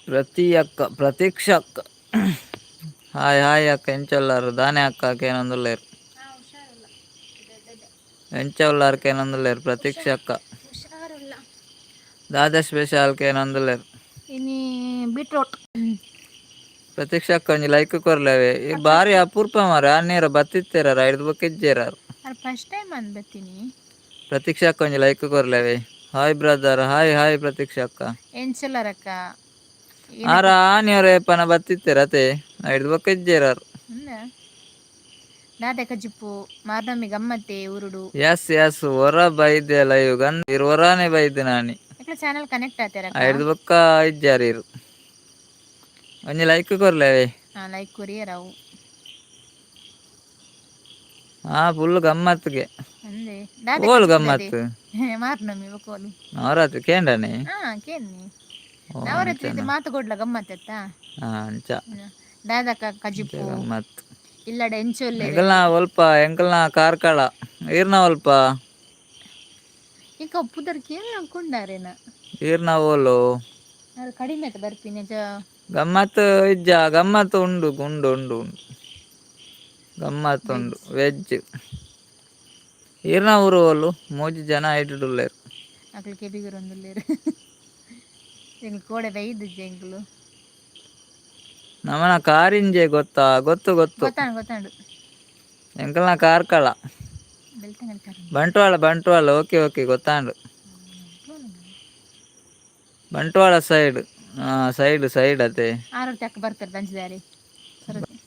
ಪ್ರತಿ ಅಕ್ಕ, ಪ್ರತೀಕ್ಷ ಅಕ್ಕ, ಹಾಯ್ ಹಾಯ್ ಅಕ್ಕ. ಎಂಚ ಉಲ್ಲಾರು? ದಾನೆ ಅಕ್ಕ ಕೇನೊಂದುಲ್ಲೇರು. ಹುಷಾರಲ್ಲ. ಎಂಚ ಉಲ್ಲಾರು ಕೇನೊಂದುಲ್ಲೇರು ಪ್ರತೀಕ್ಷ ಅಕ್ಕ. ಹುಷಾರಲ್ಲ. ದಾದ ಸ್ಪೆಷಲ್ ಕೇನೊಂದುಲ್ಲೇರು. ಇನಿ ಬೀಟ್ರೋಟ್. ಪ್ರತೀಕ್ಷ ಅಕ್ಕ, ಒಂಜಿ ಲೈಕ್ ಕೊರ್ಲೇವೆ. ಈ ಬಾರಿ ಅಪೂರ್ಪ ಮಾರ, ಆನೇರ ಬತ್ತಿತ್ತೇರ, ಐದು ಬೊಕ್ಕ ಇಜ್ಜೇರ. ಫಸ್ಟ್ ಟೈಮ್ ಅಂದ್ ಬತ್ತೀನಿ. ಪ್ರತೀಕ್ಷ ಅಕ್ಕ, ಒಂಜಿ ಲೈಕ್ ಕೊರ್ಲೇವೆ. Hi brother, hi hi Prateeksha ಅಕ್ಕ. ಎಂಚಲ್ಲರಕ್ಕ? ಆರ ಆನಿಯರ ಪನ ಬತ್ತಿತ್ತೇರ ಅತೆ, ಐದು ಬೊಕ್ಕ ಇಜ್ಜೇರಾರು. ದಾದೆ ಕಜಿಪು? ಮಾರ್ನಮಿ ಗಮ್ಮತ್ತೆ ಊರುಡು. ಎಸ್ ಎಸ್, ಹೊರ ಬೈದೆ ಲೈವ್ ಗಂದ್ ಇರು, ಹೊರಾನೆ ಬೈದೆ ನಾನಿ. ಎಕ್ಲ ಚಾನಲ್ ಕನೆಕ್ಟ್ ಆತೇರಕ್ಕ? ಐದು ಬೊಕ್ಕ ಇಜ್ಜಾರು ಇರು. ಒಂಜಿ ಲೈಕ್ ಕೊರ್ಲೇವೆ. ಹಾ, ಲೈಕ್ ಕೊರಿಯರ್ ಅವು. ಹಾ, ಫುಲ್ ಗಮ್ಮತ್ಗೆ. ಅಂದೆ ದಾದೆ? ಓಲು ಕಜಿಪು? ಗಮ್ಮತ್? ಮಾರ್ನಮಿ ಬೊಕೋಲು? ನವರಾತ್ರಿ ಕೇಂಡನೆ. ಹಾ, ಕೇನ್ನಿ. ಓ. ನವರಾತ್ರಿ ಮಾತು ಕೊಡ್ಲ ಗಮ್ಮತ್ತೆತ್ತ. ಹಾ, ಅಂಚ. ದಾದಕ್ಕ ಕಜಿಪು? ಗಮ್ಮತ್. ಇಲ್ಲಡೆ ಎಂಚೊಲ್ಲೆ? ಎಂಕಲ್ನ ಒಲ್ಪ? ಎಂಕಲ್ನ ಕಾರ್ಕಳ. ಈರ್ನ ಒಲ್ಪ? ಈಗ ಪುದರ್ ಕೇಳ ಕೊಂಡಾರೇನ. ಈರ್ನ ಓಲು? ಅದು ಕಡಿಮೆ ಆಯ್ತು ಬರ್ಪಿನ ಜ. ಗಮ್ಮತ್ ಇಜ್ಜ? ಗಮ್ಮತ್ ಉಂಡು ಉಂಡು ಉಂಡು ಉಂಡು, ಗಮ್ಮತ್ ಉಂಡು. ವೆಜ್. ಈರ್ನ ಊರು ಓಲು? ಮೂಜಿ ಜನ ಐಟುಡುಲ್ಲೇರು. ಅಕ್ಲು ಕೆಬಿಗುರೊಂದುಲ್ಲೇರು. ಎಂಗ್ಲು ಕೋಡೆ ಬೈದಿಜ್ಜೆ ಎಂಕ್ಲು. ನಮನ ಕಾರಿಂಜೆ ಗೊತ್ತಾ? ಗೊತ್ತು ಗೊತ್ತು. ಗೊತ್ತಾಂಡು ಗೊತ್ತಾಂಡು. ಎಂಕಲ್ನ ಕಾರ್ಕಳ. ಬೆಳ್ತಂಗಡಿ ಕರಿ. ಬಂಟ್ವಾಳ ಬಂಟ್ವಾಳ, ಓಕೆ ಓಕೆ, ಗೊತ್ತಾಂಡು. ಬಂಟ್ವಾಳ ಸೈಡ್, ಸೈಡ್ ಸೈಡ್ ಅತೆ. ಆರು ತಕ್ಕ ಬರ್ತಾರೆ ತಂಚಿದಾರೆ ಸರಿ.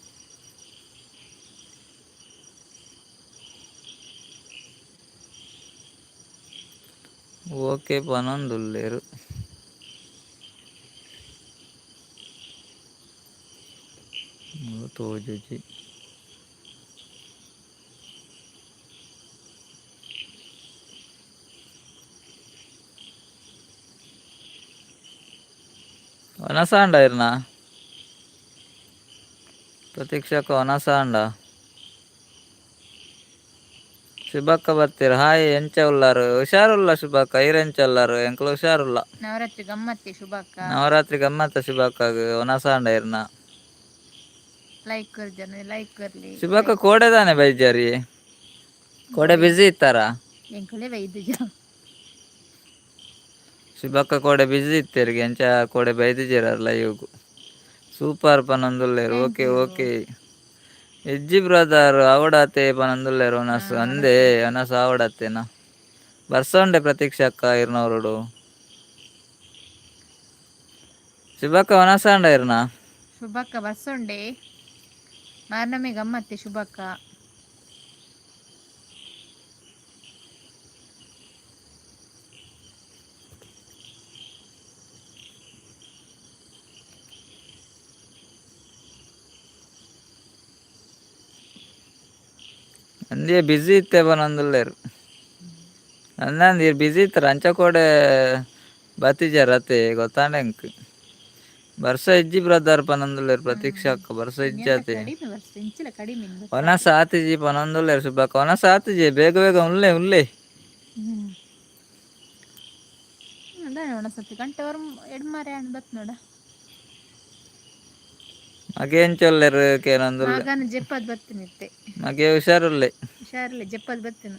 ಓಕೆ ಪನೊಂದುಲ್ಲೇರು. ತೋಜುಜಿ. ವನಸಾಂಡ ಇರ್ನ? ಪ್ರತೀಕ್ಷಕ ವನಸಾಂಡ? ಶುಭಕ್ಕ ಬರ್ತೀರ. ಹಾಯ್, ಎಂಚ ಉಲ್ಲಾರು? ಹುಷಾರುಲ್ಲ ಶುಭಕ್ಕ, ಈರ್ ಎಂಚ ಉಲ್ಲಾರು? ಎಂಕುಲು ಹುಷಾರುಲ್ಲ. ನವರಾತ್ರಿ ಗಮ್ಮತ್ತೆ ಶುಭಕ್ಕ. ನವರಾತ್ರಿ ಗಮ್ಮತ್ತ ಶುಭಕ್ಕಾಗ. ವನಸಾಂಡ ಇರ್ನ? ಲೈಕ್ ಕೊರ್ಜನ, ಲೈಕ್ ಕೊರ್ಲಿ. ಶುಭಕ್ಕ ಕೋಡೆದಾನೆ ಬೈಜಾರಿ? ಕೋಡೆ ಬ್ಯುಸಿ ಇತ್ತಾರ? ಎಂಕುಲೇ ಬೈದಿಜ. ಶುಭಕ್ಕ ಕೋಡೆ ಬ್ಯುಸಿ ಇತ್ತೇರಿಗೆ, ಎಂಚ ಕೋಡೆ ಬೈದಿಜೇರಲ್ಲ ಲೈವ್ಗು. ಸೂಪರ್ ಪನೊಂದುಲ್ಲೇರು. Okay okay. ಇಜ್ಜಿ ಬ್ರದರ್, ಅವಡತೆ ಪನೊಂದುಲ್ಲೇರು. ಒನಸ್ ಅಂದೇ, ಒನಸ್ ಆವಡತ್ತೇನ? ಬರ್ಸೋಂಡೆ ಪ್ರತೀಕ್ಷ ಅಕ್ಕ ಇರ್ನವರುಡು. ಶುಭಕ್ಕ ಒನಸಾಂಡ ಇರ್ನ? ಶುಭಕ್ಕ ಬಸ್ಸುಂಡೆ. ಮಾರ್ನಮಿ ಗಮ್ಮತ್ತೆ ಶುಭಕ್ಕ. ಅಂದೇ, ಬ್ಯುಸಿ ಇತ್ತೆ ಪನೊಂದುಲ್ಲೇರು. ಅಂದಂದು ಇರ್ ಬ್ಯುಸಿ ಇತ್ತರ, ಅಂಚ ಕೋಡೆ ಬತ್ತಿಜಾರ ಅತ್ತೆ, ಗೊತ್ತಾಂಡ ಎಂಕ್. ಬರ್ಸ ಇಜ್ಜಿ ಬ್ರದರ್ ಪನೊಂದುಲ್ಲೇರು ಪ್ರತೀಕ್ಷ ಅಕ್ಕ. ಬರ್ಸ ಇಜ್ಜಾತೆ. ಕಡಿಮೆ ಬರ್ಸ, ಇಂಚಿಲ ಕಡಿಮೆ ಇನ್ನು ಬರ್ಸ. ಒನಸ ಆತಿಜಿ ಪನೊಂದುಲ್ಲೇರು ಶುಭಕ್ಕ. ಒನಸ ಆತಿಜಿ, ಬೇಗ ಬೇಗ ಉಲ್ಲೆ ಉಲ್ಲೆ. ಅದಾನೆ ಒಣಸತ್ತಿ ಗಂಟೆ ವರ್ ಎಡ್ಮಾರೆ ಅಣ್ಣ ಬತ್ ನೋಡ. ಮಗೆ ಎಂಚೊಲ್ಲೇರು ಕೇನೊಂದುಲ್ಲೆ. ಮಗನ ಜಪ್ಪದ್ ಬತ್ತಿನ ಇತ್ತೆ. ಮಗೆ ಹುಷಾರುಲ್ಲೆ. ಹುಷಾರಿಲ್ಲ, ಜಪ್ಪದ್ ಬತ್ತಿನ.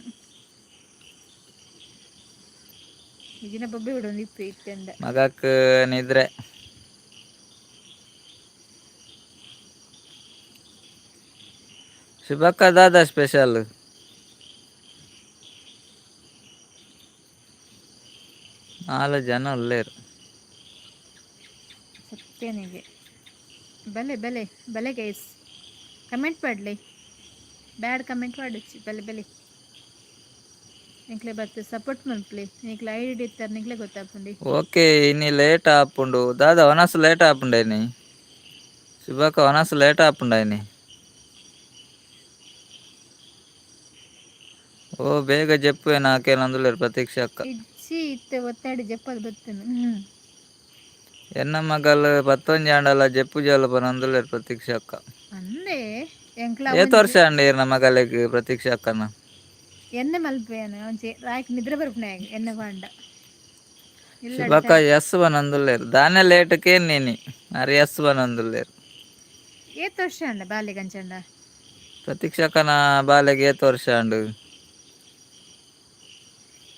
ಈಗಿನ ಬೊಬ್ಬೆ ಬಿಡೊಂದು ಇಪ್ಪು ಇತ್ತೆಂದ. ಮಗಕ್ ನಿದ್ರೆ. ಶುಭಕ್ಕ ದಾದ ಸ್ಪೆಷಲ್? ನಾಲ್ ಜನ ಉಲ್ಲೇರು. ಸತ್ಯನಿಗೆ ಬಲೆ ಬಲೆ ಬಲೆ. ಗೈಸ್, ಕಮೆಂಟ್ ಮಾಡಲಿ, ಬ್ಯಾಡ್ ಕಮೆಂಟ್ ಮಾಡೊಚ್ಚಿ. ಬಲೆ ಬಲೆ, ನಿಕ್ಲೆ ಬತ್ತೆ ಸಪೋರ್ಟ್ ಮಲ್ಪಲೆ. ನಿಕ್ಲೆ ಐಡಿ ಇತ್ತಾರೆ, ನಿಕ್ಲೆ ಗೊತ್ತಾಪುಂಡಿ. ಓಕೆ, ಇನಿ ಲೇಟ್ ಆಪುಂಡು. ದಾದ ಒನಸ್ ಲೇಟ್ ಆಪುಂಡ ಇನಿ? ಶುಭಕ್ಕ ಒನಸ್ ಲೇಟ್ ಆಪುಂಡ ಇನಿ? ಓ, ಬೇಗ ಜಪ್ಪುವೆ ನಾಕೇನಂದುಲ್ಲೇರು ಪ್ರತೀಕ್ಷ ಅಕ್ಕ. ಇಜ್ಜಿ, ಇತ್ತೆ ಒತ್ತಾಡಿ ಜಪ್ಪದ್ ಬತ್ತನು. ಎನ್ನ ಮಗಲ್ ಪತ್ತೊಂಜಿ ಆಂಡಲ ಜಪ್ಪು ಜಲ ಪನೊಂದುಲ್ಲೇರು ಪ್ರತೀಕ್ಷ ಅಕ್ಕ. ಅಂದೇ ಎಂಕ್ಲ. ಏತ್ ವರ್ಷ ಅಂಡ ಇರ್ನ ಮಗಲೆಗ್ ಪ್ರತೀಕ್ಷ ಅಕ್ಕನ? ಎಣ್ಣೆ ಮಲ್ಪೇನು ಒಂಚೆ ರಾಯ್ಕ್ ನಿದ್ರೆ ಬರ್ಪುನ ಎಣ್ಣೆ ಬಾಂಡ. ಇಲ್ಲ. ಶುಭಕ್ಕ ಎಸ್ ಬನೊಂದುಲ್ಲೇರು ದಾನೆ ಲೇಟ್కే ನೀನಿ ಅರೆ ಎಸ್ ಬನೊಂದುಲ್ಲೇರು. ಏತ್ ವರ್ಷ ಅಂಡ ಬಾಲೆ ಕಂಚಂಡ? ಪ್ರತೀಕ್ಷಕನ ಬಾಲೆಗೆ ಏತ್ ವರ್ಷ ಅಂಡು?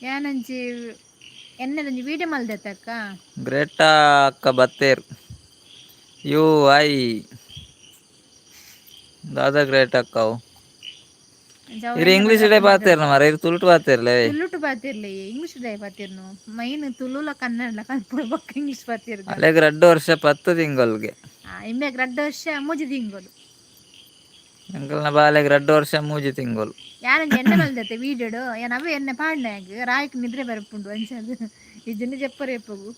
ಯಾನಂಜಿ ಎಣ್ಣೆದೊಂಜಿ ವೀಡಿಯೋ ಮಲ್ದೆತ್ತಕ್ಕ. ಗ್ರೇಟಾ ಅಕ್ಕ ಬತ್ತೇರ್ you I Dada great ಅಕ್ಕ ಅವು. ಇರು ಇಂಗ್ಲೀಷ್ ಡೇ ಪಾತೇರ್ನ ಮರ ಇರು ತುಳುಟು ಪಾತೇರ್ಲೆ. ತುಳುಟು ಪಾತಿರ್ಲಿ, ಇಂಗ್ಲೀಷ್ ಡೇ ಪಾತಿರ್ನು. ಮೈನ್ ತುಳುಲ ಕನ್ನಡ ಕಲ್ಪುಡು ಬೊಕ್ಕ ಇಂಗ್ಲೀಷ್ ಪಾತಿರ್ಗ. ಅಲೆಗ್ 2 ವರ್ಷ 10 ತಿಂಗಳಿಗೆ. ಇಂಬೆಗ್ 2 ವರ್ಷ 3 ತಿಂಗಳು. ಎಂಕಲ್ನ ಬಾಲೆಗ್ 2 ವರ್ಷ 3 ತಿಂಗಳು. ಯಾನೊಂಜಿ ಎಣ್ಣೆ ಮಲ್ದತ್ತೆ ವೀಡಿಯೋಡು. ಯಾನ್ ಅವೇ ಎಣ್ಣೆ ಪಾಡ್ನಾಗ ರಾಯ್ಕ್ ನಿದ್ರೆ ಬರ್ಪುಂಡು ಅಂಚದ ಇಜ್ಜಿಂಡ ಜಪ್ಪರೆ ಎಪ್ಪಗು.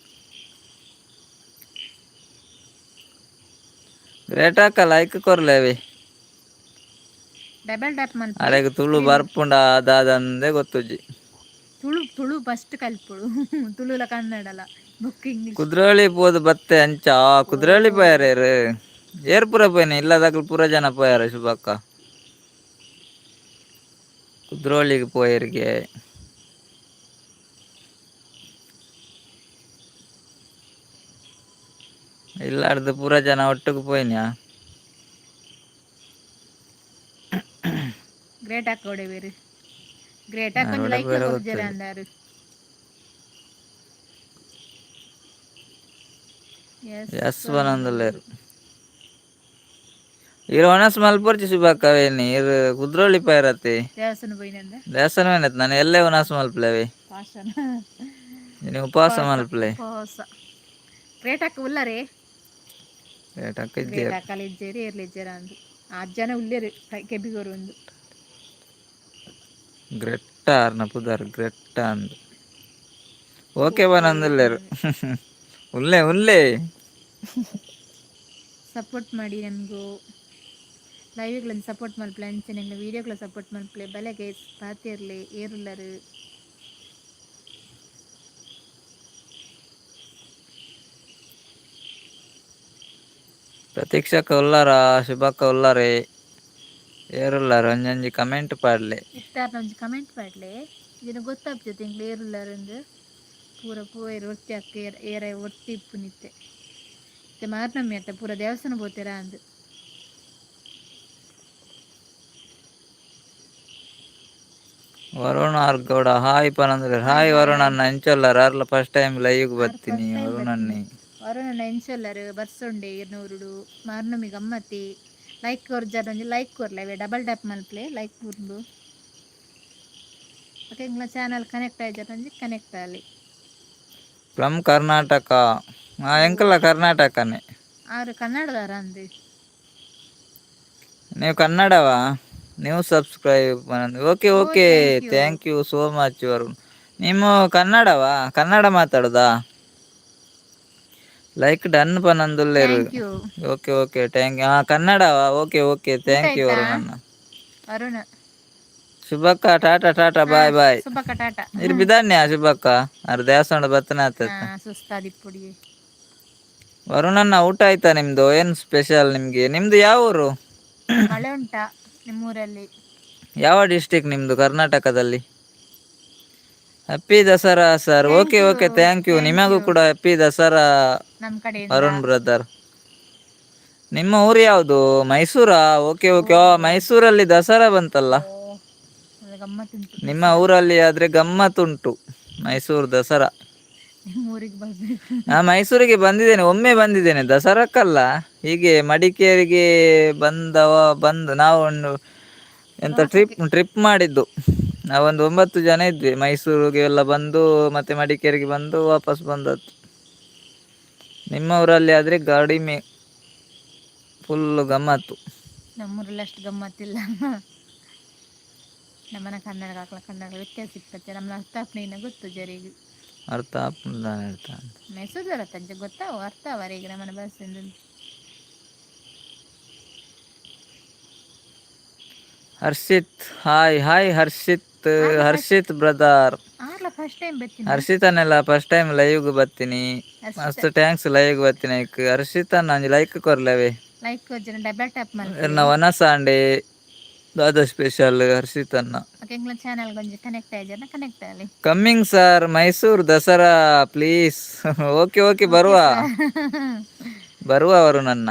ಗ್ರೇಟ್ ಅಕ್ಕ ಲೈಕ್ ಕೊರ್ಲೇವಿ. ಡಬಲ್ ಟ್ಯಾಪ್ ಮಲ್ಪ. ಅರೆಗ್ ತುಳು ಬರ್ಪುಂಡ ದಾದಂದೆ ಗೊತ್ತುಜ್ಜಿ. ತುಳು ತುಳು ಫಸ್ಟ್ ಕಲ್ಪೊಡು, ತುಳುಲ ಕನ್ನಡಲ ಬೊಕ್ಕ ಇಂಗ್ಲೀಷ್. ಕುದ್ರೋಳಿ ಪೋದು ಬತ್ತೆ ಅಂಚ. ಕುದ್ರೋಳಿ ಪೋಯಾರೇರು? ಏರ್ ಪೂರ ಪೋಯಿನ? ಇಲ್ಲದಾಕಲ್ ಪೂರ ಜನ ಪೋಯಾರ ಶುಭಕ್ಕ? ಕುದ್ರೋಳಿಗೆ ಪೋಯರಿಗೆ. ಇಲ್ಲಾರ್ದು ಪೂರ ಜನ ಒಟ್ಟಿಗೆ ಪೋಯಿನ್ಯಾ? ಗ್ರೇಟ್ ಅಕ್ಕ ಬೇರು, ಗ್ರೇಟ್ ಅಕ್ಕ ಒಂಜಿ ಲೈಕ್ ಕೊರ್ಜರ ಅಂದಾರು. ಎಸ್. ಎಸ್ ಬನೊಂದುಲ್ಲೇರು. ಇರು ಒಣಸ್ ಮಲ್ಪೊರ್ಚಿ ಶುಭಕ್ಕವೇನಿ. ಇರು ಕುದ್ರೋಳಿ ಪೋಯರತಿ. ದೇವಸ್ಥಾನ ಪೋಯಿನಂದ? ದೇವಸ್ಥಾನ ಏನತ್? ನಾನು ಎಲ್ಲೇ ಉನಾಸ್ ಮಲ್ಪಲೇವಿ. ಪಾಷಾಣ. ನೀವು ಉಪವಾಸ ಮಲ್ಪಲೆ. ಉಪವಾಸ. ಗ್ರೇಟ್ ಅಕ್ಕ ಉಲ್ಲರೇ? ಗ್ರೇಟ್ ಅಕ್ಕ ಗ್ರೇಟ್ ಇದ್ದೀರ. ಅಕ್ಕಲ ಇಜ್ಜೇರಿ, ಏರ್ಲ ಇಜ್ಜೇರ ಅಂದು. ಆ ಜನ ಉಲ್ಲೇರು ಕೆಬಿಗೋರು ಒಂದು. ಗ್ರೆಟ್ಟ ಆರ್ನ ಪುದರ್ ಗ್ರೆಟ್ಟ ಅಂದು. ಓಕೆ ಬನೊಂದುಲ್ಲೇರು. ಉಲ್ಲೆ ಉಲ್ಲೆ. ಸಪೋರ್ಟ್ ಮಾಡಿ ನಮಗೂ. ಲೈವ್ಗಳನ್ನು ಸಪೋರ್ಟ್ ಮಲ್ಪಲೆ, ಅಂಚನೆ ವೀಡಿಯೋಗಳ ಸಪೋರ್ಟ್ ಮಲ್ಪಲೆ. ಬಲೆ ಗೈಸ್, ಪಾತಿರ್ಲಿ ಏರುಲ್ಲರು. ಪ್ರತೀಕ್ಷಕ ಉಲ್ಲಾರ? ಶುಭಕ್ಕ ಉಲ್ಲಾರೆ? ಏರುಲ್ಲಾರ? ಒಂಜೊಂಜಿ ಕಮೆಂಟ್ ಪಾಡ್ಲೆ. ಇತ್ತಾರ್ನ ಒಂಜಿ ಕಮೆಂಟ್ ಪಾಡ್ಲೆ. ಇದನ್ನು ಗೊತ್ತಾಗ್ತದೆ ಎಂಕ್ಲು ಏರುಲ್ಲಾರ ಅಂದು. ಪೂರ ಪೋಯೆರ್ ಒರ್ತಿ ಅಕ್ಕ ಏರ ಏರ ಒರ್ತಿ ಇಪ್ಪುನಿತ್ತೆ. ಇತ್ತೆ ಮಾರ್ನಮ್ಮಿ ಅತ್ತ ಪೂರ ದೇವಸ್ಥಾನ ಪೋತೇರಾ ಅಂದು. ವರುಣ್ ಆರ್ ಗೌಡ ಹಾಯ್ ಪನಂದ್ರೆ. ಹಾಯ್ ವರುಣ್ ಅಣ್ಣ, ಎಂಚೊಲ್ಲಾರ? ಅರ್ಲ first time live ಬರ್ತೀನಿ ವರುಣ್ ಅಣ್ಣಿ. ವರುಣ್ ಎಂಚೊಲ್ಲರು? ಬರ್ಸೊಂಡೆ ಇರ್ನೂರುಡು. ಮಾರ್ನಮಿ ಗಮ್ಮತಿ. ಲೈಕ್ ಕೊರ್ಜಾರ ಒಂಜಿ ಲೈಕ್ ಕೊರ್ಲೆ. ಡಬಲ್ ಟ್ಯಾಪ್ ಮಲ್ಪ್ಲೆ, ಲೈಕ್ ಕೊರ್ದು. ಓಕೆ, ಎಂಕ್ಲ ಚಾನಲ್ ಕನೆಕ್ಟ್ ಆಯ್ಜಾರ ಒಂಜಿ ಕನೆಕ್ಟ್ ಆಲಿ. ಫ್ರಮ್ ಕರ್ನಾಟಕ. ಎಂಕಲ್ಲ ಕರ್ನಾಟಕನೇ. ಆರು ಕನ್ನಡದಾರ ಅಂದು. ನೀವು ಕನ್ನಡವಾ? ನೀವು subscribe. Okay okay. Thank you. Thank you so much Varun. ನಿಮ್ಮ ಕನ್ನಡವಾ? ಕನ್ನಡ ಮಾತಾಡೋದಾ? ಲೈಕ್ ಡನ್ ಪನಂದುಲ್ಲೇರು. Thank you. Okay okay, thank you. ಹಾಂ, ಕನ್ನಡವಾ? Okay okay, thank you. ಆಯ್ತಾ? ವರುಣ್ ಅಣ್ಣ. ವರುಣ್. ಶುಭಕ್ಕ ಟಾಟಾ ಟಾಟಾ ಬಾಯ್ ಬಾಯ್. ಸುಬ್ಬಕ್ಕ ಟಾಟಾ. ಇರ್ ಬಿದಾನ್ಯ ಶುಭಕ್ಕ. ಅರ್ ದೇವಸ್ಥಾನ ಬತ್ತನ ಆತ. ಸುಸ್ತಾದಿಪ್ಪುಡಿ. ವರುಣಣ್ಣ, ಊಟ ಆಯ್ತಾ ನಿಮ್ದು? ಏನು ಸ್ಪೆಷಲ್ ನಿಮ್ಗೆ? ನಿಮ್ದು ಯಾವ ಊರು? ಮಳೆ ಉಂಟಾ ನಿಮ್ಮೂರಲ್ಲಿ? ಯಾವ ಡಿಸ್ಟಿಕ್ ನಿಮ್ದು ಕರ್ನಾಟಕದಲ್ಲಿ? Happy Dasara sir. Okay okay, thank you. ನಿಮಗೂ ಕೂಡ ಹ್ಯಾಪಿ ದಸರಾ. ನಮ್ಮ ಕಡೆಯಿಂದ. ಅರುಣ್ ಬ್ರದರ್, ನಿಮ್ಮ ಊರು ಯಾವುದು? ಮೈಸೂರಾ? ಓಕೆ ಓಕೆ, ಮೈಸೂರಲ್ಲಿ ದಸರಾ ಬಂತಲ್ಲ. ಓ, ಒಳ್ಳೆ ಗಮ್ಮತ್ತುಂಟು. ನಿಮ್ಮ ಊರಲ್ಲಿ ಆದ್ರೆ ಗಮ್ಮತ್ತುಂಟು ಮೈಸೂರು ದಸರಾ. ನಿಮ್ಮ ಊರಿಗೆ ಬರ್ಬೇಕು. ನಾ ಮೈಸೂರಿಗೆ ಬಂದಿದ್ದೇನೆ, ಒಮ್ಮೆ ಬಂದಿದ್ದೇನೆ. ದಸರಾಕ್ಕಲ್ಲ, ಹೀಗೆ ಮಡಿಕೇರಿಗೆ ಬಂದವ ಬಂದು ನಾವು ಒಂದು ಎಂತ ಟ್ರಿಪ್ ಟ್ರಿಪ್ ಮಾಡಿದ್ದು. ನಾವೊಂದು ಒಂಬತ್ತು ಜನ ಇದ್ವಿ. ಮೈಸೂರಿಗೆ ಎಲ್ಲ ಬಂದು ಮತ್ತೆ ಮಡಿಕೇರಿಗೆ ಬಂದು ವಾಪಸ್ ಬಂದದ್ದು. ನಿಮ್ಮ ಊರಲ್ಲಿ ಆದರೆ ಕಡಿಮೆ, ಫುಲ್ ಗಮ್ಮತ್ತು. ನಮ್ಮೂರಲ್ಲಿ ಅಷ್ಟು ಗಮ್ಮತ್ತಿಲ್ಲ. ನಮ್ಮನ ಕನ್ನಡ ಹಾಕ್ಲ ಕನ್ನಡ ವ್ಯತ್ಯಾಸ ಇಪ್ಪತ್ತೆ. ನಮ್ಮ ಅರ್ಥ ಆಪ್ನೇನ ಗೊತ್ತು ಜರಿಗೆ. ಅರ್ಥ ಆಪುಂಡ ಹೇಳ್ತಾ. ಮೈಸೂರು ತಂಚೆ ಗೊತ್ತಾವ ಅರ್ಥ ಅವರಿಗೆ ನಮ್ಮನ ಭಾಷೆ. Harshit hi hi Harshit, Harshit brother. ಆರ್ಲ first time ಬರ್ತೀನಿ. ಹರ್ಷಿತನೆಲ್ಲ ಫಸ್ಟ್ ಟೈಮ್ ಲೈವ್ಗೆ ಬರ್ತೀನಿ. ಮಸ್ತ್ thanks ಲೈವ್ಗೆ ಬರ್ತೀನಿ. ಹರ್ಷಿತನ್ನ ಒಂಜಿ ಲೈಕ್ ಕೊರ್ಲೆವೆ. ಲೈಕ್ ಜನ ಡಬಲ್ ಟ್ಯಾಪ್ ಮಾಡಿ. ಇರ್ನ ವನಸಾಂಡೆ ದಾದಾ ಸ್ಪೆಷಲ್ ಹರ್ಷಿತನ್ನ? ಓಕೆ, ಎಂಕ್ಲ ಚಾನಲ್ ಗೊಂಜಿ ಕನೆಕ್ಟ್ ಆಯ್ಜನ, ಕನೆಕ್ಟ್ ಆಲಿ. Coming sir, Mysuru Dasara, please. Okay okay, ಬರುವ ಬರುವ ಅವರು ನನ್ನ.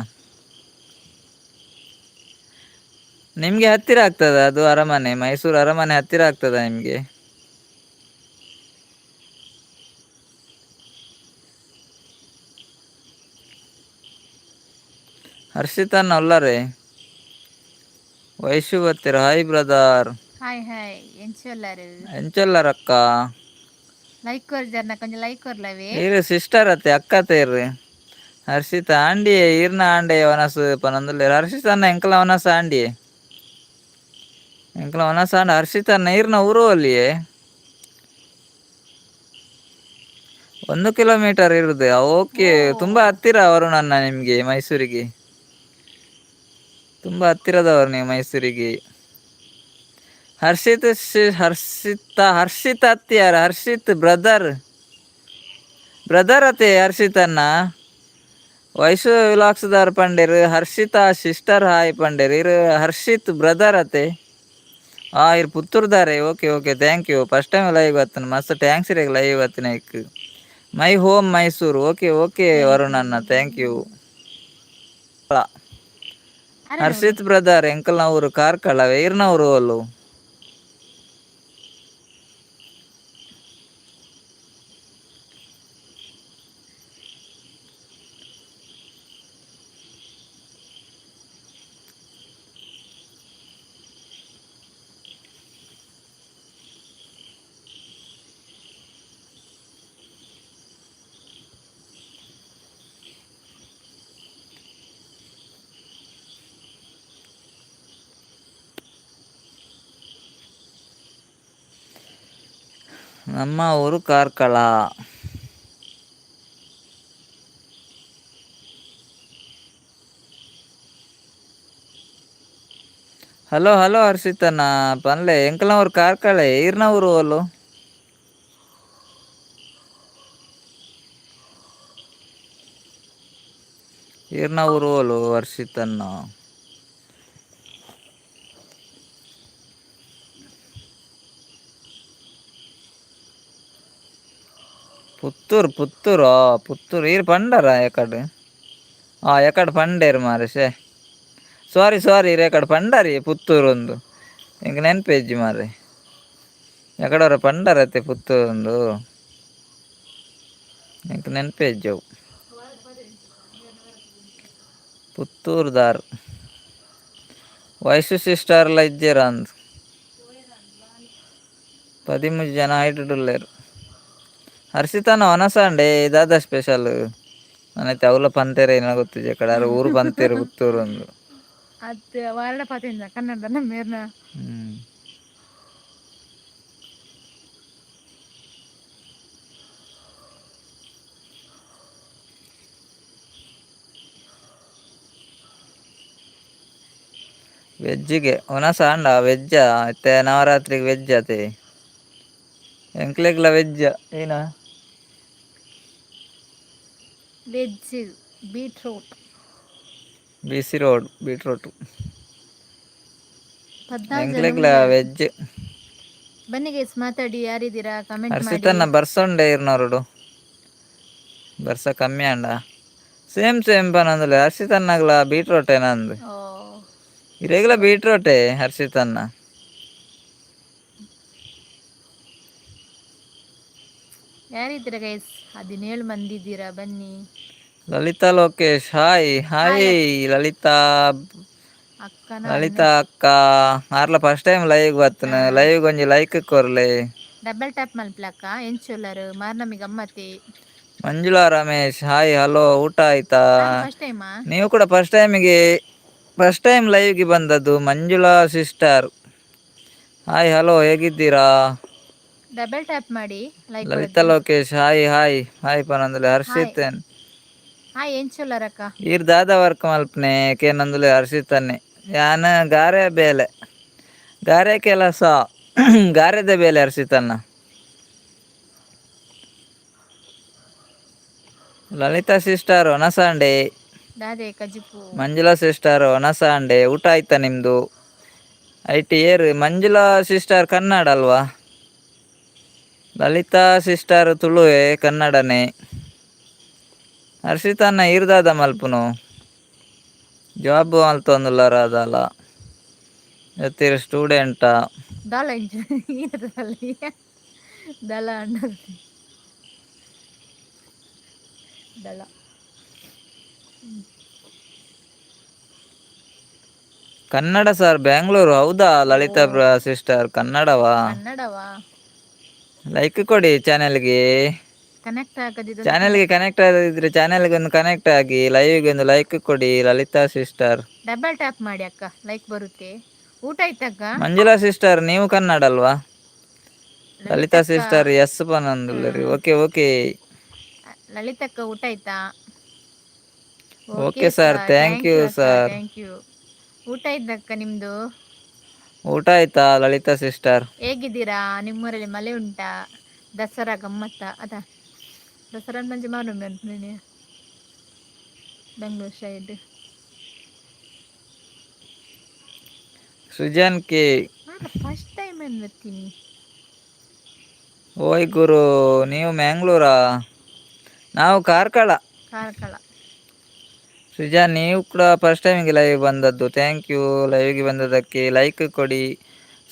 ನಿಮಗೆ ಹತ್ತಿರ ಆಗ್ತದ ಅದು ಅರಮನೆ? ಮೈಸೂರು ಅರಮನೆ ಹತ್ತಿರ ಆಗ್ತದ ನಿಮಗೆ? ಹರ್ಷಿತನ್ ಅಲ್ಲರೇ? ವೈಶು ಬರ್ತೀರ? Hi brother. Hi hi, ಎಂಚೊಲ್ಲಾರು? ಎಂಚೊಲ್ಲರಕ್ಕ? Like ಕೊರ್ಜರ್ನ, ಕೊಂಚ ಲೈಕ್ ಕೊರ್ಲವೇ. ಇರು ಸಿಸ್ಟರ್ ಅತ್ತೆ, ಅಕ್ಕ ತೇರ್ರಿ. ಹರ್ಷಿತ ಆಂಡಿಯೇ, ಈರ್ನ ಆಂಡೆ ವನಸು ಪನಂದುಲ್ಲೇರು. ಹರ್ಷಿತನ್ನ ಎಂಕಲ ವನಸ ಆಂಡಿಯೇ, ಎಂಕಲ ವನಸ ಆಂಡ. ಹರ್ಷಿತನ್ನ ಈರ್ನ ಊರು ಅಲ್ಲಿಯೇ? 1 ಕಿಲೋಮೀಟರ್ ಇರುದು. ಓಕೆ, ತುಂಬಾ ಹತ್ತಿರ ಅವರು ನನ್ನ ನಿಮಗೆ ಮೈಸೂರಿಗೆ. ತುಂಬಾ ಹತ್ತಿರದವರು ನೀವು ಮೈಸೂರಿಗೆ. ಹರ್ಷಿತ್, ಹರ್ಷಿತ, ಹರ್ಷಿತ್ ಅತ್ತಿಯಾರ? ಹರ್ಷಿತ್ ಬ್ರದರ್, ಬ್ರದರ್ ಅತ್ತೆ ಹರ್ಷಿತನ್ನ. ವಯಸ್ಸು ವಿಲಾಕ್ಸ್ದಾರ್ ಪಂಡೇರು. ಹರ್ಷಿತಾ ಸಿಸ್ಟರ್ ಹಾಯ್ ಪಂಡೇರು. ಇರು ಹರ್ಷಿತ್ ಬ್ರದರ್ ಅತ್ತೆ? ಆ ಇರ್ ಪುತ್ತೂರ್ದಾರೆ. Okay okay, thank you. First time live ಬರ್ತೇನೆ, ಮಸ್ತ್ thanks ರೀ ಲೈವ್ ಬರ್ತೀನಿ. My home Mysuru. Okay okay Varun ಅಣ್ಣ, thank you. Harshit brother, ಎಂಕಲ್ನ ಊರು ಕಾರ್ಕಳ. ಈರ್ನ ಊರು ಅಲ್ಲು? ನಮ್ಮ ಊರು ಕಾರ್ಕಳ. ಹಲೋ ಹಲೋ ಹರ್ಷಿತಣ್ಣ, ಪನ್ಲೆ. ಎಂಕಲ್ನ ಊರು ಕಾರ್ಕಳ. ಈರ್ನ ಊರು ಅಲ್ಲು? ಈರ್ನ ಊರು ಅಲ್ಲು ಹರ್ಷಿತಣ್ಣ? ಪುತ್ತೂರು, ಪುತ್ತೂರು, ಪುತ್ತೂರು. ಈರ್ ಪಂಡರ ಎಕಡೆ? ಆ ಎಕಡೆ ಪಂಡೇರು ಮಾರೆ. ಶೇ, ಸಾರಿ ಸಾರಿ, ಇರ್ ಎಕಡೆ ಪಂಡರಿ ಪುತ್ತೂರು ಒಂದು. ಎಂಕ್ ನೆನಪೇಜ್ಜಿ ಮಾರೆ, ಎಕಡವರ ಪಂಡರತ್ತೆ ಪುತ್ತೂರು ಒಂದು. ಎಂಕ್ ನೆನಪೇಜ್ಜವು ಪುತ್ತೂರುದಾರ್. ವಯಸ್ಸು ಸಿಸ್ಟರ್ಲ ಇಜ್ಜೆರ ಅಂದ್. 13 ಜನ ಹೈಟ್. ಹರ್ಷಿತನ ವನಸಂಡೆ ದಾದ ಸ್ಪೆಷಲ್? ನನೈತೆ ಅವಲ ಪಂತೇರ ಏನ ಗೊತ್ತಿದೆ ಕಡೆ ಅರ ಊರು ಪಂತೇರು ಪುತ್ತೂರು ಒಂದು. ಅದು ವಾರಡ ಪಾತಿಂದ ಕನ್ನಡ ಮೇರ್ನ. ವೆಜ್ಜಿಗೆ ವನಸ ಅಂಡ ವೆಜ್ಜ ಇತ್ತೆ? ನವರಾತ್ರಿಗೆ ವೆಜ್ ಅತೆ? ಎಂಕ್ಲೆಗ್ಲ ವೆಜ್ಜ ಏನ? Veg beetroot. B C road beetroot. 14 ಜನ. ಎಂಕ್ಲೆಗ್ಲ ವೆಜ್. ಬನ್ನಿ ಗೈಸ್, ಮಾತಾಡಿ. ಯಾರಿದ್ದೀರಾ ಕಮೆಂಟ್ ಮಾಡಿ. ಹರ್ಷಿತನ್ನ ಬರ್ಸೊಂಡೆ ಇರ್ನೋರುಡು ಬರ್ಸ ಕಮ್ಮಿ ಅಂಡ. ಸೇಮ್ ಸೇಮ್ ಪನಂದುಲೆ. ಹರ್ಷಿತನ್ನಗ್ಲ ಬೀಟ್ರೋಟ್ ಏನಂದು? ಓ. ಇರೆಗ್ಲ ಬೀಟ್ರೋಟೆ ಹರ್ಷಿತನ್ನ. ಯಾರಿದ್ದೀರಾ ಗೈಸ್? 17 ಮಂದಿ ಇದ್ದೀರಾ, ಬನ್ನಿ. Lalitha Lokesh, hi hi Lalitha. ಅಕ್ಕನ? ಲಲಿತಾ ಅಕ್ಕ ಆರ್ಲ first time live ಬತ್ತನ. Live ಒಂಜಿ ಲೈಕ್ ಕೊರ್ಲೆ. ಡಬಲ್ ಟ್ಯಾಪ್ ಮಲ್ಪ್ಲಕ್ಕ. ಎಂಚೊಲ್ಲರು? ಮಾರ್ನಮಿ ಗಮ್ಮತಿ. ಮಂಜುಳಾ ರಮೇಶ್, ಹಾಯ್ ಹಲೋ, ಊಟ ಆಯ್ತಾ? ಫಸ್ಟ್ ಟೈಮಾ? ನೀವು ಕೂಡ ಫಸ್ಟ್ ಟೈಮಿಗೆ, ಫಸ್ಟ್ ಟೈಮ್ ಲೈವ್ಗೆ ಬಂದದ್ದು. ಮಂಜುಳಾ sister, hi hello, ಹೇಗಿದ್ದೀರಾ? ಡಬಲ್ ಟ್ಯಾಪ್ ಮಾಡಿ like. Lalitha Lokesh, hi hi hi ಪನಂದುಲೆ. ಹರ್ಷಿತ್. Hi, ಎಂಚೊಲ್ಲರಕ್ಕ? ಈರ್ ದಾದ ವರ್ಕ್ ಮಲ್ಪನೆ ಕೇನಂದುಲೆ ಹರ್ಷಿತನ್ನೆ. ಯಾನ ಗಾರೆ ಬೇಲೆ, ಗಾರೆ ಕೆಲಸ, ಗಾರೆದ ಬೇಲೆ ಹರ್ಷಿತನ್ನ. ಲಲಿತಾ ಸಿಸ್ಟರ್, ಒನಸಾಂಡೆ? ದಾದೆ ಕಜಿಪು? ಮಂಜುಳಾ ಸಿಸ್ಟರ್, ಒನಸಾಂಡೆ? ಊಟ ಆಯ್ತಾ ನಿಮ್ಮದು? IT air Manjula sister Kannada ಅಲ್ವಾ? ಲಲಿತಾ ಸಿಸ್ಟರ್ ತುಳುವೆ, ಕನ್ನಡನೇ. ಹರ್ಷಿತನ್ನ ಇರ್ದಾದ ಮಲ್ಪುನು? ಜಾಬ್ ಮಲ್ತೊಂದುಲ್ಲರ ಅದಲ್ಲ, ಜೊತೆ ಸ್ಟೂಡೆಂಟಾ? ದಾಲ ಇಂಚ ಈನದಲ್ಲಿ ದಳ ಅಣ್ಣ, ದಳ. ಕನ್ನಡ ಸರ್, ಬ್ಯಾಂಗ್ಳೂರು. ಹೌದಾ ಲಲಿತಾ ಸಿಸ್ಟರ್, ಕನ್ನಡವಾ? ಕನ್ನಡವಾ? ಲೈಕ್ ಕೊಡಿ ಚಾನೆಲ್ಗೆ. ಕನೆಕ್ಟ್ ಆಗದಿದ್ದು. ಚಾನೆಲ್ಗೆ ಕನೆಕ್ಟ್ ಆಗಿದ್ರೆ ಚಾನೆಲ್ಗೆ ಒಂದು ಕನೆಕ್ಟ್ ಆಗಿ, ಲೈವ್ಗೆ ಒಂದು ಲೈಕ್ ಕೊಡಿ ಲಲಿತಾ sister. Double tap ಮಾಡಿ ಅಕ್ಕ, ಲೈಕ್ ಬರುತ್ತೆ. ಊಟ ಆಯ್ತಕ್ಕ? ಮಂಜುಳಾ ಸಿಸ್ಟರ್, ನೀವು ಕನ್ನಡ ಅಲ್ವಾ? ಲಲಿತಾ ಸಿಸ್ಟರ್ ಎಸ್ ಪನಂದುಲ್ಲರಿ. Okay okay. ಲಲಿತಕ್ಕ, ಊಟ ಆಯ್ತಾ? Okay sir, thank you sir. Thank you. ಊಟ ಆಯ್ತಕ್ಕ ನಿಮ್ದು? ಊಟ ಆಯ್ತಾ ಲಲಿತಾ ಸಿಸ್ಟರ್? ಹೇಗಿದ್ದೀರಾ? ನಿಮ್ಮೂರಲ್ಲಿ ಮಳೆ ಉಂಟಾ? ದಸರಾ ಗಮ್ಮತ್ತ ಅದ? Dasara ಮಂಜೆ ಮಾರುಂಡು ಅನ್ಪುನೆ Bengaluru side. Srujan K. First time ಅನ್ಬತ್ತೀನಿ. ಓಯ್ ಗುರು, ನೀವು ಮ್ಯಾಂಗ್ಳೂರಾ? ನಾವು ಕಾರ್ಕಳ. ಕಾರ್ಕಳ. ಸೃಜನ್, ನೀವು ಕೂಡ ಫಸ್ಟ್ ಟೈಮಿಗೆ ಲೈವ್ ಬಂದದ್ದು. Thank you ಲೈವ್ಗೆ ಬಂದದ್ದಕ್ಕೆ. ಲೈಕ್ ಕೊಡಿ.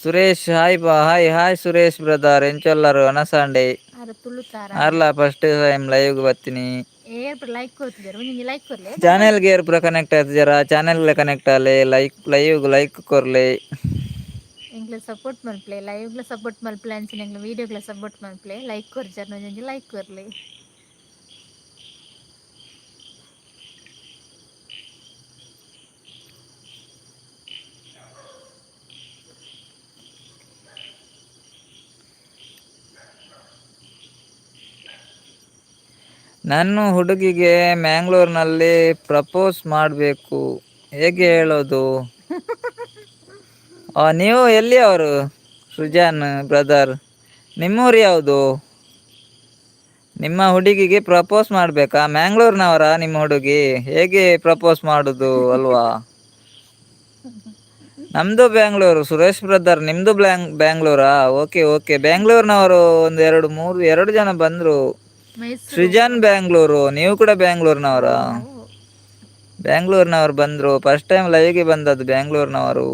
ಸುರೇಶ್ ಹಾಯ್ ಬಾ. Hi hi Suresh brother, ಎಂಚೊಲ್ಲರು ಅನಸಾಂಡೆ? ಆರ ತುಳುತಾರ? ಆರ್ಲಾ ಫಸ್ಟ್ ಟೈಮ್ ಲೈವ್ಗೆ ಬರ್ತೀನಿ. ಏರ್ ಲೈಕ್ ಕೊಡ್ತಿದ್ದಾರೆ? ಒಂಜಿ ಲೈಕ್ ಕೊರ್ಲೆ. ಚಾನೆಲ್ಗೆ ಏರ್ ಪೂರ ಕನೆಕ್ಟ್ ಆಯ್ತು ಚಾನೆಲ್ ಕನೆಕ್ಟ್ ಆಲೆ, like live like ಕೊರ್ಲೆ. ಎಂಕ್ಲೆ support ಮಲ್ಪ್ಲೆ, ಲೈವ್ಗ್ಲ support ಮಲ್ಪ್ಲೆ, ಅಂಚಿನ ಎಂಕ್ಲೆ ವೀಡಿಯೋಗ್ಲ ಸಪೋರ್ಟ್ ಮಲ್ಪ್ಲೆ. ಲೈಕ್ ಕೊರ್ಜಾರ್, ಒಂಜಿ ಲೈಕ್ ಕೊರ್ಲೆ. ನನ್ನ ಹುಡುಗಿಗೆ ಮ್ಯಾಂಗ್ಳೂರ್ನಲ್ಲಿ ಪ್ರಪೋಸ್ ಮಾಡಬೇಕು, ಹೇಗೆ ಹೇಳೋದು? ನೀವು ಎಲ್ಲಿಯವರು ಸೃಜನ್ ಬ್ರದರ್? ನಿಮ್ಮೂರು ಯಾವುದು? ನಿಮ್ಮ ಹುಡುಗಿಗೆ ಪ್ರಪೋಸ್ ಮಾಡಬೇಕಾ? ಮ್ಯಾಂಗ್ಳೂರ್ನವರಾ ನಿಮ್ಮ ಹುಡುಗಿ? ಹೇಗೆ ಪ್ರಪೋಸ್ ಮಾಡೋದು ಅಲ್ವಾ? ನಮ್ಮದು ಬ್ಯಾಂಗ್ಳೂರು. ಸುರೇಶ್ ಬ್ರದರ್, ನಿಮ್ಮದು ಬ್ಯಾಂಗ್ಳೂರಾ? ಓಕೆ ಓಕೆ, ಬ್ಯಾಂಗ್ಳೂರ್ನವರು ಒಂದು ಎರಡು ಮೂರು ಎರಡು ಜನ ಬಂದರು. ಮೈಸೂರು. ಸೃಜನ್ ಬ್ಯಾಂಗ್ಳೂರು, ನೀವು ಕೂಡ ಬ್ಯಾಂಗ್ಳೂರ್ನವರಾ? ಬ್ಯಾಂಗ್ಳೂರ್ನವರು ಬಂದರು. ಫಸ್ಟ್ ಟೈಮ್ ಲೈವ್ಗೆ ಬಂದದ್ದು ಬ್ಯಾಂಗ್ಳೂರ್ನವರು.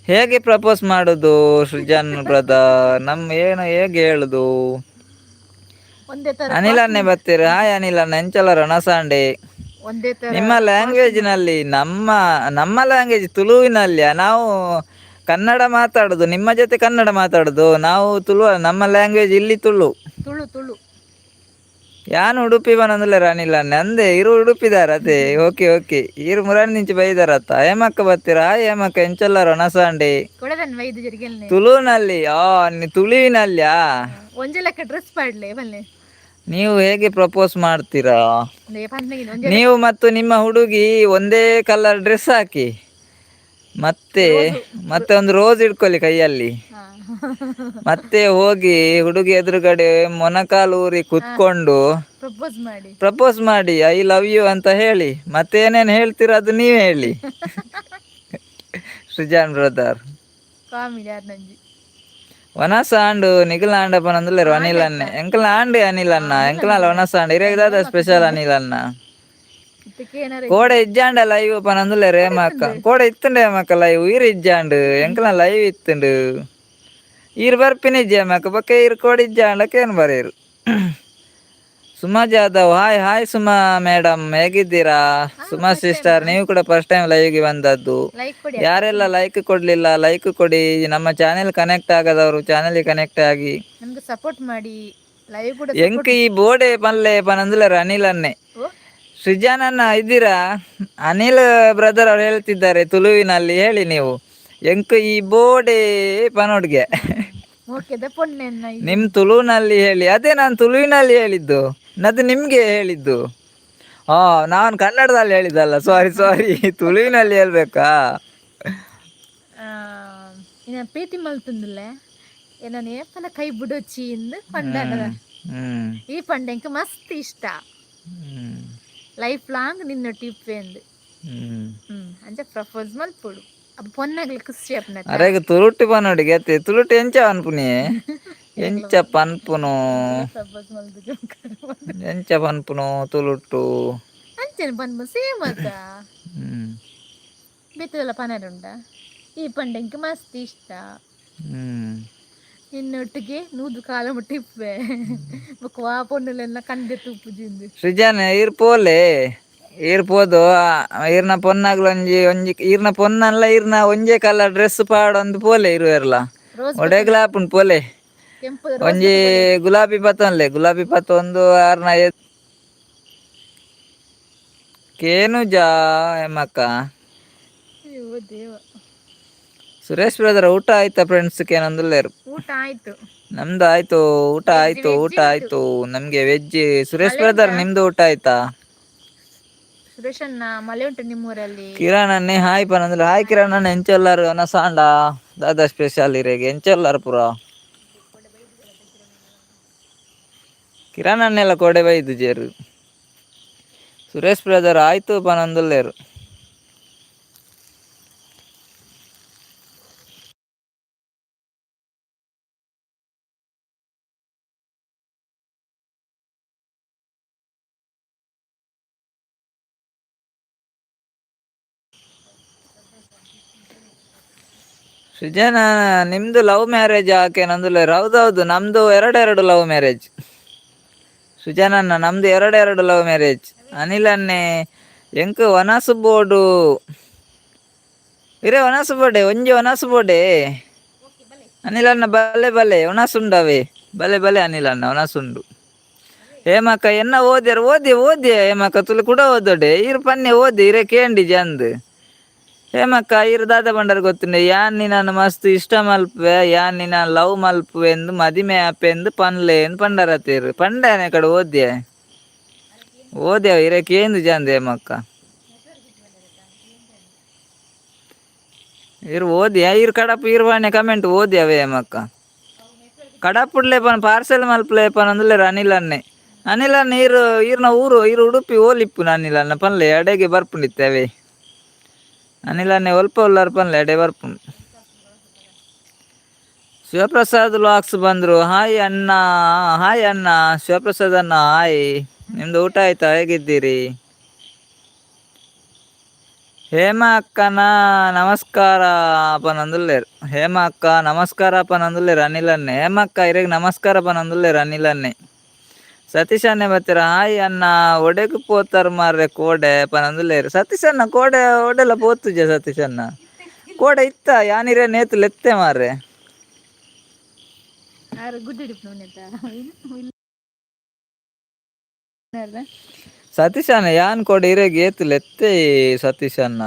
ಹೇಗೆ ಪ್ರಪೋಸ್ ಮಾಡೋದು ಸೃಜನ್ ಬ್ರದರ್? ನಮ್ಮ ಏನು ಹೇಗೆ ಹೇಳುದು? ಒಂದೇ ತರ. ಅನಿಲ್ ಅನ್ನೇ ಬರ್ತೀರಿ. ಹಾಯ್ ಅನಿಲ್ ಅಣ್ಣ, ಎಂಚಲ ರಣಸಾಂಡೆ? ಒಂದೇ ತರ. ನಿಮ್ಮ ಲ್ಯಾಂಗ್ವೇಜ್ನಲ್ಲಿ, ನಮ್ಮ ನಮ್ಮ ಲ್ಯಾಂಗ್ವೇಜ್ ತುಳುವಿನಲ್ಲಿ. ನಾವು ಕನ್ನಡ ಮಾತಾಡುದು, ನಿಮ್ಮ ಜೊತೆ ಕನ್ನಡ ಮಾತಾಡುದು. ನಾವು ತುಳು, ನಮ್ಮ ಲ್ಯಾಂಗ್ವೇಜ್ ಇಲ್ಲಿ ತುಳು. ತುಳು ತುಳು. ಯಾನು ಉಡುಪಿ ಬನಂದುಲ್ಲೆರ್ ಅನಿಲ್ ಅಣ್ಣೆ? ಅಂದೆ ಇರು ಉಡುಪಿದಾರ ಅದೇ. Okay okay, ಈರು ಮುರಾನಿ ನಿಂಚಿ ಬೈದಾರತ್ತ. ಹೇಮಕ್ಕ ಬರ್ತೀರಾ? ಹಾಯ್ ಹೇಮಕ್ಕ, ಎಂಚಲ್ಲ ರಣಸಾಂಡೆ? ಕೊಡದನ್ ವೈದ್ಯ ಜರಿಗೆಲ್ನೆ. ತುಳುವಿನಲ್ಲಿ, ಆ ತುಳುವಿನಲ್ಲಿಯಾ? ಒಂಜೆ ಲೆಕ್ಕ ಡ್ರೆಸ್ ಪಾಡ್ಲೆ ಬಲ್ಲೆ. ನೀವು ಹೇಗೆ ಪ್ರಪೋಸ್ ಮಾಡ್ತೀರಾ? ಪಂದ್ಲಗಿನ ಒಂಜೆ. ನೀವು ಮತ್ತು ನಿಮ್ಮ ಹುಡುಗಿ ಒಂದೇ ಕಲರ್ ಡ್ರೆಸ್ ಹಾಕಿ, ಮತ್ತೆ ಮತ್ತೆ ಒಂದು ರೋಸ್ ಇಟ್ಕೊಳ್ಳಿ ಕೈಯಲ್ಲಿ. ಮತ್ತೆ ಹೋಗಿ ಹುಡುಗಿ ಎದುರುಗಡೆ ಮೊಣಕಾಲು ಊರಿ ಕುತ್ಕೊಂಡು ಪ್ರಪೋಸ್ ಮಾಡಿ. ಪ್ರಪೋಸ್ ಮಾಡಿ, I love you ಅಂತ ಹೇಳಿ. ಮತ್ತೆ ಏನೇನು ಹೇಳ್ತೀರಾ ಅದು ನೀವೇ ಹೇಳಿ ಸೃಜಾನ್ ಬ್ರದರ್. ಕಾಮಿಡಿ ಯಾರ್ ನಂಜಿ. ವನಸ ಆಂಡು ನಿಗಲ ಆಂಡ ಪನಂದುಲ್ಲೆರ್ ಅನಿಲ್ ಅಣ್ಣೆ. ಎಂಕಲ್ನ ಆಂಡೆ ಅನಿಲ್ ಅಣ್ಣ, ಎಂಕಲ್ನ ವನಸ ಆಂಡ್. ಇರೆಗ್ ದಾದ ಸ್ಪೆಷಲ್ ಅನಿಲ್ ಅಣ್ಣ? ಇದಕ್ಕೆ ಏನಾರ. ಕೋಡೆ ಇಜ್ಜಾಂಡ ಲೈವ್ ಪನಂದುಲ್ಲೆರ್ ಹೇಮಕ್ಕ. ಕೋಡೆ ಇತ್ತುಂಡೆ ಹೇಮಕ್ಕ ಲೈವ್? ಈರ್ ಇಜ್ಜಾಂಡ್, ಎಂಕಲ್ನ ಲೈವ್ ಇತ್ತುಂಡು. ಈರ್ ಬರ್ಪಿನ ಇಜ್ಜಿ ಹೇಮಕ್ಕ. ಬೊಕ್ಕ ಈರ್ ಕೋಡೆ ಇಜ್ಜಾಂಡ ಕೇನ್ ಬರೇರು. Suma Jadhav, hi hi Suma madam, ಹೇಗಿದ್ದೀರಾ? ಸುಮಾ ಸಿಸ್ಟರ್, ನೀವು ಕೂಡ ಫಸ್ಟ್ ಟೈಮ್ ಲೈವ್ಗೆ ಬಂದದ್ದು. ಲೈಕ್ ಕೊಡಿ. ಯಾರೆಲ್ಲ ಲೈಕ್ ಕೊಡ್ಲಿಲ್ಲ, ಲೈಕ್ ಕೊಡಿ. ನಮ್ಮ ಚಾನೆಲ್ ಕನೆಕ್ಟ್ ಆಗದವರು ಚಾನೆಲ್ ಕನೆಕ್ಟ್ ಆಗಿ. ನಮ್ಗೆ ಸಪೋರ್ಟ್ ಮಾಡಿ, ಲೈವ್ ಕೂಡ. ಎಂಕ್ ಈ ಬೋಡೆ ಪನ್ಲೆ ಪನಂದುಲ್ಲೆರ್ ಅನಿಲ್ ಅನ್ನೆ. ಓ. ಸೃಜಾನ್ ಅಣ್ಣ ಇದ್ದೀರಾ? ಅನಿಲ್ ಬ್ರದರ್ ಅವ್ರು ಹೇಳ್ತಿದ್ದಾರೆ, ತುಳುವಿನಲ್ಲಿ ಹೇಳಿ ನೀವು. ಎಂಕ್ ಈ ಬೋಡೆ ಪನೋಡ್ಗೆ. ಓಕೆದ ಪೊಣ್ಣೆನ್ನ. ನಿಮ್ ತುಳುವಿನಲ್ಲಿ ಹೇಳಿ. ಅದೇ ನಾನು ತುಳುವಿನಲ್ಲಿ ಹೇಳಿದ್ದು, ಅದು ನಿಮ್ಗೆ ಹೇಳಿದ್ದು. ಹಾ, ನಾನು ಕನ್ನಡದಲ್ಲಿ ಹೇಳಿದ್ದಲ್ಲ, ಸಾರಿ ಸಾರಿ. ತುಳುವಿನಲ್ಲಿ ಹೇಳ್ಬೇಕಾ? ಇನ್ನ ಪ್ರೀತಿ ಮಲ್ತುಂದುಲ್ಲೆ, ಏನಾನ ಏಪಲ ಕೈ ಬುಡೊಚ್ಚಿ ಇಂದು ಪಂಡನ. ಈ ಪಂಡೆಂಕ್ ಮಸ್ತ್ ಇಷ್ಟ. ಲೈಫ್ ಲಾಂಗ್ ನಿನ್ನ ಟಿಪ್ ಎಂದು. ಅಂಚ ಪ್ರಪೋಸ್ ಮಲ್ಪೊಡು. ಅಪ್ಪ ಪೊನ್ನಾಗ್ಲಿ ಖುಷಿ ಅಪ್ಪನ. ಅರೆಗ್ ತುಳುಟ್ಟಿ ಪನೋಡಿ ಗೆತ್ತೆ, ತುಳುಟ್ಟಿ ಎಂಚ ಅನ್ಪುನಿ, ಎಂಚ ಪನ್ಪುನು, ಎಂಚ ಪನ್ಪುನು ತುಳುಟ್ಟು? ಅಂಚನೆ ಪನ್ಪು ಸೇಮ್ ಅತ್ತ. ಬೇತೆಲ್ಲ ಪನರುಂಡ ಈ ಪಂಡ ಎಂಕ್ ಮಸ್ತ್ ಇಷ್ಟ. ನಿನ್ನೊಟ್ಟಿಗೆ ನೂದು ಕಾಲ ಮುಟ್ಟ ಇಪ್ಪೆ ಬೊಕ್ಕ ವಾ ಪೊಣ್ಣುಲೆಲ್ಲ ಕಂಡೆ ತೂಪುಜಿಂದು. ಸೃಜನ್, ಈರ್ ಪೋಲೆ, ಈರ್ ಪೋದು ಈರ್ನ ಪೊನ್ನಾಗ್ಲ ಒಂಜಿ ಒಂಜಿ ಈರ್ನ ಪೊನ್ನಲ್ಲ ಈರ್ನ ಒಂಜೇ ಕಲರ್ ಡ್ರೆಸ್ ಪಾಡೊಂದು ಪೋಲೆ ಇರುವೆರ್ಲ. ರೋಸ್. ಒಡೆಗ್ಲ ಆಪುಂಡು, ಪೋಲೆ. ಕೆಂಪು. ಒಂಜಿ ಗುಲಾಬಿ ಪತ್ತೊನ್ಲೆ, ಗುಲಾಬಿ ಪತ್ತೊಂದು ಆರ್ನ ಕೇನುಜಾ ಎಮ್ಮಕ್ಕ. ಅಯ್ಯೋ ದೇವ. ಸುರೇಶ್ ಬ್ರದರ್, ಊಟ ಆಯ್ತಾ ಫ್ರೆಂಡ್ಸ್ ಕೇನೊಂದುಲ್ಲೇರು. ಊಟ ಆಯ್ತು. ನಮ್ದು ಆಯ್ತು ಊಟ. ಆಯ್ತು, ಊಟ ಆಯ್ತು ನಮ್ಗೆ ವೆಜ್. ಸುರೇಶ್ ಬ್ರದರ್, ನಿಮ್ದು ಊಟ ಆಯ್ತಾ? ಸುರೇಶಣ್ಣ, ಮಳೆ ಉಂಟು ನಿಮ್ಮೂರಲ್ಲಿ? ಕಿರಣ್ ಅನ್ನೆ ಹಾಯ್ ಪನಂದ್ರೆ, ಹಾಯ್ ಕಿರಣ್ ಅಣ್ಣ. ಎಂಚೊಲ್ಲಾರು ಅನಸಾಂಡ? ದಾದಾ ಸ್ಪೆಷಲ್ ಇರೆಗೆ? ಎಂಚೊಲ್ಲಾರು ಪುರ? ಕಿರಣ್ ಅಣ್ಣೆಲ್ಲ ಕೋಡೆ ಬೈದು ಜೇರು. ಸುರೇಶ್ ಬ್ರದರ್ ಆಯ್ತು ಪನಂದುಲ್ಲೇರು. ಸೃಜನ, ನಿಮ್ದು ಲವ್ ಮ್ಯಾರೇಜ್ ಆಕೆನಂದುಲ್ಲೇರು. ಹೌದೌದು, ನಮ್ದು ಎರಡೆರಡು ಲವ್ ಮ್ಯಾರೇಜ್. ಸುಜನನ್ನ, ನಮ್ದು ಎರಡೆರಡು ಲವ್ ಮ್ಯಾರೇಜ್. ಅನಿಲ್ ಅನ್ನೆ, ಎಂಕ್ ವನಸು ಬೋಡು, ಇರೆ ವನಸು ಬೋಡೆ, ಒಂಜಿ ವನಸು ಬೋಡೆ. ಅನಿಲ್ ಅಣ್ಣ, ಬಲೆ ಬಲೆ, ಒಣಸುಂಡವೆ, ಬಲೆ ಬಲೆ. ಅನಿಲ್ ಅಣ್ಣ, ಒಣಸುಂಡು. ಹೇಮಕ್ಕ, ಎನ್ನ ಓದ್ಯಾರ? ಓದಿ ಓದಿ ಹೇಮಕ್ಕ, ತುಳು ಕೂಡ ಓದೋಡೆ. ಈರ್ ಪನ್ನೆ ಓದಿ, ಇರೆ ಕೇಂಡಿ ಜಂದ್. ಹೇಮಕ್ಕ, ಈರ್ ದಾದ ಬಂಡರ್ ಗೊತ್ತುಂಡೆ? ಯಾನ್ ನಿನ್ನನ್ನು ಮಸ್ತ್ ಇಷ್ಟ ಮಲ್ಪುವೆ, ಯಾನ್ ನಿನ್ನ ಲವ್ ಮಲ್ಪುವೆ ಎಂದು, ಮದಿಮೆ ಆಪೆಂದು ಪನ್ಲೆ ಎಂದು ಪಂಡರತೀರು. ಪಂಡನೆ ಕಡೆ ಓದ್ಯ ಓದ್ಯ, ಇರೆ ಕೇಂದು ಜಂದ್. ಹೇಮಕ್ಕ, ಇರು ಓದಿಯ, ಇರು ಕಡಪು ಇರುವಾಣೆ ಕಮೆಂಟ್ ಓದಿಯವೇ ಹೇಮಕ್ಕ. ಕಡಪುಡ್ಲೆ ಪನ್, ಪಾರ್ಸೆಲ್ ಮಲ್ಪಲೆ ಪನ್ ಅಂದ್ಲೆ ಅನಿಲ್ ಅನ್ನೆ. ಅನಿಲ್ ಅಣ್ಣ, ಈರು ಈರ್ನ ಊರು, ಈರು ಉಡುಪಿ ಓಲಿಪ್ಪು ಅನಿಲ್ ಅಣ್ಣ ಪನ್ಲೆ, ಎಡೆಗೆ ಬರ್ಪುಂಡಿತ್ತೇವೆ. ಅನಿಲ್ ಅಣ್ಣೆ ಒಲ್ಪ ಉಲ್ಲಾರ ಪನ್ಲೆ, ಎಡೆ ಬರ್ಪುಂಡು. ಶಿವಪ್ರಸಾದ್ ವ್ಲಾಗ್ಸ್ ಬಂದರು. ಹಾಯ್ ಅಣ್ಣ, ಹಾಯ್ ಅಣ್ಣ. ಶಿವಪ್ರಸಾದ್ ಅಣ್ಣ, ಹಾಯ್. ನಿಮ್ದು ಊಟ ಆಯ್ತಾ? ಹೇಗಿದ್ದೀರಿ? ಹೇಮ ಅಕ್ಕನ ನಮಸ್ಕಾರ ಪನಂದುಲ್ಲೇರು. ಹೇಮ ಅಕ್ಕ, ನಮಸ್ಕಾರ ಪನಂದುಲ್ಲೇರು ಅನಿಲ್ ಅಣ್ಣೆ. ಹೇಮ ಅಕ್ಕ, ಇರೆಗ್ ನಮಸ್ಕಾರ ಪನಂದುಲ್ಲೇರು ಅನಿಲ್ ಅಣ್ಣೆ. ಸತೀಶ್ ಅಣ್ಣೆ ಬತ್ತೀರ. ಹಾಯ್ ಅಣ್ಣ, ಒಡೆಗ್ ಪೋತಾರ ಮಾರ್ರೆ ಕೋಡೆ ಪನಂದುಲ್ಲೇರು ಸತೀಶ್ ಅಣ್ಣ. ಕೋಡೆ ಒಡೆಲ್ಲ ಪೋತುಜೆ ಸತೀಶ್ ಅಣ್ಣ. ಕೋಡೆ ಇತ್ತ ಯಾನಿರೆ ನೇತು ಲೆತ್ತೆ ಮಾರ್ರೆ. ಆರು ಗುಡ್ಡಿಡಿಪ್ ಇಲ್ಲ. ಸತೀಶ್ ಅಣ್ಣ, ಯಾನ್ ಕೋಡೆ ಇರೆಗ್ ಏತು ಲೆತ್ತೆ ಸತೀಶ್ ಅಣ್ಣ.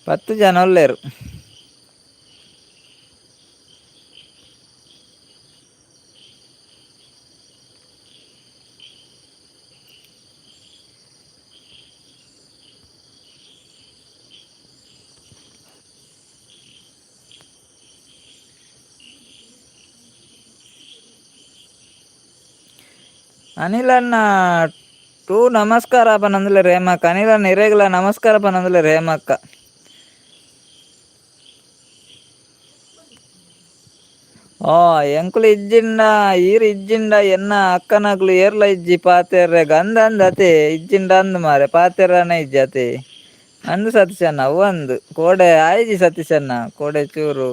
10 ಜನ ಉಲ್ಲೇರು. ಅನಿಲ್ ಅಣ್ಣ ಟೂ ನಮಸ್ಕಾರ ಪನಂದುಲ್ಲೇರು ಹೇಮಕ್ಕ. ಅನಿಲ್ ಅಣ್ಣ, ಇರೆಗ್ಲ ನಮಸ್ಕಾರ ಪನಂದುಲ್ಲೇರು ಹೇಮಕ್ಕ. ಓ ಎಂಕುಲು ಇಜ್ಜಿಂಡ, ಈರ್ ಇಜ್ಜಿಂಡ ಎನ್ನ ಅಕ್ಕನಕ್ಲು ಏರ್ಲ ಇಜ್ಜಿ ಪಾತೆರ್ರೆ ಗಂಧ ಅಂದ್ ಅತೆ. ಇಜ್ಜಿಂಡ ಅಂದ್ ಮಾರೆ, ಪಾತೆರನೆ ಇಜ್ಜಿ ಅತೆ ಅಂದು ಸತೀಶಣ್ಣ. ಅವು ಅಂದು ಕೋಡೆ ಆಯ್ಜಿ ಸತೀಶಣ್ಣ, ಕೋಡೆ ಚೂರು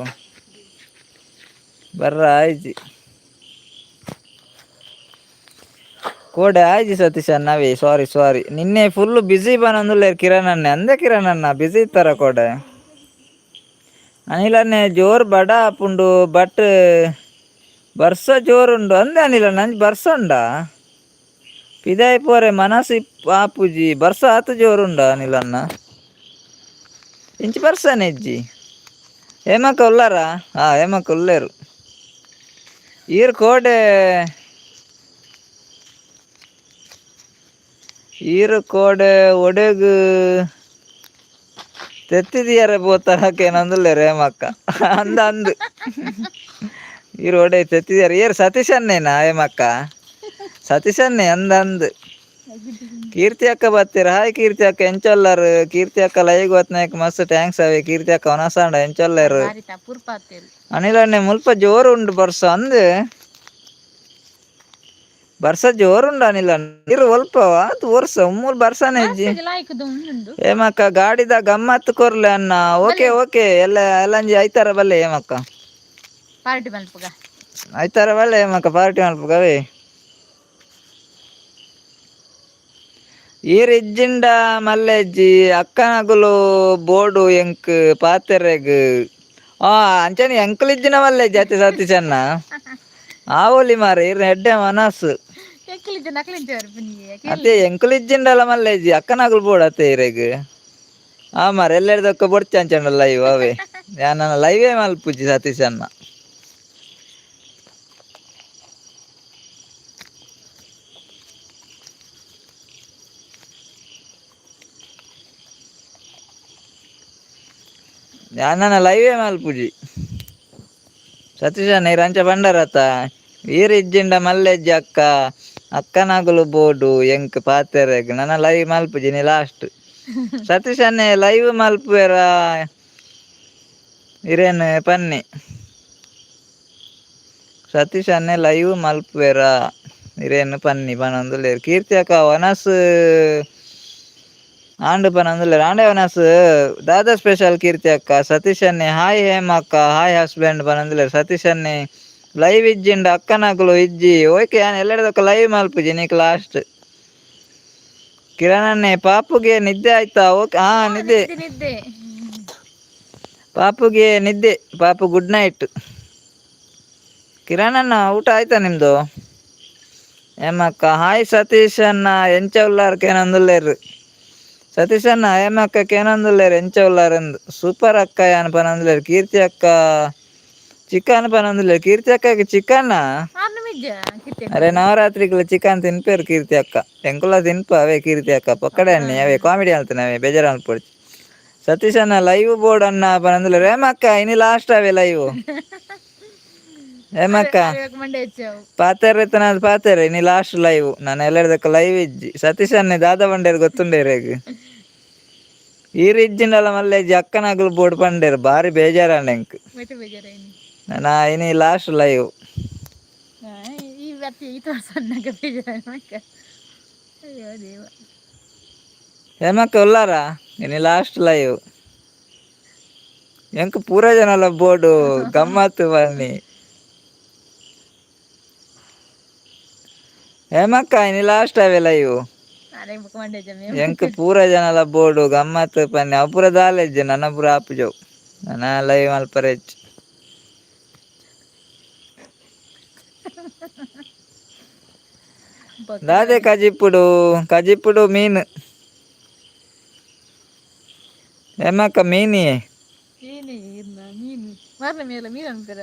ಬರ್ರ ಆಯ್ಜಿ, ಕೋಡೆ ಆಯ್ಜಿ ಸತೀಶಣ್ಣ. ಅವೇ ಸಾರಿ ಸಾರಿ, ನಿನ್ನೆ ಫುಲ್ ಬ್ಯುಸಿ ಬನಂದುಲ್ಲೇರು ಕಿರಣ್ ಅಣ್ಣೆ. ಅಂದೆ ಕಿರಣ್ ಅಣ್ಣ, ಬ್ಯುಸಿ ಇತ್ತಾರ ಕೋಡೆ. ಅನಿಲ್ ಅಣ್ಣೆ, ಜೋರು ಬಡ ಆಪುಂಡು ಬಟ್ ಬರ್ಸ ಜೋರುಂಡು ಅಂದೆ. ಅನಿಲ್ ಅಣ್ಣ, ಅಂಚ ಬರ್ಸ ಉಂಡಾ? ಪಿದಾಯಿ ಪೋರೆ ಮನಸ್ಸು ಆಪುಜಿ, ಬರ್ಸ ಆತು ಜೋರುಂಡ ಅನಿಲ್ ಅಣ್ಣ? ಇಂಚಿ ಬರ್ಸನೆ ಇಜ್ಜಿ. ಹೇಮಕ್ಕ ಉಲ್ಲಾರಾ? ಹಾ, ಹೇಮಕ್ಕ ಉಲ್ಲೇರು. ಈರ್ ಕೋಡೆ, ಈರು ಕೋಡೆ ಒಡೆಗ್ ತೆತ್ತಿದಿಯಾರೆ ಪೋತಾರಕೇನಂದುಲ್ಲೇರು ಹೇಮಕ್ಕ. ಅಂದ ಅಂದು, ಈರು ಒಡೆ ತೆತ್ತಿದಿಯಾರ ಏರು ಸತೀಶ್ ಅಣ್ಣೇನಾ ಹೇಮಕ್ಕ? ಸತೀಶನ್ನೇ ಅಂದ ಅಂದ್. ಕೀರ್ತಿ ಅಕ್ಕ ಬತ್ತೀರ, ಹಾಯ್ ಕೀರ್ತಿ ಅಕ್ಕ, ಎಂಚೊಲ್ಲಾರು? ಕೀರ್ತಿ ಅಕ್ಕ ಲೈವ್ ಗೊತ್ತನಾಯ್ಕ ಮಸ್ತ್ thanks ಅವೇ. ಕೀರ್ತಿ ಅಕ್ಕ ವನಸಾಂಡ ಎಂಚೊಲ್ಲಾರು? ಅನಿಲ್ ಅಣ್ಣೆ ಮುಲ್ಪ ಜೋರು ಉಂಡು ಬರ್ಸ ಅಂದ್, ಬರ್ಸ ಜೋರುಂಡು ಅನಿಲ್ ಅಣ್ಣ. ಇರು ಒಲ್ಪ ಅದು ವರ್ಷ ಉಮ್ಮೂಲ್ ಬರ್ಸನೆ ಇಜ್ಜಿ. ಹೇಮಕ್ಕ ಗಾಡಿದ ಗಮ್ಮತ್ ಕೊರ್ಲೆ ಅಣ್ಣ. ಓಕೆ ಓಕೆ, ಎಲ್ಲ ಎಲ್ಲಂಜಿ ಐತಾರ ಬಲ್ಲೆ ಹೇಮಕ್ಕ. ಪಾರ್ಟಿ ಮಲ್ಪುಗ. ಐತಾರ ಬಲ್ಲೆ ಹೇಮಕ್ಕ, ಪಾರ್ಟಿ ಮಲ್ಪುಗವೇ. ಈರ್ ಇಜ್ಜಿಂಡ ಮಲ್ಲೆಜ್ಜಿ ಅಕ್ಕನಗುಲು ಬೋಡು ಎಂಕ್ ಪಾತೆರೆಗ್. ಆ ಅಂಚನೆ ಎಂಕುಲು ಇಜ್ಜಿನ ಮಲ್ಲೆಜ್ಜಿ ಅತ್ತೆ ಸತೀಶಣ್ಣ. ಆವೊಲಿ ಮಾರೆ, ಈರ್ನ ಎಡ್ಡೆ ಮನಸ್ಸು. ಅತ್ತೆ ಎಂಕುಲು ಇಜ್ಜಿಂಡಲ ಮಲ್ಲೆಜ್ಜಿ ಅಕ್ಕನಗುಲು ಬೋಡು ಅತ್ತೆ ಈರೆಗ್. ಆ ಮಾರೆ ಎಲ್ಲೆಡ್ದಕ್ಕ ಬೊಡ್ಚಿ ಅಂಚಂಡ ಲೈವ್ ಅವೇ. ಯಾನ್ ಲೈವೇ ಮಲ್ಪುಜಿ ಸತೀಶಣ್ಣ. ಯಾನ್ ಲೈವೇ ಮಲ್ಪುಜಿ ಸತೀಶಣ್ಣ. ಈರ್ ಅಂಚ ಬಂಡರತ್ತ, ಈರ್ ಇಜ್ಜಿಂಡ ಮಲ್ಲೆಜ್ಜಿ ಅಕ್ಕ, ಅಕ್ಕನಗುಲು ಬೋಡು ಎಂಕ್ ಪಾತೆರೆಗ್. ನನ ಲೈವ್ ಮಲ್ಪುಜಿ ನೀ ಲಾಸ್ಟ್. ಸತೀಶ್ ಅಣ್ಣೆ ಲೈವ್ ಮಲ್ಪುವೆರ ಇರೇನು ಪನ್ನಿ. ಸತೀಶ್ ಅಣ್ಣೆ ಲೈವ್ ಮಲ್ಪುವೆರ ಇರೇನು ಪನ್ನಿ ಪನೊಂದುಲ್ಲೆರ್. ಕೀರ್ತಿ ಅಕ್ಕ ವನಸ್ ಆಂಡ್ ಪನೊಂದುಲ್ಲೆರ್. ಆಂಡೆ ವನಸ್ ದಾದಾ ಸ್ಪೆಷಲ್ ಕೀರ್ತಿ ಅಕ್ಕ? ಸತೀಶ್ ಅಣ್ಣೆ ಹಾಯ್ ಹೇಮಕ್ಕ, ಹಾಯ್ ಹಸ್ಬೆಂಡ್ ಪನೊಂದುಲ್ಲೆರ್. ಸತೀಶ್ ಅಣ್ಣೆ ಲೈವ್ ಇಜ್ಜಿಂಡ ಅಕ್ಕನಗುಲು ಇಜ್ಜಿ. ಓಕೆ, ಯಾನ್ ಎಲ್ಲೆಡ್ದಕ್ಕ ಲೈವ್ ಮಲ್ಪುಜಿ ನೀಕ್ ಲಾಸ್ಟ್. ಕಿರಣ್ ಅಣ್ಣೆ ಪಾಪುಗೆ ನಿದ್ದೆ ಆಯ್ತಾ? ಓಕೆ, ಹಾ ನಿದ್ದೆ. ನಿದ್ದೆ. ಪಾಪುಗೆ ನಿದ್ದೆ, ಪಾಪು ಗುಡ್ ನೈಟ್. ಕಿರಣ್ ಅಣ್ಣ ಊಟ ಆಯ್ತಾ ನಿಮ್ದು? ಹೇಮಕ್ಕ ಹಾಯ್ ಸತೀಶ್ ಅಣ್ಣ, ಎಂಚ ಉಲ್ಲಾರ್ ಕೇನೊಂದುಲ್ಲೆರ್. ಸತೀಶ್ ಅಣ್ಣ ಹೇಮಕ್ಕ ಕೇನೊಂದುಲ್ಲೆರ್ ಎಂಚ ಉಲ್ಲಾರ್ ಅಂದ್. ಸೂಪರ್ ಅಕ್ಕ ಯಾನ್ ಪನೊಂದುಲ್ಲೆರ್. ಕೀರ್ತಿ ಅಕ್ಕ ಚಿಕನ್ ಪನೊಂದುಲ್ಲೆರ್. ಕೀರ್ತಿ ಅಕ್ಕಗೆ ಚಿಕನ್? ಅರೆ ನವರಾತ್ರಿಗಳ ಚಿಕನ್ ತಿನ್ಪೇರು ಕೀರ್ತಿ ಅಕ್ಕ. ಎಂಕುಲ ತಿನ್ಪ ಅವೇ ಕೀರ್ತಿ ಅಕ್ಕ. ಪೊಕ್ಕಡೆ ಅಣ್ಣಿ ಅವೇ ಕಾಮಿಡಿ ಅಲ್ತನ ಅವೇ, ಬೇಜಾರು ಅನ್ಪೊಡ್ಚಿ. ಸತೀಶ್ ಅಣ್ಣ ಲೈವ್ ಬೋರ್ಡ್ ಅಣ್ಣ ಪನೊಂದುಲ್ಲೆರ್. ಹೇಮಕ್ಕ ಇನಿ ಲಾಸ್ಟ್ ಅವೇ ಲೈವ್. ಹೇಮಕ್ಕ ಪಾತೆರೆ ಪಾತೆರೆ, ಇನಿ ಲಾಸ್ಟ್ ಲೈವ್. ನಾನು ಎಲ್ಲೆಡ್ದಕ್ಕ ಲೈವ್ ಇಜ್ಜಿ. ಸತೀಶ್ ಅಣ್ಣೆ ದಾದ ಬಂಡೇರು ಗೊತ್ತುಂಡೇರೇಗ್. ಈರ್ ಇಜ್ಜಿಂಡಲ ಮಲ್ಲೆಜ್ಜಿ ಅಕ್ಕನಗುಲು ಬೋರ್ಡ್ ಪಂಡೇರು. ಬಾರಿ ಬೇಜಾರಂಡ ಎಂಕ್. ನಾ ಇನಿ ಲಾಸ್ಟ್ ಲೈವ್. ಹೇಮಕ್ಕ ಉಲ್ಲಾರ ಇನಿ ಲಾಸ್ಟ್ ಲೈವ್. ಎಂಕ್ ಪೂರ ಜನಲ ಬೋರ್ಡು ಗಮ್ಮತ್ತು ಬನ್ನಿ. ಹೇಮಕ್ಕ ಇನಿ ಲಾಸ್ಟ್ ಅವೇ ಲೈವ್. ಎಂಕ್ ಪೂರ ಜನಲ ಬೋರ್ಡು ಗಮ್ಮತ್ತು ಪನ್ನಿ. ಅವು ಪೂರ ದಾಲೆಜ್ಜಿ ನನ್ನ ಪೂರ ಆಪುಜವು. ನನ್ನ ಲೈವ್ ಮಲ್ಪರೆ ಹೆಚ್ಚು. ದಾದೆ ಕಜಿಪುಡು? ಕಜಿಪುಡು ಮೀನು ಹೇಮಕ್ಕ, ಮೀನಿಯೇ. ಮೀನು ಮಾರ್ನ ಮೇಲೆ ಮೀನು ಅನ್ಪೇರ.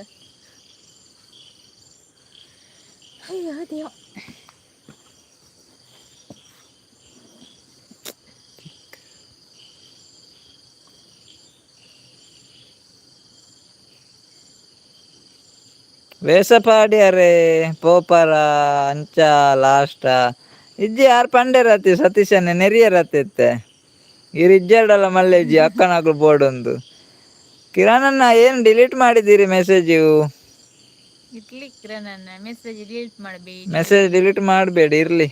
ಅಯ್ಯೋ ದೇವ. ವೇಸಪಾಡ್ಯಾರೆ ಪೋಪರ ಅಂಚ ಲಾಸ್ಟ ಇಜ್ಜಿ. ಯಾರು ಪಂಡೇರತಿ ಸತೀಶನ್ನೆ ನೆರಿಯರತ್ತಿತ್ತೆ. ಇರು ಇಜ್ಜಾಡಲ್ಲ ಮಲ್ಲೆಜ್ಜಿ ಅಕ್ಕನಗಳು ಬೋರ್ಡ್ ಒಂದು. ಕಿರಣಣ್ಣ ಏನು ಡಿಲೀಟ್ ಮಾಡಿದ್ದೀರಿ ಮೆಸೇಜು? ಇರ್ಲಿ ಕಿರಣಣ್ಣ, ಮೆಸೇಜ್ ಡಿಲೀಟ್ ಮಾಡಬೇಡಿ. ಮೆಸೇಜ್ ಡಿಲೀಟ್ ಮಾಡಬೇಡಿ, ಇರಲಿ.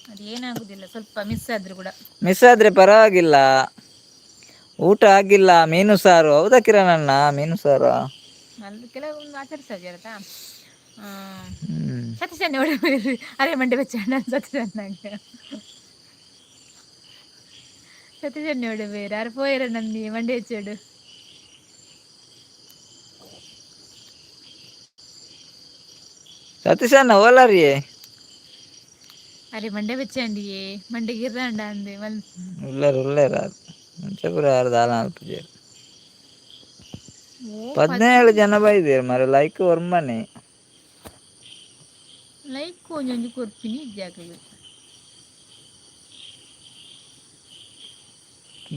ಅದು ಏನಾಗುದಿಲ್ಲ, ಸ್ವಲ್ಪ ಮಿಸ್ ಆದ್ರೂ ಕೂಡ. ಮಿಸ್ ಆದರೆ ಪರವಾಗಿಲ್ಲ. ಊಟ ಆಗಿಲ್ಲ, ಮೀನು ಸಾರು. ಹೌದಾ ಕಿರಣಣ್ಣ, ಮೀನು ಸಾರು? ಅಲ್ಲಿ ಕೆಲವೊಂದು ಆಚರಿಸ್ತಾ ಸತೀಶಣ್ಣ ಅರೆ ಮಂಡೆ ಬೆಚ್ಚ ಸತೀಶಣ್ಣ. ಸತೀಶಣ್ಣ ಬೇರೆ ಅರೆ ಪೋಯರ ನಂದಿ ಮಂಡೆ ಹೆಚ್ಚಡು. ಸತೀಶಣ್ಣ ಓಲಾರಿಯೇ? ಅರೆ ಮಂಡೆ ಬೆಚ್ಚಂಡಿಯೇ, ಮಂಡೆ ಗಿರ್ರಾಂಡ ಅಂದೆ ಮಲ್. ಉಲ್ಲೇರು ಉಲ್ಲೇರು, ಅದು ಮುಂಚೆ ಪೂರ ಯಾರು ದಾಲ ಮಲ್ಪುಜೆರ್. 17 ಜನ ಬೈದೇರು ಮರೆ, ಲೈಕ್ ಒರ್ಮನೆ. ಲೈಕ್ ಒಂಜೊಂಜಿ ಕೊರ್ಪಿನಿ ಇಜ್ಜಾಕಲು.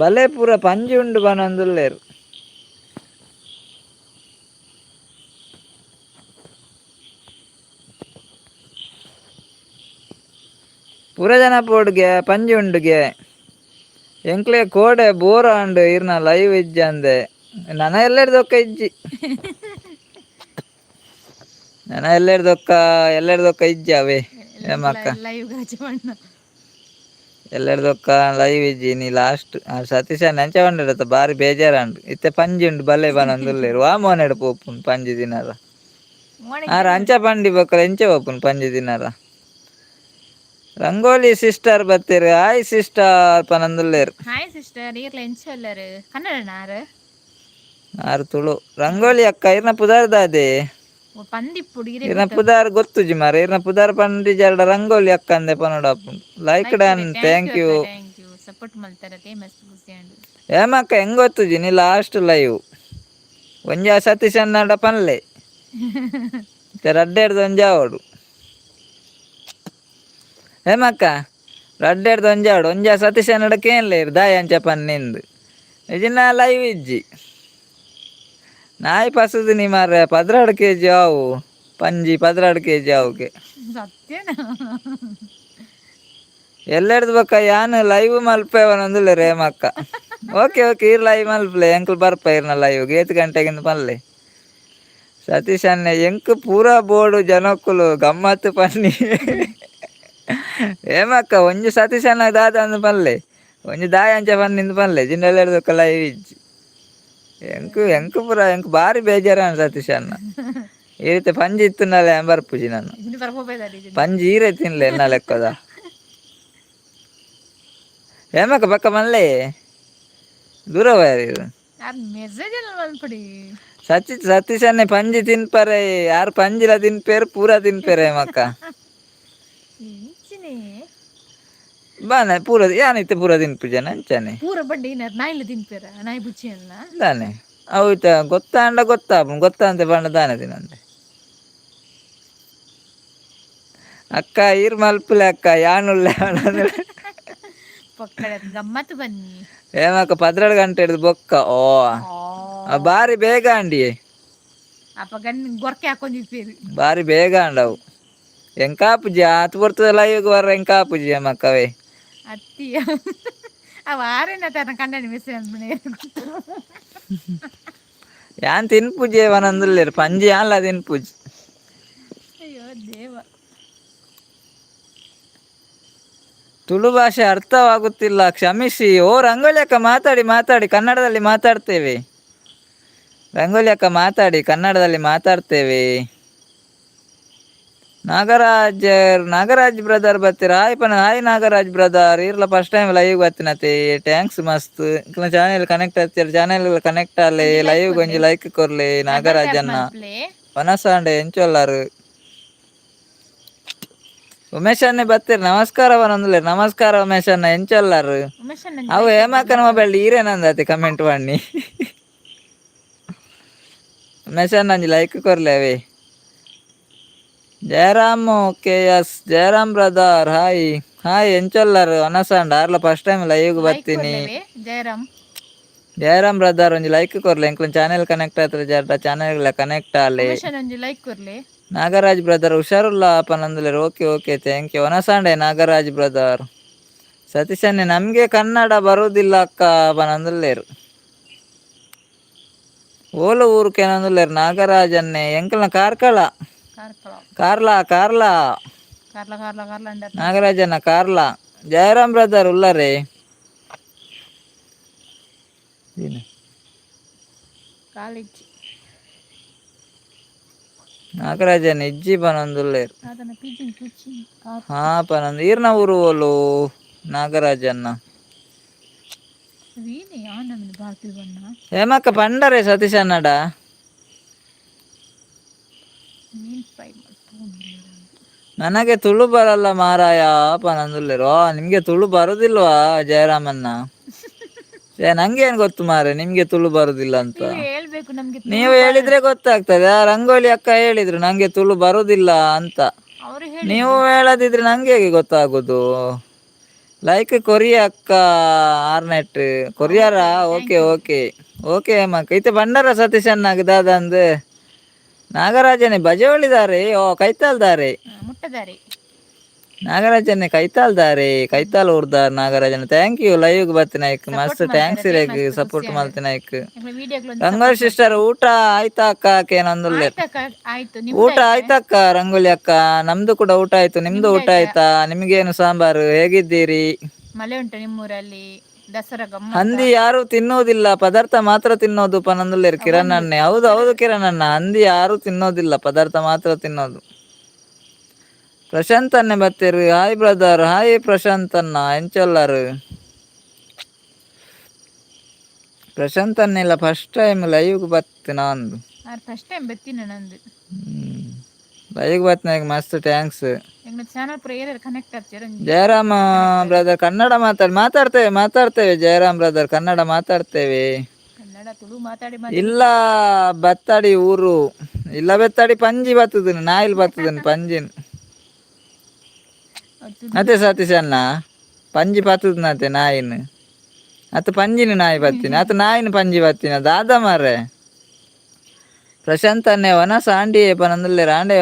ಬಲೆ ಪೂರ ಪಂಜಿ ಉಂಡು ಪನೊಂದುಲ್ಲೆರ್. ಪೂರ ಜನ ಪೋಡುಗೆ ಪಂಜಿ ಉಂಡುಗೆ. ಎಂಕ್ಲೆ ಕೋಡೆ ಬೋರ ಅಂಡು ಇರ್ನ ಲೈವ್ ಇಜ್ಜಿ ಅಂದೆ. ನನ ಎಲ್ಲೆರ್ದೊಕ್ಕ ಇಜ್ಜಿ, ನನ ಎಲ್ಲೆರ್ದೊಕ್ಕ ಎಲ್ಲೆರ್ದೊಕ್ಕ ಇಜ್ಜಿ ಅವೇ ಏಮಕ್ಕ. ಲೈವ್ ಗಾಜಿ ಬಣ್ಣ. ಎಲ್ಲೆರ್ದೊಕ್ಕ ಲೈವ್ ಇಜ್ಜಿ ನೀ ಲಾಸ್ಟ್. ಸತೀಶ ನೆಂಚ ಬಂಡಿರತ್ತ ಬಾರಿ ಬೇಜಾರಂಡು. ಇತ್ತೆ ಪಂಜಿ ಉಂಡು ಬಲ್ಲೆ ಬನೊಂದುಲ್ಲೇರು. ವಾ ಮೋನೆಡ್ ಪೋಪುನ್ ಪಂಜಿ ದಿನರ? ಆರ್ ಅಂಚ ಪಂಡಿ ಬೊಕ್ಕ ಎಂಚ ಪೋಪುನ್ ಪಂಜಿ ದಿನರ? ರಂಗೋಲಿ ಸಿಸ್ಟರ್ ಬತ್ತೀರು. ಹಾಯ್ ಸಿಸ್ಟರ್ ಪನಂದುಲ್ಲೇರು. ಹಾಯ್ ಸಿಸ್ಟರ್, ಈರ್ಲ ಎಂಚ ಉಲ್ಲರು? ಕನ್ನಡ ನಾರು? ಆರ್ ತುಳು. ರಂಗೋಲಿ ಅಕ್ಕ, ಇರ್ನ ಪುದಾರ್ ದಾದೆ? ಪಂದಿಪ್ಪುಡು. ಇರ್ನ ಪುದಾರ್ ಗೊತ್ತುಜಿ ಮಾರ. ಇರ್ನ ಪುದಾರ್ ಪಂಡಿ ಜರಡ ರಂಗೋಲಿ ಅಕ್ಕ ಅಂದೆ ಪನೋಡಾಪುಂಡು. Like done, thank you. Thank you, support ಮಲ್ತಾರತೆ, ಮಸ್ತ್ ಖುಷಿ ಉಂಡು. ಏಮಕ್ಕ, ಹೆಂಗ್ ಗೊತ್ತುಜಿ ನೀ ಲಾಸ್ಟ್ ಲೈವ್. ಒಂಜಿ ಸತೀಶ್ ಅನ್ನಾಡ ಪನ್ಲೆ, ರಡ್ಡೆಡ್ದು ಒಂಜಾವಡು. ಹೇಮಕ್ಕ, ರಡ್ಡೆಡ್ದು ಒಂಜಾವಡು. ಒಂಜ ಸತೀಶ್ ಅನ್ನಡ ಕೇನ್ಲೆ ದಾಯ ಅಂಚ ಪನ್ನಿಂದು. ಇಜಿನ ಲೈವ್ ಇಜ್ಜಿ. ನಾಯಿ ಪಸದು ನೀ ಮಾರ್ರೆ. 12 ಕೆಜಿ ಆವು ಪಂಜಿ, 12 ಕೆಜಿ ಆವುಗೆ. ಸತ್ಯನಾ? ಎಲ್ಲೆಡ್ದು ಬೊಕ್ಕ ಯಾನ್ ಲೈವ್ ಮಲ್ಪೇವನಂದುಲ್ಲೆ ರೇಮಕ್ಕ. ಓಕೆ ಓಕೆ, ಇರ್ ಲೈವ್ ಮಲ್ಪಲೆ, ಎಂಕುಲು ಬರ್ಪ ಇರ್ನ ಲೈವ್. ಏತ್ ಗಂಟೆಗಿಂದ ಪನ್ಲೆ. ಸತೀಶ್ ಅಣ್ಣೆ, ಎಂಕ್ ಪೂರಾ ಬೋಡು ಜನಕ್ಕುಲು ಗಮ್ಮತ್ತು ಪನ್ನಿ. ಏಮಕ್ಕ, ಒಂಜಿ ಸತೀಶ್ ಅಣ್ಣ ದಾದ ಅಂದ್ ಪನ್ಲೆ, ಒಂಜಿ ದಾಯ ಅಂಚ ಪನ್ನಿಂದು ಪನ್ಲೆ. ಜಿಂಡೆಲ್ಲೆಡ್ದು ಲೈವ್ ಇಜ್ಜಿ. ಎಂಕ್ ಎಂಕ್ ಪೂರ ಎಂಕ್ ಬಾರಿ ಬೇಜಾರಾನ ಸತೀಶ್ ಅಣ್ಣ. ಈ ರೀತಿ ಪಂಜಿ ಇತ್ತುನಲ್ಲ ಬರ್ಪುಜಿ ನಾನು. ಇನ್ನು ಬರ್ಬೋದಾರಿ. ಪಂಜಿ ಈರೆ ತಿನ್ಲೆ ಎನ್ನ ಲೆಕ್ಕದ. ಹೇಮಕ್ಕ ಪಕ್ಕ ಮನ್ಲೆ ದೂರ ಇದು. ಯಾರು ಮೆಸೇಜ್ ಎಲ್ಲ ಮಲ್ಪಡಿ. ಸತೀಶ್ ಅಣ್ಣೆ ಪಂಜಿ ತಿನ್ಪರೆ. ಯಾರು ಪಂಜಿಲ ತಿನ್ಪೇರು, ಪೂರ ತಿನ್ಪೇರೆ ಹೇಮಕ್ಕ. ಎಂಚಿನೇ? ಬಾನೆ ಪೂರ ಯಾನಿತ್ತೆ ಪೂರ ತಿನ್ಪುಜನ ಅಂಚನೆ. ಪೂರ ಬಡ್ಡಿ ನಾಯಿಲ ತಿನ್ಪೇರ? ನಾಯಿ ಬುಚ್ಚಿ ಅಲ್ಲ. ದಾನೆ ಅವು ಇತ್ತ ಗೊತ್ತಾಂಡ ಗೊತ್ತಾ ಗೊತ್ತಾಂತೆ ಪಂಡ ದಾನೆ ತಿನ್ನಂತೆ. ಅಕ್ಕ, ಈರ್ ಮಲ್ಪುಲೆ ಅಕ್ಕ, ಯಾನುಲ್ಲೆ. ಪಕ್ಕಡ ಗಮ್ಮತ್ತು ಬನ್ನಿ. ಹೇಮಕ್ಕ, 12 ಗಂಟೆ ಹಿಡಿದು ಬೊಕ್ಕ ಓ ಆ ಬಾರಿ ಬೇಗ ಅಂಡಿ. ಅಪ್ಪ ಗಣ್ಣ ಗೊರ್ಕೆ ಹಾಕೊಂಡಿರ್ತೀರಿ. ಬಾರಿ ಬೇಗ ಅಂಡವು. ಎಂಕಾಪುಜಿ ಆತು ಬರ್ತದೆ ಲೈವ್ಗೆ ಬರ್ರ. ಎಂಕಾಪುಜಿ ಹೇಮಕ್ಕವೇ. ಅತ್ತಿಯ ಅವ ಆರೇನ ತನ್ನ ಕಂಡನಿ ಮೆಸೇಜ್ ಅನ್ಬಿಡಿ. ಯಾನ್ ತಿನ್ಪುಜಿ ವನಂದುಲ್ಲೇರು. ಪಂಜಿ ಯಾನ್ಲ ತಿನ್ಪುಜಿ. ಅಯ್ಯೋ ದೇವ. ತುಳು ಭಾಷೆ ಅರ್ಥವಾಗುತ್ತಿಲ್ಲ, ಕ್ಷಮಿಸಿ. ಓ ರಂಗೋಲಿ ಅಕ್ಕ, ಮಾತಾಡಿ ಮಾತಾಡಿ, ಕನ್ನಡದಲ್ಲಿ ಮಾತಾಡ್ತೇವೆ. ರಂಗೋಲಿ ಅಕ್ಕ ಮಾತಾಡಿ, ಕನ್ನಡದಲ್ಲಿ ಮಾತಾಡ್ತೇವೆ. ನಾಗರಾಜ್, ನಾಗರಾಜ್ ಬ್ರದರ್ ಬರ್ತೀರಾ? ಹಾಯ್ ಪನ. Hi Nagaraj brother. ಇರ್ಲ first time live ಬರ್ತೀನತೆ, thanks ಮಸ್ತ್. ಚಾನೆಲ್ ಕನೆಕ್ಟ್ ಆಗ್ತೀರ, ಚಾನೆಲ್ ಕನೆಕ್ಟ್ ಆಲೆ, ಲೈವ್ ಒಂಜಿ ಲೈಕ್ ಕೊರ್ಲೆ ನಾಗರಾಜ್ ಅನ್ನ. ವನಸಾಂಡೆ ಎಂಚೊಲ್ಲಾರು? ಉಮೇಶ್ ಅಣ್ಣೆ ಬತ್ತೀರಿ. ನಮಸ್ಕಾರ ಬನಂದುಲ್ಲೇರು. ನಮಸ್ಕಾರ ಉಮೇಶ್ ಅಣ್ಣ, ಎಂಚೊಲ್ಲಾರು? ಉಮೇಶ್ ಅಣ್ಣ. ಅವು ಹೇಮಕ್ಕನ ಮೊಬೈಲ್ ಈರೇನಂದಾತಿ ಕಮೆಂಟ್ ಮಾಡಿ. ಉಮೇಶ್ ಅಣ್ಣ, ಒಂಜಿ ಲೈಕ್ ಕೊರ್ಲೆ ಅವೇ. Jayaram K S, Jayaram brother, hi hi. ಎಂಚೊಲ್ಲಾರು? ಅನಸಾಂಡ ಆರ್ಲ first time live ಬರ್ತೀನಿ. ಜಯರಾಮ್. ಜಯರಾಮ್ ಬ್ರದರ್, ಒಂಜಿ ಲೈಕ್ ಕೊರ್ಲೆ. ಎಂಕ್ಲ ಚಾನೆಲ್ ಕನೆಕ್ಟ್ ಆತ್ರ ಜಾರ ಚಾನೆಲ್ ಕನೆಕ್ಟ್ ಆಲೆ. ಉಮೇಶ್ ಅಣ್ಣ, ಒಂಜಿ ಲೈಕ್ ಕೊರ್ಲೆ. ನಾಗರಾಜ್ ಬ್ರದರ್, ಹುಷಾರುಲ್ಲ ಪನಂದುಲ್ಲೇರು. Okay okay, thank you. ವನಸಾಂಡೆ ನಾಗರಾಜ್ brother. Satish ಅಣ್ಣೆ, ನಮಗೆ ಕನ್ನಡ ಬರುವುದಿಲ್ಲ ಅಕ್ಕ ಪನಂದುಲ್ಲೇರು. ಓಲು ಊರು ಕೇನಂದುಲ್ಲೇರು ನಾಗರಾಜನ್ನೇ. ಎಂಕಲ್ನ ಕಾರ್ಕಳ. ಕಾರ್ಕಳ. ಕಾರ್ಲ ಕಾರ್ಲ. ಕಾರ್ಲ ಕಾರ್ಲ ಕಾರ್ಲ ಅಂಡರ್. ನಾಗರಾಜನ ಕಾರ್ಲ. ಜಯರಾಮ್ ಬ್ರದರ್ ಉಲ್ಲರೇ? ಕಾಲೇಜ್. ನಾಗರಾಜನ್ ಇಜ್ಜಿ ಪನಂದುಲ್ಲೇರು. ಅದನ್ನ ಪಿಜಿನ್ ಕುಚ್ಚಿ. ಹಾ ಪನಂದು. ಈರ್ನ ಊರು ಓಲು ನಾಗರಾಜನ್ನ? ವೀಣೆ ಯಾನ್ ಬಾಕಿಲ್ ಬಣ್ಣ. ಹೇಮಕ್ಕ, ಪಂಡರೆ ಸತೀಶ್ ಅನ್ನಡ. ಮೀನ್ ಫ್ರೈ. ನನಗೆ ತುಳು ಬರಲ್ಲ ಮಾರಾಯ ಪನಂದುಲ್ಲೇರು. ನಿಮ್ಗೆ ತುಳು ಬರುದಿಲ್ವಾ ಜಯರಾಮನ್ನ? ಏ, ನಂಗೇನ್ ಗೊತ್ತು ಮಾರೆ ನಿಮ್ಗೆ ತುಳು ಬರುದಿಲ್ಲ ಅಂತ? ಹೇಳ್ಬೇಕು ನಮ್ಗೆ. ನೀವು ಹೇಳಿದ್ರೆ ಗೊತ್ತಾಗ್ತದೆ. ಆ ರಂಗೋಲಿ ಅಕ್ಕ ಹೇಳಿದ್ರು ನಂಗೆ ತುಳು ಬರುದಿಲ್ಲ ಅಂತ. ಅವರು. ನೀವು ಹೇಳದಿದ್ರೆ ನಂಗೆ ಹೇಗೆ ಗೊತ್ತಾಗುದು? ಲೈಕ್ ಕೊರಿಯ ಅಕ್ಕ ornate courier. Okay okay okay ಅಮ್ಮ. ಇತ್ತೆ ಬಂಡಾರ ಸತೀಶ್ ಅನ್ನಾಗ ದಾದಂದು ನಾಗರಾಜನೇ ಬಜವಳಿದಾರೆ. ಓ ಕೈತಲ್ದಾರೆ. ಮುಟ್ಟದಾರೆ. ನಾಗರಾಜನ್ನೇ ಕೈತಾಲ್ದಾರೆ, Kaithal ಊರ್ದಾರ್ Nagarajan. Thank you live ಬತ್ತಿನಾಯ್ಕ್, ಮಸ್ತ್ thanks ಇರೆಗ್ ಸಪೋರ್ಟ್ ಮಲ್ತಿನಾಯ್ಕ್. ವಿಡಿಯೋಗಳು. ರಂಗೋಲಿ ಸಿಸ್ಟರ್, ಊಟ ಆಯ್ತಾ ಅಕ್ಕ? ಕೇನೊಂದುಲ್ಲೆ. ಆಯ್ತು. ಊಟ ಆಯ್ತಕ್ಕ ರಂಗೋಲಿ ಅಕ್ಕ? ನಮ್ದು ಕೂಡ ಊಟ ಆಯ್ತು. ನಿಮ್ದು ಊಟ ಆಯ್ತಾ? ನಿಮ್ಗೇನು ಸಾಂಬಾರು? ಹೇಗಿದ್ದೀರಿ? ಮಳೆ ಉಂಟು ನಿಮ್ಮೂರಲ್ಲಿ? ದಸರಾ ಗಮ್ಮ. ಹಂದಿ ಯಾರು ತಿನ್ನೋದಿಲ್ಲ, ಪದಾರ್ಥ ಮಾತ್ರ ತಿನ್ನೋದು ಪನಂದುಲ್ಲೇರು ಕಿರಣ್ ಅಣ್ಣೆ. ಹೌದು ಹೌದು ಕಿರಣ್ ಅಣ್ಣ, ಹಂದಿ ಯಾರು ತಿನ್ನೋದಿಲ್ಲ, ಪದಾರ್ಥ ಮಾತ್ರ ತಿನ್ನೋದು. Prashant ಅನ್ನೆ ಬತ್ತೀರು. Hi brother. Hi Prashant ಅಣ್ಣ, ಎಂಚೊಲ್ಲಾರು? ಪ್ರಶಾಂತ್ ಅನ್ನೆಲ್ಲ first time live ಬತ್ತು ನಾನು. ಫಸ್ಟ್ ಟೈಮ್ ಬತ್ತೀನಿ ನಂದು. ಲೈವ್ ಬತ್ತಿನಾಗ ಮಸ್ತ್ thanks. ಎಂಗ್ಲ ಚಾನಲ್ ಪೂರ ಏರಿಯಾ ಕನೆಕ್ಟ್ ಆಗ್ತೀರ. ಜಯರಾಮ ಬ್ರದರ್, ಕನ್ನಡ ಮಾತಾಡಿ. ಮಾತಾಡ್ತೇವೆ ಮಾತಾಡ್ತೇವೆ ಜಯರಾಮ್ ಬ್ರದರ್, ಕನ್ನಡ ಮಾತಾಡ್ತೇವೆ. ಕನ್ನಡ ತುಳು ಮಾತಾಡಿ. ಇಲ್ಲ ಬತ್ತಾಡಿ ಊರು ಇಲ್ಲ, ಬೆತ್ತಾಡಿ ಪಂಜಿ ಬತ್ತದನ್, ನಾಯಿಲ್ ಬತ್ತದನ್ ಪಂಜಿನ್. ಅದೇ ಸತೀಶ್ ಅಣ್ಣ, ಪಂಜಿ ಬತ್ತದನತೆ ನಾಯಿನ್. ಅತ್ತ ಪಂಜಿನ ನಾಯಿ ಬತ್ತೀನಿ, ಆತ ನಾಯಿನ ಪಂಜಿ ಬತ್ತೀನಿ. ದಾದ ಮಾರ್ರೆ. ಪ್ರಶಾಂತ್ ಅಣ್ಣೆ, ವನ ಸಾಂಡಿ ಪನಂದುಲ್ಲೆ ರಾಂಡೆ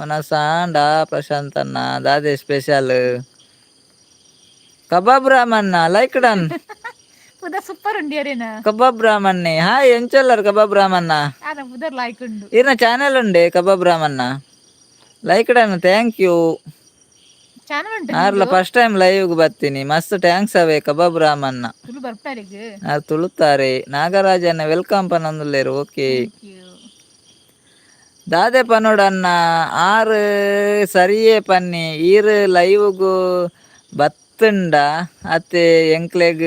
ವನ ಸಾಂಡ. ಪ್ರಶಾಂತ್ ಅಣ್ಣ, ದಾದೆ ಸ್ಪೆಷಲ್? ಕಬಾಬ್ ರಾಮಣ್ಣ, ಲೈಕ್ ಡನ್. ಪುದರ್ ಸೂಪರ್ ಉಂಡು ಅರೇನಾ. ಕಬಾಬ್ ರಾಮಣ್ಣೆ, ಹಾಯ್. ಎಂಚೊಲ್ಲರ್ ಕಬಾಬ್ ರಾಮಣ್ಣ? ಆನ ಪುದರ್ ಲಾಯ್ಕ್ ಉಂಡು. ಇರ್ನ ಚಾನೆಲ್ ಉಂಡೆ ಕಬಾಬ್ Ramanna? Like done, thank you. Channel ಉಂಟು. ಆರ್ಲ first time live ಬರ್ತೀನಿ, ಮಸ್ತ್ thanks ಅವೇ ಕಬಾಬ್ ರಾಮಣ್ಣ. ತುಳು ಬರ್ಪಾರಿಗೆ. ಆರ್ ತುಳುತ್ತಾರೆ. ನಾಗರಾಜನ್ನ welcome ಪನಂದುಲ್ಲೇರು. ಓಕೆ. ದಾದೆ ಪನೋಡನ್ನ ಆರು ಸರಿಯೇ ಪನ್ನಿ. ಈರ್ ಲೈವ್ಗು ಬತ್ತುಂಡ ಅತ್ತೆ ಎಂಕ್ಲೆಗ್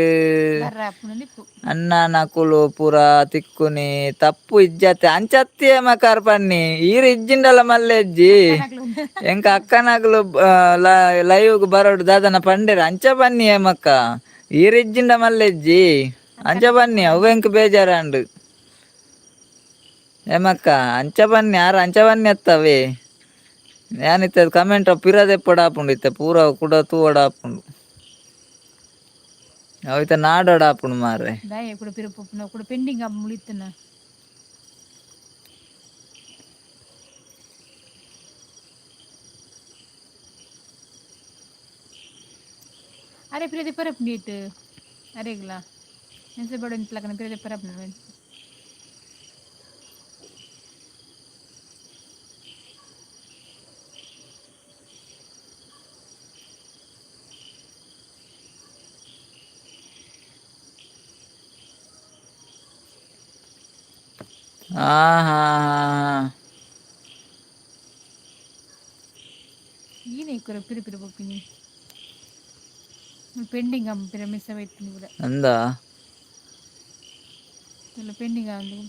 ಅಣ್ಣ ನಕುಲು ಪೂರ ತಿಕ್ಕುನಿ ತಪ್ಪು ಇಜ್ಜತ್ತೆ ಅಂಚತ್ತಿಯೇ ಮಕಾರ್ ಪನ್ನಿ. ಈರ್ ಇಜ್ಜಿಂಡಲ ಮಲ್ಲೆಜ್ಜಿ, ಎಂಕ ಅಕ್ಕನಗುಲು ಲೈವ್ಗ್ ಬರೋಡು ದಾದನ ಪಂಡೆರ್ ಅಂಚ ಬನ್ನಿ. ಏಮಕ್ಕ, ಈರ್ ಇಜ್ಜಿಂಡ ಮಲ್ಲೆಜ್ಜಿ ಅಂಚ ಬನ್ನಿ. ಅವು ಎಂಕ್ ಬೇಜಾರಾಂಡು ಏಮಕ್ಕ. ಅಂಚ ಬನ್ನಿ, ಯಾರು ಅಂಚ ಬನ್ನಿ ಅತ್ತವೇ. ಯಾನಿತ್ತೆ ಕಮೆಂಟ್ ಪಿರದೆಪ್ಪಡಾಪುಂಡು, ಇತ್ತೆ ಪೂರ ಕುಡ ತೂವಡಾಪುಂಡು. ಅವು ಇತ್ತೆ ನಾಡೋಡಾಪುಂಡು ಮಾರ್ರೆ. ದಾಯೆ ಕೂಡ ಪಿರ ಪೊಪ್ಪುನ ಕೂಡ ಪೆಂಡಿಂಗ್ ಮುಳಿತನ. ಅರೆ ಪಿರದೆ ಪರಪ್ ನೀಟ್ ಅರೆಗ್ಲ ನೆನ್ಸೆ ಬಡ ಇಂತಲಕನ ಪಿರದೆ ಪರಪ್. ಹಾ ಹಾ ಹಾ. ಈನೆ ಕುರ ಪಿರ ಪಿರ ಪೊಪ್ಪಿನಿ ಪೆಂಡಿಂಗ್ ಅಮ್ಮ ಪಿರ ಮಿಸ್ ಆಯ್ತು ಕೂಡ. ಅಂದ. ಎಲ್ಲ ಪೆಂಡಿಂಗ್ ಆಂದು.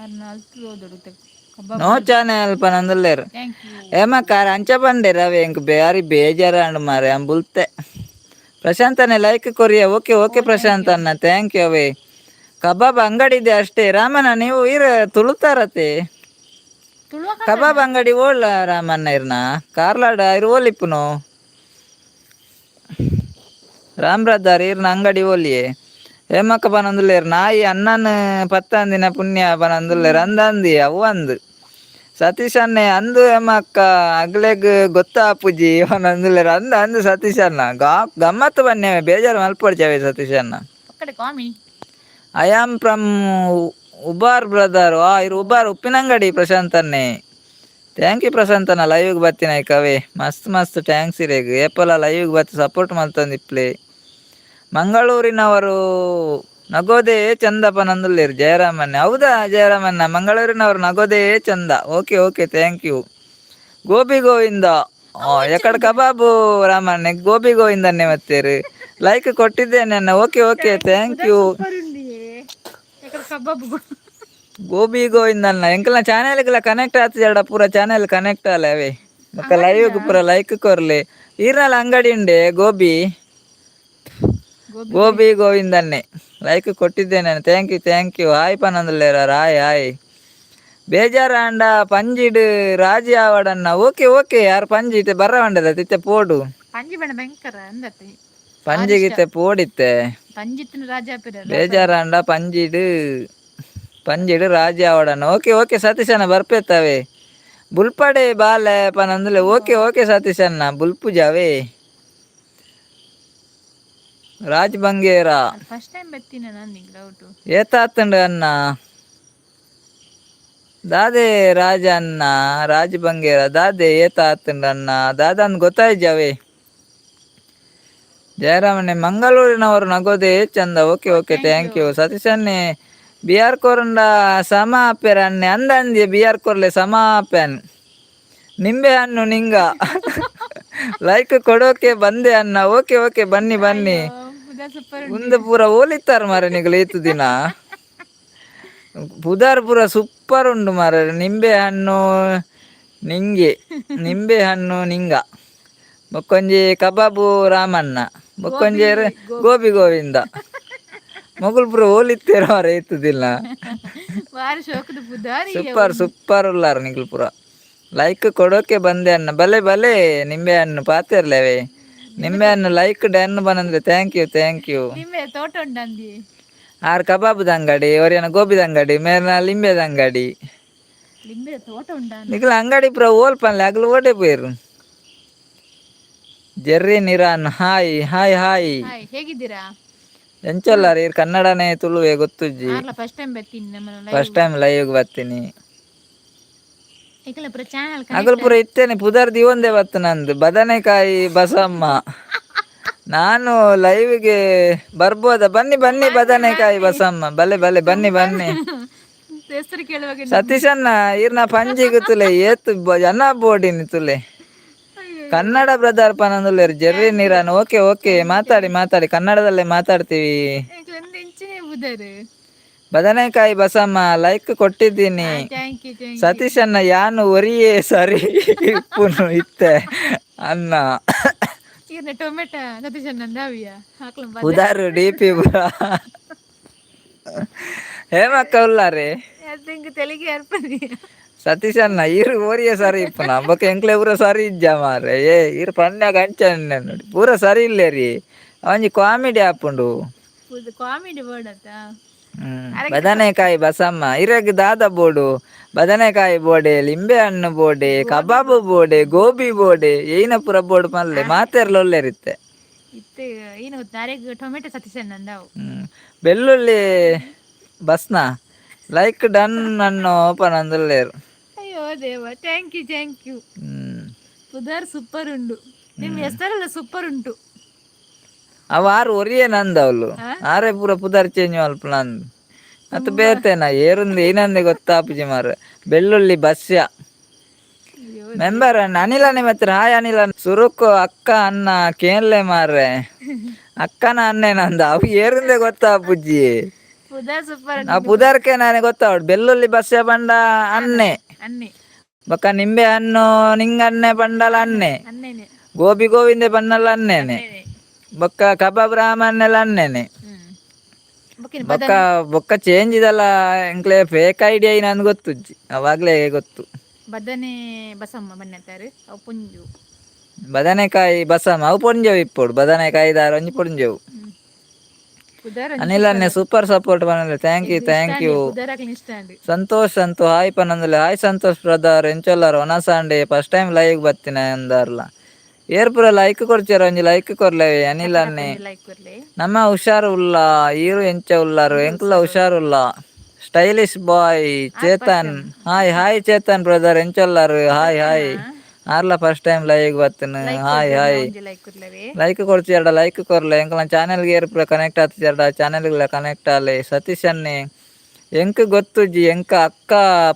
ಆರ್ ನಾಲ್ಕು ಓದೊಡುತ್ತೆ ಕಬಾಬ್. ನೋ ಚಾನೆಲ್ ಪನಂದುಲ್ಲೇರು. Thank you. ಏಮಕ್ಕ, ಅಂಚ ಪಂಡೆ ರವಿ, ಎಂಕ್ ಬಾರಿ ಬೇಜಾರಾಂಡು ಮಾರೆ ಬುಲ್ತೆ. ಪ್ರಶಾಂತನೇ ಲೈಕ್ ಕೊರಿಯ. ಓಕೆ ಓಕೆ ಪ್ರಶಾಂತ್ ಅಣ್ಣ, thank you ಅವೇ. ಕಬಾಬ್ ಅಂಗಡಿ ಇದೆ ಅಷ್ಟೇ. ರಾಮಣ್ಣ, ನೀವು ಇರ ತುಳುತಾರತೆ. ತುಳುವ. ಕಬಾಬ್ ಅಂಗಡಿ ಓಳ್ಳ ರಾಮಣ್ಣ ಇರ್ನ? ಕಾರ್ಲಾಡ ಇರ್ ಓಲಿಪ್ಪುನು ರಾಮ್ ಬ್ರದರ್, ಇರ್ನ ಅಂಗಡಿ ಓಲಿಯೇ? ಹೇಮಕ್ಕ ಪನಂದುಲ್ಲೇರ್, ನಾಯಿ ಅಣ್ಣನ್ ಪತ್ತಂದಿನ ಪುಣ್ಯ ಪನಂದುಲ್ಲೇರ್. ಅಂದಂದಿ ಅವು ಅಂದು ಸತೀಶ್ ಅಣ್ಣೆ ಅಂದು. ಹೇಮಕ್ಕ, ಅಗ್ಲೆಗ್ ಗೊತ್ತಾಪುಜಿ ಪನಂದುಲ್ಲೇರ್. ಅಂದು ಅಂದು ಸತೀಶ್ ಅಣ್ಣ, ಗಮ್ಮತ್ತು ಬನ್ನಿ, ಬೇಜಾರು ಮಲ್ಪೊಡ್ಚವೆ ಸತೀಶ್ ಅಣ್ಣ. ಪಕ್ಕಡೆ ಕಾಮಿ. I am from Ubar brother. ಆ ಇರು Ubar Uppinangady. Prashant ಅನ್ನೆ, thank you. Prashant ಅಣ್ಣ, ಲೈವ್ಗೆ ಬರ್ತೀನಿ ಕವೆ. ಮಸ್ತ್ ಮಸ್ತ್ thanks ಇರೇಗ್. ಏಪಲ ಲೈವ್ಗೆ ಬತ್ತಿ ಸಪೋರ್ಟ್ ಮಲ್ತೊಂದಿಪ್ಲೆ. ಮಂಗಳೂರಿನವರು ನಗೋದೇ ಚಂದ ಪನಂದುಲ್ಲೇರು ಜಯರಾಮಣ್ಣ. ಹೌದಾ ಜಯರಾಮಣ್ಣ? ಮಂಗಳೂರಿನವರು ನಗೋದೇ ಚಂದ. Okay okay, thank you. Gobi Govinda ಎಕಡ ಕಬಾಬು ರಾಮಣ್ಣ? ಗೋಬಿ ಗೋವಿಂದನ್ನೇ ಮತ್ತೇರು. ಲೈಕ್ ಕೊಟ್ಟಿದ್ದೇನೆ ಅಣ್ಣ. Okay okay, thank you. ಕಬಾಬ್. ಗೋಬಿ ಗೋವಿಂದನ್ನ ಎಂಕಲ್ನ ಚಾನೆಲ್ಗೆಲ್ಲ ಕನೆಕ್ಟ್ ಆತಜಡ, ಪೂರ ಚಾನೆಲ್ ಕನೆಕ್ಟ್ ಆಲೆ ಅವೇ. ಬೊಕ್ಕ ಲೈವ್ ಪೂರ ಲೈಕ್ ಕೊರ್ಲೆ. ಈರ್ನಲ ಅಂಗಡಿ ಉಂಡೆ ಗೋಬಿ? ಗೋಬಿ ಗೋವಿಂದನ್ನೇ, ಲೈಕ್ ಕೊಟ್ಟಿದ್ದೇನೆ, thank you thank you. Hi ಪನಂದುಲ್ಲೇರ. Hi hi. ಬೇಜಾರಾಂಡ ಪಂಜಿಡ್ ರಾಜಿ ಆವಡನ್ನ. Okay okay. ಯಾರು ಪಂಜಿ ಇತ್ತೆ ಬರ್ರ వంಡದ ತಿತ್ತೆ ಪೋಡು. ಪಂಜಿ ಬಣ್ಣ ಭಯಂಕರ ಅಂದತ್ತೆ. ಪಂಜಿಗಿತ್ತೆ ಪೋಡಿತ್ತೆ. ಪಂಜಿತ್ತಿನ ರಾಜ ಪಿರ. ಬೇಜಾರಾಂಡ ಪಂಜಿಡ್. ಪಂಜಿಡು ರಾಜಿ ಆವಡಣ್ಣ. ಓಕೆ ಓಕೆ ಸತೀಶಣ್ಣ, ಬರ್ಪೇತವೆ. ಬುಲ್ಪಡೆ ಬಾಲೆ ಪನಂದುಲೆ. ಓಕೆ ಓಕೆ ಸತೀಶಣ್ಣ, ಬುಲ್ಪುಜಾವೇ. ರಾಜ್ ಬಂಗೇರ. ಫಸ್ಟ್ ಟೈಮ್ ಬತ್ತೀನಿ ನಾನು ನಿಂಗೆ ಡೌಟು. ಏತಾತಂಡು ಅಣ್ಣ? ದಾದೆ ರಾಜ ಅಣ್ಣ, ರಾಜ್ ಬಂಗೇರ, ದಾದೆ ಏತಾತಂಡು ಅಣ್ಣ? ದಾದಾನ್ ಗೊತ್ತಾಯ್ಜಾವೆ. ಜಯರಾಮನೆ, ಮಂಗಳೂರಿನವರು ನಗೋದೇ ಚಂದ. Okay okay, thank you ಸತೀಶನ್ನೇ. B R ಕೊರಂಡ ಸಮ ಆಪೆರ ಅನ್ನೆ ಅಂದ ಅಂದ್ಯ. ಬಿ ಆರ್ ಕೊರ್ಲೆ ಸಮ ಆಪೆನ್. ನಿಂಬೆ ಹಣ್ಣು ನಿಂಗ ಲೈಕ್ ಕೊಡೋಕೆ ಬಂದೆ ಅಣ್ಣ. ಓಕೆ ಓಕೆ, ಬನ್ನಿ ಬನ್ನಿ. ಸೂಪರ್. ಉಂದು ಪೂರ ಓಲಿತ್ತಾರ ಮಾರೆ ನಿಗಲು ಏತು ದಿನ. ಪುದಾರ್ ಪೂರ ಸೂಪರ್ ಉಂಡು ಮಾರ. ನಿಂಬೆ ಹಣ್ಣು ನಿಂಗೆ, ನಿಂಬೆ ಹಣ್ಣು ನಿಂಗ, ಬೊಕ್ಕೊಂಜಿ ಕಬಾಬು ರಾಮಣ್ಣ, ಬೊಕ್ಕೊಂಜಿ ಗೋಬಿ ಗೋವಿಂದ. ಮೊಗುಲ್ ಪೂರ ಓಲಿತ್ತೇರ ಮಾರ ಏತುದಿಲ್ಲ. ಬಾರಿ ಶೋಕದ ಪುದಾರಿ. ಸೂಪರ್ ಸೂಪರ್ ಉಲ್ಲಾರ ನಿಗುಲ್ ಪೂರ. ಲೈಕ್ ಕೊಡೋಕೆ ಬಂದೆ ಅಣ್ಣ. ಬಲೆ ಬಲೆ ನಿಂಬೆ ಹಣ್ಣು ಪಾತಿರ್ಲೇವೆ. ನಿಂಬೆ ಹಣ್ಣು ಲೈಕ್ ಡನ್ ಬಂದ್ರೆ. Thank you, thank you. ನಿಂಬೆ ತೋಟ ಉಂಡಂದಿ. ಆರ್ ಕಬಾಬುದ ಅಂಗಡಿ, ಒರಿಯನ ಗೋಬಿದ ಅಂಗಡಿ, ಮೇರ್ನ ಲಿಂಬೆದ ಅಂಗಡಿ. ಲಿಂಬೆ ತೋಟ ಉಂಡ. ನಿಖಲ ಅಂಗಡಿ ಪೂರ ಓಲ್ ಪನ್ಲೆ, ಅಗಲು ಓಡೆ ಪೋಯಿರು. Jerry Niran, hi hi hi. Hi, ಹೇಗಿದ್ದೀರಾ? ಎಂಚೊಲ್ಲಾರ ಇರ್? ಕನ್ನಡನೇ ತುಳುವೆ ಗೊತ್ತುಜ್ಜಿ. ಆರ್ಲ ಫಸ್ಟ್ ಟೈಮ್ ಬರ್ತೀನಿ ನಮ್ಮ. First time live ಬರ್ತೀನಿ. ಈಗಲ ಪೂರ ಚಾನಲ್. ಅಗಲ್ ಪೂರ ಇತ್ತೇನೆ ಪುದರ್ ದಿವೊಂದೇ ಬತ್ತು ನಂದು. ಬದನೆಕಾಯಿ ಬಸಮ್ಮ, ನಾನು ಲೈವ್ಗೆ ಬರ್ಬೋದಾ? ಬನ್ನಿ ಬನ್ನಿ ಬದನೆಕಾಯಿ ಬಸಮ್ಮ, ಬಲೆ ಬಲೆ, ಬನ್ನಿ ಬನ್ನಿ. ಹೆಸರು ಕೇಳುವಾಗ. ಸತೀಶಣ್ಣ, ಈರ್ನ ಪಂಜಿ ತುಲೆ ಏತು ಜನ ಬೋಡಿನಿ ತುಲೆ. ಕನ್ನಡ ಬ್ರದರ್ ಪನಂದುಲ್ಲೇರು Jerry Niran. Okay okay, ಮಾತಾಡಿ ಮಾತಾಡಿ, ಕನ್ನಡದಲ್ಲೇ ಮಾತಾಡ್ತೀವಿ. ಒಂದು ಇಂಚಿನೇ ಬುದಾರು. ಬದನೆಕಾಯಿ ಬಸಮ್ಮ, ಲೈಕ್ ಕೊಟ್ಟಿದ್ದೀನಿ. Thank you, thank. ಸತೀಶಣ್ಣ, ಯಾನು ಒರಿಯೇ ಸರಿ ಇಪ್ಪುನು ಇತ್ತೆ ಅನ್ನ. ಈರ್ನ ಟೊಮೆಟೊ ಸತೀಶ್ ನಂದಾವಿಯ ಹಾಕ್ಲ. ಉದಾರು ಡಿ ಪಿ ಪುರ. ಹೇಮಕ್ಕ ಉಲ್ಲಾರೆ? ಅದು ತೆಲಿಗೆ ಅರ್ಪಣಿ. ಸತೀಶಣ್ಣ, ಈರು ಓರಿಯ ಸರಿ ಇಪ್ಪುನ ಬೊಕ ಎಂಕ್ಲೆ ಪೂರ ಸರಿ ಇಜ್ಜ ಮಾರ್ರೆ. ಏ ಈರು ಪನ್ಯಾಗ ಅಂಚನೆ ನೋಡಿ, ಪೂರ ಸರಿ ಇಲ್ಲ ರೀ. ಒಂಜಿ ಕಾಮಿಡಿ ಆಪುಂಡು. ಕಾಮಿಡಿ ವರ್ಡ್ ಅತ್ತ. ಬದನೆಕಾಯಿ ಬಸಮ್ಮ, ಇರಗ್ ದಾದ ಬೋಡು? ಬದನೆಕಾಯಿ ಬೋಡೆ, ಲಿಂಬೆ ಹಣ್ಣು ಬೋಡೆ, ಕಬಾಬು ಬೋಡೆ, ಗೋಬಿ ಬೋಡೆ, ಏನ ಪೂರ ಬೋಡು ಮಲ್ಲೆ ಮಾತೆರ್ಲ ಒಲ್ಲೆರಿತ್ತೆ. ಇತ್ತೆ ಏನು ಗೊತ್ತಾ, ಅರೆಗ್ ಟೊಮೆಟೊ ಸತೀಶ್ ನಂದಾವು. ಬೆಳ್ಳುಳ್ಳಿ ಬಸ್ನ ಲೈಕ್ ಡನ್ ಅನ್ನು ಓಪನ್ ಅಂದುಲ್ಲೇರು. ಅಯ್ಯೋ ದೇವ, thank you, thank you. ಪುದಾರ್ super ಉಂಡು, ನಿಮ್ಮ ಹೆಸರೆಲ್ಲ ಸೂಪರ್ ಉಂಟು. ಅವ ಆರು ಒರಿಯೇ ನಂದು ಅವಳು. ಆರೆ ಪೂರ ಪುದರ್ ಚೇಂಜ್ ಮಲ್ಪ ನಂದು ಮತ್ತು ಬೇತೇನ ಏರುಂದು ಏನಂದೆ ಗೊತ್ತಾಪುಜಿ ಮಾರ. ಬೆಳ್ಳುಳ್ಳಿ ಬಸ್ಯ. ಅಯ್ಯೋ. ಮೆಂಬರ್ ಅಣ್ಣ ಅನಿಲನೆ ಮತ್ತೆ. ಹಾಯ್ ಅನಿಲ. ಸುರುಕು ಅಕ್ಕ ಅನ್ನ ಕೇನ್ಲೆ ಮಾರ್ರೆ. ಅಕ್ಕನ ಅನ್ನೆ ನಂದು. ಅವು ಏರುಂದೆ ಗೊತ್ತಾಪುಜಿ. ಪುದಾರ್ ಸೂಪರ್. ಆ ಪುದರ್ಕೆ ನಾನೇ ಗೊತ್ತಾವಡು. ಬೆಳ್ಳುಳ್ಳಿ ಬಸ್ಯ ಬಂಡ ಅನ್ನೆ. ಅನ್ನೆ. ಬೊಕ್ಕ ನಿಂಬೆ ಹಣ್ಣು ನಿಂಗನ್ನೆ ಬಂಡಲ ಅನ್ನೆ. ಅನ್ನೇನೆ. ಗೋಬಿ ಗೋವಿಂದೆ ಬಣ್ಣಲ್ಲ ಅನ್ನೇನೆ. ಅನ್ನೇನೆ. ಬೊಕ್ಕ ಕಬಾಬ್ ರಾಮನ್ನೆಲ್ಲ ಅನ್ನೇನೆ. ಬೊಕ್ಕಿನ. ಬೊಕ್ಕ ಬೊಕ್ಕ ಚೇಂಜ್ ಇದಲ್ಲ ಎಂಕ್ಲೆ ಫೇಕ್ ಐಡಿಯಾ ನನ್ಗೆ ಗೊತ್ತುಜ್ಜಿ, ಅವಾಗ್ಲೇ ಗೊತ್ತು. ಬದನೆ ಬಸಮ್ಮ ಬಣ್ಣತ್ತಾರೆ ಅವು ಪುಂಜು. ಬದನೆಕಾಯಿ ಬಸಮ್ಮ, ಅವು ಪೊಂಜೆವು ಇಪ್ಪೊಡು. ಬದನೆಕಾಯಿ ದಾರ ಒಂಜಿ ಪೊಂಜೆವು. ಪುದಾರ್. ಅನಿಲ್ ಅನ್ನೆ ಸೂಪರ್ ಸಪೋರ್ಟ್ ಪನಂದ್ರೆ. Thank you, thank you. ಪುದಾರ್ ಹಾಕ್ಲಿ ಇಷ್ಟ ಅಂಡ್. ಸಂತೋಷ್ ಅಂತೂ ಹಾಯ್ ಪನಂದ್ರೆ. ಹಾಯ್ ಸಂತೋಷ್ ಬ್ರದರ್, ಎಂಚೊಲ್ಲಾರ? ಒನಸಾಂಡೆ first time live ಬತ್ತಿನ ಅಂದಾರ್ಲ. ಏರ್ ಪೂರ ಲೈಕ್ ಕೊಡ್ಚಾರ? ಒಂಜಿ ಲೈಕ್ ಕೊರ್ಲೆ ಅನಿಲ್ ಅನ್ನೆ. ಲೈಕ್ ಕೊರ್ಲೆ. ನಮ್ಮ ಹುಷಾರು ಉಲ್ಲ. ಈರು ಎಂಚ ಉಲ್ಲಾರು? ಎಂಕ್ಲ ಹುಷಾರುಲ್ಲ. Stylish boy Chetan, hi hi Chetan brother, ಎಂಚೊಲ್ಲಾರು? Hi hi. ಆರ್ಲ first time live ಬತ್ತಿನ. Hi hi. ಒಂಜಿ ಲೈಕ್ ಕೊರ್ಲವೇ. ಲೈಕ್ ಕೊಡ್ತೀರಡ, ಲೈಕ್ ಕೊರ್ಲೆ. ಎಂಕ್ಲ ಚಾನೆಲ್ಗೆ ಏರ್ ಪೂರ ಕನೆಕ್ಟ್ ಆತಿಜಾರ್ಡ ಚಾನೆಲ್ಗೆ ಕನೆಕ್ಟ್ ಆಲೆ. ಸತೀಶ್ ಅನ್ನೆ, ಎಂಕ್ ಗೊತ್ತುಜ್ಜಿ, ಎಂಕ ಅಕ್ಕ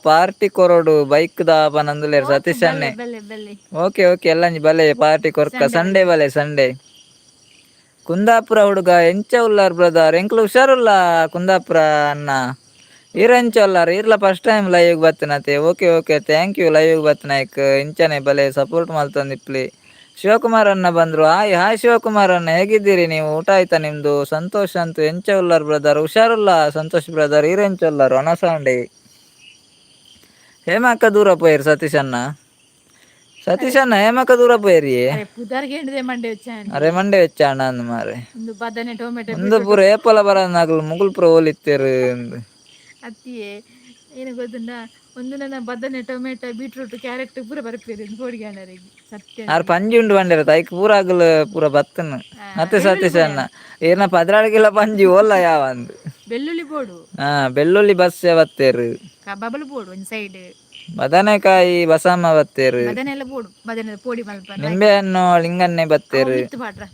ಪಾರ್ಟಿ ಕೊರೊಡು ಬೈಕ್ ದ ಪನಂದುಲ್ಲೇರ್ ಸತೀಶ್ ಅನ್ನೆ. ಬೆಲೆ ಬೆಲೆ. ಓಕೆ ಓಕೆ, ಎಲ್ಲಂಜಿ ಬಲೆ, ಪಾರ್ಟಿ ಕೊರ್ಕ. ಸಂಡೇ ಬಲೆ ಸಂಡೇ. ಕುಂದಾಪುರ ಹುಡುಗ ಎಂಚ ಉಲ್ಲಾರ್ ಬ್ರದರ್? ಎಂಕ್ಲ ಹುಷಾರುಲ್ಲ ಕುಂದಾಪುರ ಅಣ್ಣ. ಈರ್ ಎಂಚ ಉಲ್ಲಾರ್? ಈರ್ಲ first time live ಬತ್ತಿನತೆ. Okay okay, thank you. Live ಬತ್ತಿನಾಯ್ಕ್ ಇಂಚನೆ ಬಲೆ, ಸಪೋರ್ಟ್ ಮಲ್ತೊಂದಿಪ್ಲಿ. ಶಿವಕುಮಾರ್ ಅಣ್ಣ ಬಂದ್ರು. ಹಾಯ್ ಹಾಯ್ ಶಿವಕುಮಾರ್ ಅಣ್ಣ, ಹೇಗಿದ್ದೀರಿ ನೀವು? ಊಟ ಆಯ್ತಾ ನಿಮ್ದು? ಸಂತೋಷ್ ಅಂತೂ ಎಂಚ ಉಲ್ಲಾರ್ ಬ್ರದರ್? ಹುಷಾರುಲ್ಲ ಸಂತೋಷ್ ಬ್ರದರ್. ಈರ್ ಎಂಚ ಉಲ್ಲಾರು? ಅನಸಾಂಡೆ ಹೇಮಕ್ಕ ದೂರ ಪೋಯಿರ್. ಸತೀಶ್ ಅಣ್ಣ, ಸತೀಶ್ ಅಣ್ಣ, ಹೇಮಕ್ಕ ದೂರ ಪೋಯಿರಿ. ಅರೆ ಪುದಾರ್ಗೆ ಹಿಂಡದೆ ಮಂಡೆ ಹೆಚ್ಚ. ಅರೆ ಮಂಡೆ ವೆಚ್ಚ ಅಣ್ಣ ಅಂದ್ ಮಾರೆ. ಒಂದು ಬದನೆ ಟೊಮೆಟೊ. ಒಂದು ಪೂರ ಏಪಲ ಬರನಾಗಲು ಮುಗುಲ್ ಪೂರ ಓಲಿತ್ತೇರು ಅಂದ್. ಅತ್ತಿಯೇ ಏನು ಗೊತ್ತುಂಡ, ಒಂದು ನನ್ನ ಬದನೆ, tomato, beetroot, carrot ಪೂರ ಬರ್ಪೇರು ಪೋಡಿಗೆ ಸತ್ಯ. ಆರ್ ಪಂಜಿ ಉಂಡು ಬಂಡಿರ ಐಕ್ ಪೂರ ಅಗಲ ಪೂರ ಬತ್ತನು. ಮತ್ತೆ ಸತೀಶ್ ಅಣ್ಣ ಏನ 16 ಕಿಲೋ ಪಂಜಿ ಓಲ್ಲ ಯಾವ ಅಂದ್. ಬೆಳ್ಳುಳ್ಳಿ ಬೋಡು. ಹಾ, ಬೆಳ್ಳುಳ್ಳಿ ಬಸ್ ಬತ್ತೇರು. ಬಬಲು ಬೋಡು ಒಂದು ಸೈಡ್. ಬದನೆಕಾಯಿ ಬಸಮ್ಮ ಬತ್ತೇರು. ಬದನೆ ಎಲ್ಲ ಬೋಡು, ಬದನೆ ಪೋಡಿ ಮಲ್ಪ. ನಿಂಬೆ ಹಣ್ಣು ಲಿಂಗನ್ನೆ ಬತ್ತೇರು. ಮಿತ್ತು ಪಾಡ್ರ,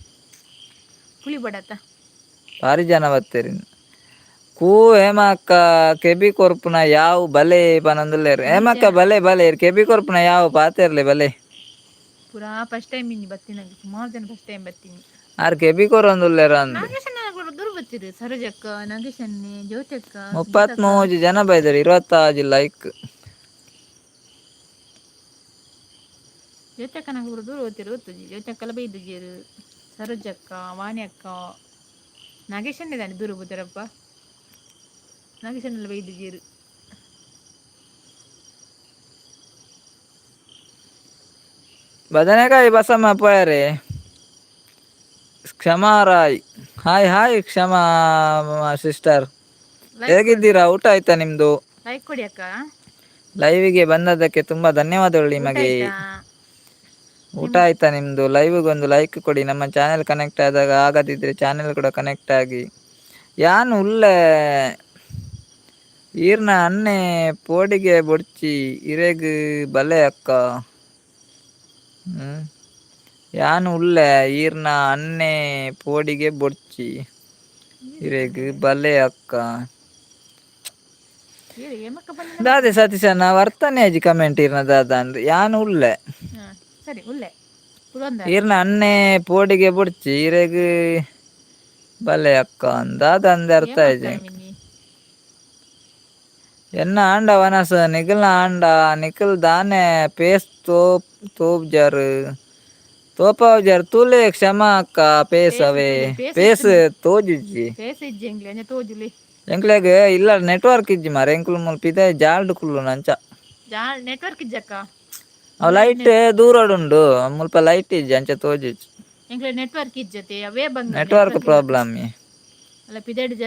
ಪುಳಿ ಬೋಡತ್ತ. ಭಾರಿ ಜನ ಬತ್ತೇರಿ. ಕೂ ಹೇಮಕ್ಕ ಕೆಬಿ ಕೊರ್ಪುನ ಯಾವು ಬಲೆ ಪನಂದುಲ್ಲೇರು. ಹೇಮಕ್ಕ ಬಲೆ ಬಲೆ, ಕೆಬಿ ಕೊರ್ಪುನ ಯಾವ ಪಾತೆರ್ಲೆ ಬಲೆ. ಪೂರಾ ಫಸ್ಟ್ ಟೈಮ್ ಇನ್ನಿ ಬತ್ತೀನಿ, ಸುಮಾರು ಜನ ಫಸ್ಟ್ ಟೈಮ್ ಬತ್ತೀನಿ. ಆರ್ ಕೆಬಿ ಕೊರೊಂದುಲ್ಲೇರ ಅಂದ್. ನಾಗೇಶಣ್ಣ ಕೂಡ ದೂರ ಬತ್ತಿರು, ಸರೋಜಕ್ಕ, ನಾಗೇಶನ್ನೆ, ಜ್ಯೋತಕ್ಕ. 33 ಜನ ಬೈದರು, 26 ಲೈಕ್. ಜ್ಯೋತಕ್ಕ ನಂಗೆ ದೂರ ಓದ್ತಿರು ಗೊತ್ತುಜಿ. ಜ್ಯೋತಕ್ಕೆಲ್ಲ ಬೈದು ಸರೋಜಕ್ಕ, ವಾಣಿ ಅಕ್ಕ, ನಾಗೇಶಣ್ಣ ಇದ್ದಾನೆ, ದೂರ ಹೋಗ್ತಾರಪ್ಪ. ನಾಗೇಶನ್ನೆಲ್ಲ ಬೈದು ಜೀರು. ಬದನೆಕಾಯಿ ಬಸಮ್ಮ ಪೋಯರೆ. ಕ್ಷಮಾ ರಾಯ್, ಹಾಯ್ ಹಾಯ್ ಕ್ಷಮಾ ಸಿಸ್ಟರ್, ಹೇಗಿದ್ದೀರಾ? ಊಟ ಆಯ್ತಾ ನಿಮ್ದು? ಲೈಕ್ ಕೊಡಿ ಅಕ್ಕ. ಲೈವಿಗೆ ಬಂದದ್ದಕ್ಕೆ ತುಂಬಾ ಧನ್ಯವಾದಗಳು ನಿಮಗೆ. ಆಯ್ತಾ? ಊಟ ಆಯ್ತಾ ನಿಮ್ದು? ಲೈವ್ಗೆ ಒಂದು ಲೈಕ್ ಕೊಡಿ. ನಮ್ಮ ಚಾನೆಲ್ ಕನೆಕ್ಟ್ ಆದಾಗ, ಆಗದಿದ್ರೆ ಚಾನೆಲ್ ಕೂಡ ಕನೆಕ್ಟ್ ಆಗಿ. ಯಾನ್ ಉಲ್ಲೆ, ಈರ್ನ ಅನ್ನೆ ಪೋಡಿಗೆ ಬೊಡ್ಚಿ ಇರೆಗ್ ಬಲೆ ಅಕ್ಕ. ಯಾನ್ ಉಲ್ಲೆ, ಈರ್ನ ಅನ್ನೆ ಪೋಡಿಗೆ ಬೊಡ್ಚಿ ಇರೆಗ್ ಬಲೆ ಅಕ್ಕ. ಏ ಏಮಕ್ಕ ಬಂದ. ದಾದೆ ಸತೀಶಣ್ಣ ವರ್ತನೆ ಅಜ್ಜಿ ಕಮೆಂಟ್ ಇರ್ನ ದಾದ ಅಂದ್ ಯಾನ್ ಉಲ್ಲೆ. ಹಾ ಸರಿ, ಉಲ್ಲೆ ಪುರಂದ. ಈರ್ನ ಅನ್ನೆ ಪೋಡಿಗೆ ಬೊಡ್ಚಿ ಇರೆಗ್ ಬಲೆ ಅಕ್ಕ ಅಂದಾದ ಅಂದೆ ಅರ್ಥ ಆಯ್ತು. ಎನ್ನ ಆಂಡ ವನಸ ನಿಗಲ್ನ ಆಂಡ ನಿಖಲ್ ದಾನೆ ಪೇಸ್ ತೋಪ್ ತೋಪ್ ಜರ್ ತೋಪಾವ್ ಜರ್ ತೂಲೆ ಕ್ಷಮಾ ಅಕ್ಕ, ಪೇಸ್ ಅವೇ ಪೇಸ್ ತೋಜುಜ್ಜಿ. ಫೇಸ್ ಇಜ್ಜಿ ಎಂಗ್ಲೆ ಅಂಚ ತೋಜುಲಿ. ಎಂಕ್ಲೆಗ್ ಇಲ್ಲ ನೆಟ್ವರ್ಕ್ ಇಜ್ಜಿ ಮಾರೆ, ಎಂಕುಲು ಮುಲ್ಪ ಪಿದಾಯಿ ಜಾಲ್ಡ್ ಕುಲ್ಲು ನಂಚ. ಜಾ ನೆಟ್ವರ್ಕ್ ಇಜ್ಜಕ್ಕ. ಅವ್ ಲೈಟ್ ದೂರಡುಂಡು, ಮುಲ್ಪ ಲೈಟ್ ಇಜ್ಜಿ, ಅಂಚ ತೋಜುಜ್ಜಿ. ಎಂಕ್ಲೆ ನೆಟ್ವರ್ಕ್ ಇಜ್ಜತೆ, ಅವೇ ಬಂಗ. Network problem. ಅಲ್ಲ, ಪಿದೆಡ್ ಜ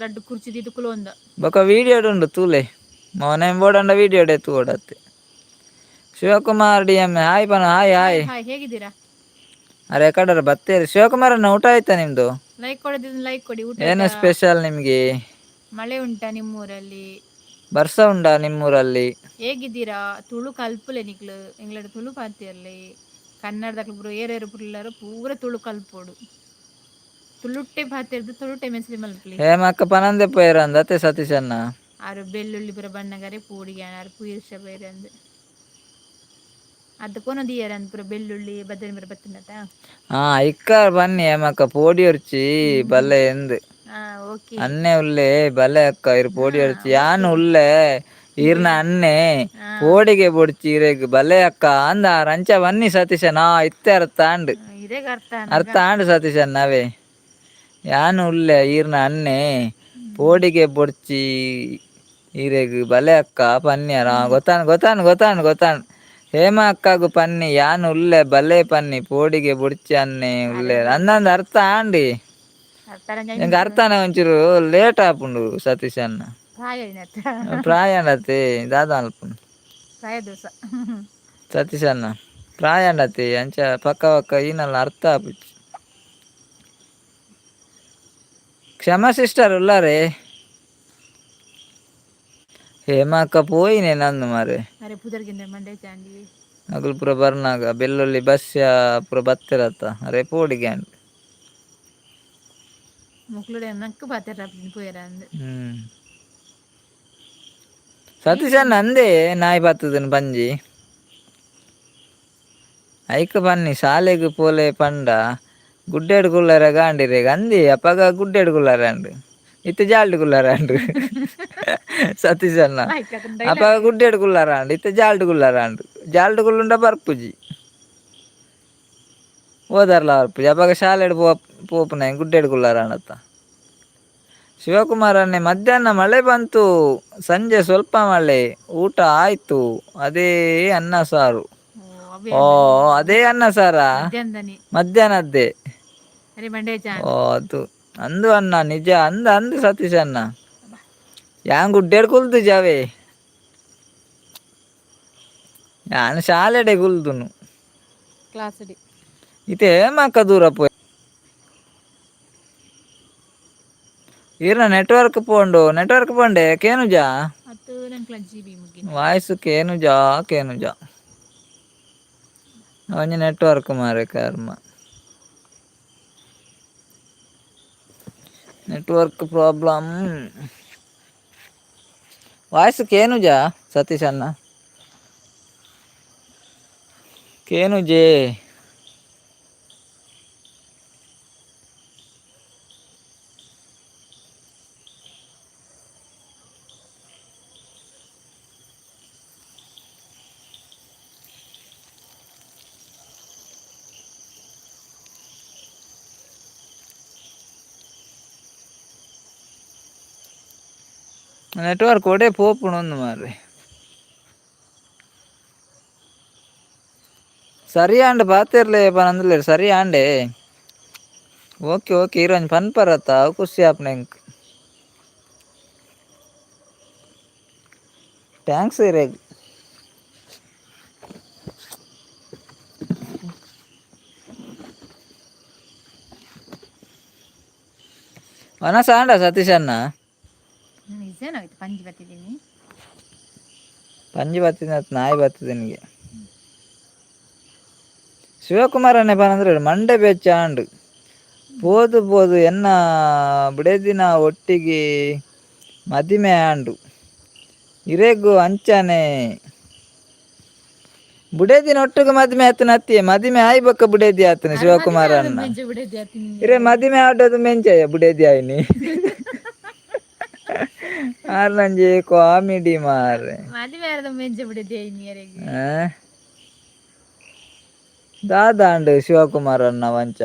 ರಡ್ಡು ಕುರ್ಚಿ ದೀದು ಕುಲೊಂದ. ಬೊಕ ವೀಡಿಯೋಡುಂಡು ತೂಲೆ, ಮೋನೆ ಬೋಡಂಡ ವೀಡಿಯೋಡೆ ತೂಡತ್ತೆ. Shivakumar D M hi ಪನ, hi hi. Hi, ಹೇಗಿದ್ದೀರಾ? ಅರೆ ಕಡರ ಬತ್ತೇರಿ. ಶಿವಕುಮಾರ್ ಅಣ್ಣ, ಊಟ ಆಯ್ತಾ ನಿಮ್ದು? ಲೈಕ್ ಕೊಡೋದಿದ್ರೆ ಲೈಕ್ ಕೊಡಿ. ಊಟ ಏನು ಸ್ಪೆಷಲ್ ನಿಮ್ಗೆ? ಮಳೆ ಉಂಟಾ ನಿಮ್ಮೂರಲ್ಲಿ? ಬರ್ಸ ಉಂಡಾ ನಿಮ್ಮೂರಲ್ಲಿ? ಹೇಗಿದ್ದೀರಾ? ತುಳು ಕಲ್ಪುಲೆ ನಿಕ್ಲು, ಎಂಗ್ಲಡ್ ತುಳು ಪಾತಿರ್ಲಿ. ಕನ್ನಡದಕ್ಲು ಪೂರ ಏರೇರು ಪುರ್ಲಾರು ಪೂರ ತುಳು ಕಲ್ಪೋಡು. ತುಳುಟ್ಟೆ ಪಾತಿರ್ದು ತುಳುಟ್ಟೆ ಮೆಸೇಜ್ ಮಲ್ಪಲಿ. ಹೇಮಕ್ಕ ಪನಂದೆ ಪೋಯರ ಅಂದ ಅತ್ತೆ ಸತೀಶ್ ಅಣ್ಣ. ಆರು ಬೆಳ್ಳುಳ್ಳಿ ಪೂರ ಬಣ್ಣಗಾರೆ ಪೂಡಿಗೆ ಆರು ಪುಯಿರ್ಷ ಬೈರೆ ಅಂದ್ ಅದು ಕೊನದಿಯರ ಅಂದ್ ಪೂರ ಬೆಳ್ಳುಳ್ಳಿ ಬದನೆ ಪೂರ ಬತ್ತಿನತ. ಹಾ, ಇಕ್ಕ ಬನ್ನಿ ಹೇಮಕ್ಕ ಪೋಡಿ ಒರ್ಚಿ ಬಲ್ಲೆ ಎಂದು. ಹಾ, ಓಕೆ. ಅನ್ನೆ ಉಲ್ಲೆ ಬಲೆ ಅಕ್ಕ, ಇರು ಪೋಡಿ ಒರ್ಚಿ. ಯಾನ್ ಉಲ್ಲೆ, ಈರ್ನ ಅನ್ನೆ ಪೋಡಿಗೆ ಬೊಡ್ಚಿ ಇರೆಗ್ ಬಲೆ ಅಕ್ಕ ಅಂದ ರಂಚ ಬನ್ನಿ ಸತೀಶ ನಾ ಇತ್ತೆ ಅರ್ಥ ಆಂಡ್. ಇದೇ ಅರ್ಥ. ಅರ್ಥ ಆಂಡ್ ಸತೀಶ್ ಅಣ್ಣವೇ. ಯಾನ್ ಉಲ್ಲೆ, ಈರ್ನ ಅನ್ನೆ ಪೋಡಿಗೆ ಬೊಡ್ಚಿ ಈರೆಗ್ ಬಲೆ ಅಕ್ಕ ಪನ್ನಿಯರ. ಗೊತ್ತಾನ್ ಗೊತ್ತಾನ್ ಗೊತ್ತಾನ್ ಗೊತ್ತಾನ್. ಹೇಮ ಅಕ್ಕಗು ಪನ್ನಿ, ಯಾನ್ ಉಲ್ಲೆ ಬಲೆ ಪನ್ನಿ, ಪೋಡಿಗೆ ಬೊಡ್ಚಿ ಅನ್ನೆ ಉಲ್ಲೆ ಅಂದಂದ ಅರ್ಥ ಆಂಡಿ. ಅರ್ಥ. ಎಂಕ್ ಅರ್ಥನೇ ಒಂಚೂರು ಲೇಟ್ ಆಪುಂಡು ಸತೀಶ್ ಅಣ್ಣ. ಪ್ರಾಯ ಏನತ್ತ? ಪ್ರಾಯ ಅತ್ತೆ, ದಾದ ಅಲ್ಪುಂಡು. ಪ್ರಾಯ ದೋಸ. ಸತೀಶ್ ಅಣ್ಣ ಪ್ರಾಯ ಅಂಡತ್ತೆ, ಅಂಚ ಪಕ್ಕ ಪಕ್ಕ ಈನಲ್ಲ ಅರ್ಥ ಆಪುಜಿ. ಕ್ಷಮಾ ಸಿಸ್ಟರ್ ಉಲ್ಲಾರೆ. ಹೇಮಕ್ಕ ಪೋಯಿನೆ ನಂದು ಮಾರೆ. ಅರೆ ಪುದರ್ಗಿಂದ ಮಂಡೆ ಚಾಂಡಿ. ಅಗುಲ್ ಪೂರ ಬರ್ನಾಗ ಬೆಳ್ಳುಳ್ಳಿ ಬಸ್ಯ ಪೂರ ಬತ್ತಿರತ್ತ, ಅರೆ ಪೋಡಿಗೆ ಅಂಡ್. ಮುಕ್ಳುಡೆ ನಕ್ಕು ಪಾತೆರ ಪೋಯರ ಅಂದ್. ಸತೀಶ್ ಅಣ್ಣ ಅಂದೇ ನಾಯಿ ಬತ್ತದನ್ ಪಂಜಿ ಐಕ್ ಬನ್ನಿ ಶಾಲೆಗ್ ಪೋಲೆ ಪಂಡ ಗುಡ್ಡೆಡ್ ಕುಲ್ಲರೆ ಗಾಂಡಿರೆ ಅಂದಿ ಅಪಗ ಗುಡ್ಡೆಡ್ ಕುಲ್ಲರೆ ಅಂಡ್ ಇತ್ತೆ ಜಾಲ್ಡ್ ಕುಲ್ಲರೆ ಅಂಡ್ ಸತೀಶ್ ಅಣ್ಣ. ಅಪಗ ಗುಡ್ಡೆಡ್ ಕುಲ್ಲರ ಅಂಡ್ ಇತ್ತೆ ಜಾಲ್ಡ್ ಕುಲ್ಲರ ಅಂಡ್. ಜಾಲ್ಡ್ ಕುಲ್ಲುಂಡ ಬರ್ಪುಜಿ, ಓದರ್ಲ ಬರ್ಪುಜಿ. ಅಪಗ ಶಾಲೆಡ್ ಪೋ ಪೋಪುನ ಗುಡ್ಡೆಡ್ ಕುಲ್ಲರ ಅಂಡತ್ತ. ಶಿವಕುಮಾರ್ ಅನ್ನೆ ಮಧ್ಯಾಹ್ನ ಮಳೆ ಬಂತು, ಸಂಜೆ ಸ್ವಲ್ಪ ಮಳೆ. ಊಟ ಆಯ್ತು, ಅದೇ ಅನ್ನ ಸಾರು. ಓ, ಅದೇ ಅನ್ನ ಸಾರಾ? ಮಧ್ಯಾಹ್ನದಾನಿ. ಮಧ್ಯಾಹ್ನದ್ದೇ. ಅರೆ ಮಂಡೆ ಚಾಂಡಿ. ಓ, ಅದು ಅಂದು ಅಣ್ಣ, ನಿಜ ಅಂದ ಅಂದು ಸತೀಶ್ ಅಣ್ಣ. ಯಾನ್ ಗುಡ್ಡೇಡ್ ಕುಲ್ದು ಜಾವೆ ಯಾನ್ ಶಾಲೆಡೆ ಕುಲ್ದುನು. Class D. ಇತ್ತೆ ಮಾಕ ದೂರ ಪೋಯ್ ಈರ್ನ ನೆಟ್ವರ್ಕ್ ಪೋಂಡು, ನೆಟ್ವರ್ಕ್ ಪೋಂಡೆ ಕೇನುಜಾ? ಅತ್ತು ನಂಕ್ಲ ಜಿಬಿ ಮುಗಿನ. ವಾಯ್ಸ್ ಕೇನುಜಾ ಕೇನುಜಾ? ಒಂಜಿ ನೆಟ್ವರ್ಕ್ ಮಾರೆ ಕರ್ಮ. Network problem. Voice ಕೇನುಜಾ ಸತೀಶ್ ಅಣ್ಣ? ಕೇನುಜೆ? ನೆಟ್ವರ್ಕ್ ಒಡೆ ಪೋಪುಂಡು ಮಾರ್ರೆ. ಸರಿ ಆಂಡ್ ಪಾತೆರ್ಲೆ ಪನಂದುಲ್ಲೆರ್ ಸರಿ ಆಂಡೆ. ಓಕೆ ಓಕೆ ಈರ್ ಒಂಜಿ ಪನ್ಪರತ್ತ ಅವು ಖುಷಿ ಆಪುಂಡು ಎಂಕ್. Thanks ಇರೆಗ್. ವನಸ ಆಂಡ ಸತೀಶ್ ಅಣ್ಣ? ನಿಜನಾಯ್ತು ಪಂಜಿ ಬತ್ತಿದ್ದೀನಿ. ಪಂಜಿ ಬತ್ತಿನ ನಾಯಿ ಬತ್ತದೆ ನಿಗೆ. ಶಿವಕುಮಾರ್ ಅಣ್ಣೆ ಪನಂದ್ರೆ ಮಂಡೆ ಬೆಚ್ಚ ಆಂಡ್. ಪೋದು ಪೋದು ಎನ್ನ ಬುಡೆದಿನ ಒಟ್ಟಿಗೆ ಮದಿಮೆ ಆಂಡು. ಇರೆಗು ಅಂಚನೆ ಬುಡೆದಿನ ಒಟ್ಟಿಗೆ ಮದಿಮೆ ಆತನ ಅತ್ತಿಯೆ ಮದಿಮೆ ಆಯಿ ಬೊಕ್ಕ ಬುಡೆದಿ ಆತನ ಶಿವಕುಮಾರ್ ಅಣ್ಣ. ಮೆಂಚ ಬಿಡದೆ ಆತೀನಿ. ಇರೆ ಮದಿಮೆ ಆಡೋದು ಮೆಂಚಯ್ಯ ಬುಡೆದಿ ಆಯ್ನಿ. ಆರ್ನಂಜಿ ಕಾಮಿಡಿ ಮಾರ್ರೆ. ಮದಿಮೆ ಆರದ ಮೆಂಚ ಬಿಡದೆ ಐನಿ ಯಾರಿಗೆ. ಆ? ದಾದಾಂಡ್ ಶಿವಕುಮಾರ್ ಅಣ್ಣ ವಂಚ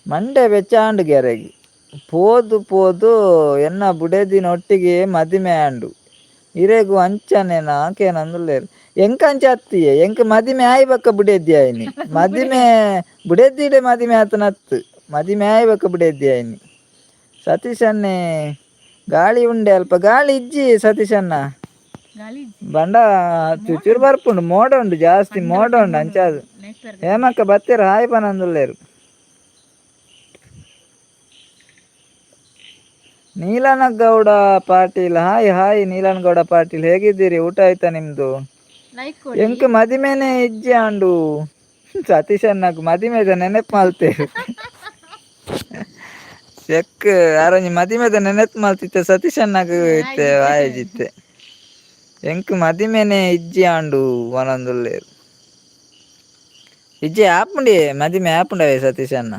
ಮಂಡೆ ಬೆಚ್ಚಾಂಡ್ ಗೆರೆಗ್. ಪೋದು ಪೋದು ಎನ್ನ ಬುಡೆದಿನ ಒಟ್ಟಿಗೆ ಮದಿಮೆ ಆಂಡು. ಇರೆಗು ಅಂಚನೆನಾ ಕೇನಂದುಲ್ಲೆರ್. ಎಂಕ್ ಅಂಚ ಅತ್ತಿಯೆ ಎಂಕ್ ಮದಿಮೆ ಆಯಿ ಬೊಕ್ಕ ಬುಡೆದಿ ಆಯ್ನಿ. ಮದಿಮೆ ಬುಡೆದಿಡೆ ಮದಿಮೆ ಆತನ ಅತ್ತು ಮದಿಮೆ ಆಯಿ ಬೊಕ್ಕ ಬುಡೆದಿ ಆಯ್ನಿ. ಸತೀಶ್ ಅಣ್ಣೆ ಗಾಳಿ ಉಂಡೆ ಅಲ್ಪ ಗಾಳಿ ಇಜ್ಜಿ ಸತೀಶ್ ಅಣ್ಣ. ಗಾಳಿ. ಬಂಡ ಚುಚುರು ಬರ್ಪುಂಡು ಮೋಡ ಉಂಡು ಜಾಸ್ತಿ ಮೋಡ ಉಂಡು ಅಂಚಾದ್. ನೆಟ್ವರ್ಕ್. ಹೇಮಕ್ಕ ಬತ್ತೆರ್ ಹಾಯ್ ಪನಂದುಲ್ಲೆರ್. ನೀಲನಗೌಡ ಪಾಟೀಲ್ ಹಾಯ್ ಹಾಯ್ ನೀಲನಗೌಡ ಪಾಟೀಲ್ ಹೇಗಿದ್ದೀರಿ? ಊಟ ಆಯ್ತಾ ನಿಮ್ದು? ಲೈಕ್ ಕೊಡಿ. ಎಂಕ್ ಮದಿಮೆನೆ ಇಜ್ಜಿ ಆಂಡು. ಸತೀಶ್ ಅಣ್ಣಗ್ ಮದಿಮೆದ ನೆನಪು ಮಲ್ತೇರು. ಚೆಕ್ ಆರೊಂಜಿ ಮದಿಮೆದ ನೆನಪು ಮಲ್ತಿತ್ತೆ ಸತೀಶ್ ಅಣ್ಣಗ್ ಇತ್ತೆ ವಾಯಜಿತ್ತೆ. ಎಂಕ್ ಮದಿಮೆನೆ ಇಜ್ಜಿ ಆಂಡು ಪನೊಂದುಲ್ಲೆರ್. ಇಜ್ಜಿ ಆಪುಂಡಿ ಮದಿಮೆ ಆಪುಂಡವೇ ಸತೀಶ್ ಅಣ್ಣ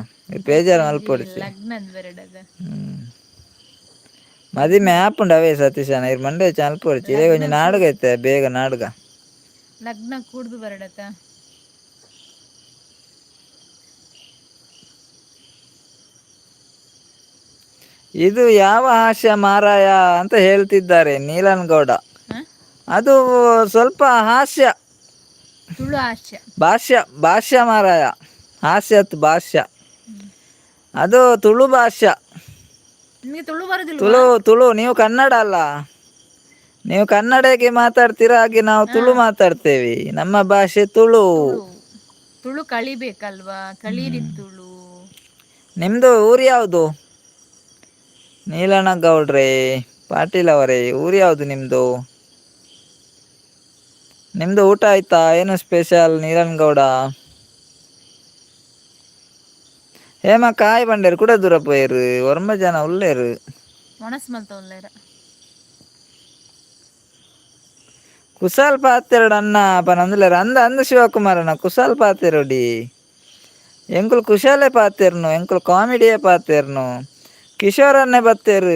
ಬೇಜಾರು ಮಲ್ಪೊಡ್ಚಿ. ಲಗ್ನ ಅಂದ್ ಬರಡದ. ಮದಿಮೆ ಆಪುಂಡು ಅವೇ ಸತೀಶ್ ಅಣ್ಣ ಇರ್ ಮಂಡೆ ಮಲ್ಪೊಡ್ಚಿ. ಇದೇ ಒಂಜಿ ನಾಡುಗ ಐತೆ ಬೇಗ ನಾಡುಗ. ಲಗ್ನ ಕೂಡ್ದು ಬರಡತ. ಇದು ಯಾವ ಹಾಸ್ಯ ಮಾರಾಯ ಅಂತ ಹೇಳ್ತಿದ್ದಾರೆ ನೀಲನ್ ಗೌಡ. ಹ? ಅದು ಸ್ವಲ್ಪ ಹಾಸ್ಯ. ತುಳು ಹಾಸ್ಯ. ಭಾಷ್ಯ ಭಾಷ್ಯ ಮಾರಾಯ ಹಾಸ್ಯತ್ ಭಾಷ್ಯ ಅದು ತುಳು ಭಾಷ್ಯ. ನಿಮಗೆ ತುಳು ಬರುದಿಲ್ಲ? ತುಳು ತುಳು ನೀವು ಕನ್ನಡ ಅಲ್ಲ, ನೀವು ಕನ್ನಡಕ್ಕೆ ಮಾತಾಡ್ತೀರಾ ಹಾಗೆ ನಾವು ತುಳು ಮಾತಾಡ್ತೇವೆ. ನಮ್ಮ ಭಾಷೆ ತುಳು. ತುಳು ಕಲಿಬೇಕಲ್ವಾ, ಕಲೀರಿ ತುಳು. ನಿಮ್ದು ಊರು ಯಾವುದು ನೀಲನಗೌಡ್ರೆ ಪಾಟೀಲ್ ಅವರೇ? ಊರು ಯಾವುದು ನಿಮ್ದು? ನಿಮ್ದು ಊಟ ಆಯ್ತಾ? ಏನು ಸ್ಪೆಷಲ್ ನೀಲನಗೌಡ? ಹೇಮ ಕಾಯ್ ಬಂಡೇರು ಕೂಡ ದೂರ ಪೋಯರು ಒರ್ಂಬ ಜನ ಉಲ್ಲೇರು. ಒಣಸ್ ಮಲ್ತ ಉಲ್ಲೇರ. ಕುಶಾಲ್ ಪಾತೆರಡು ಅಣ್ಣ ಪನಂದುಲ್ಲೇರು. ಅಂದ ಅಂದ ಶಿವಕುಮಾರ್ ಅಣ್ಣ ಕುಶಾಲ್ ಪಾತೆರೊಡಿ. ಎಂಕುಲು ಕುಶಾಲೆ ಪಾತೆರ್ನು ಎಂಕುಲು ಕಾಮಿಡಿಯೇ ಪಾತೆರ್ನು. ಕಿಶೋರ್ ಅಣ್ಣೆ ಬತ್ತೇರು.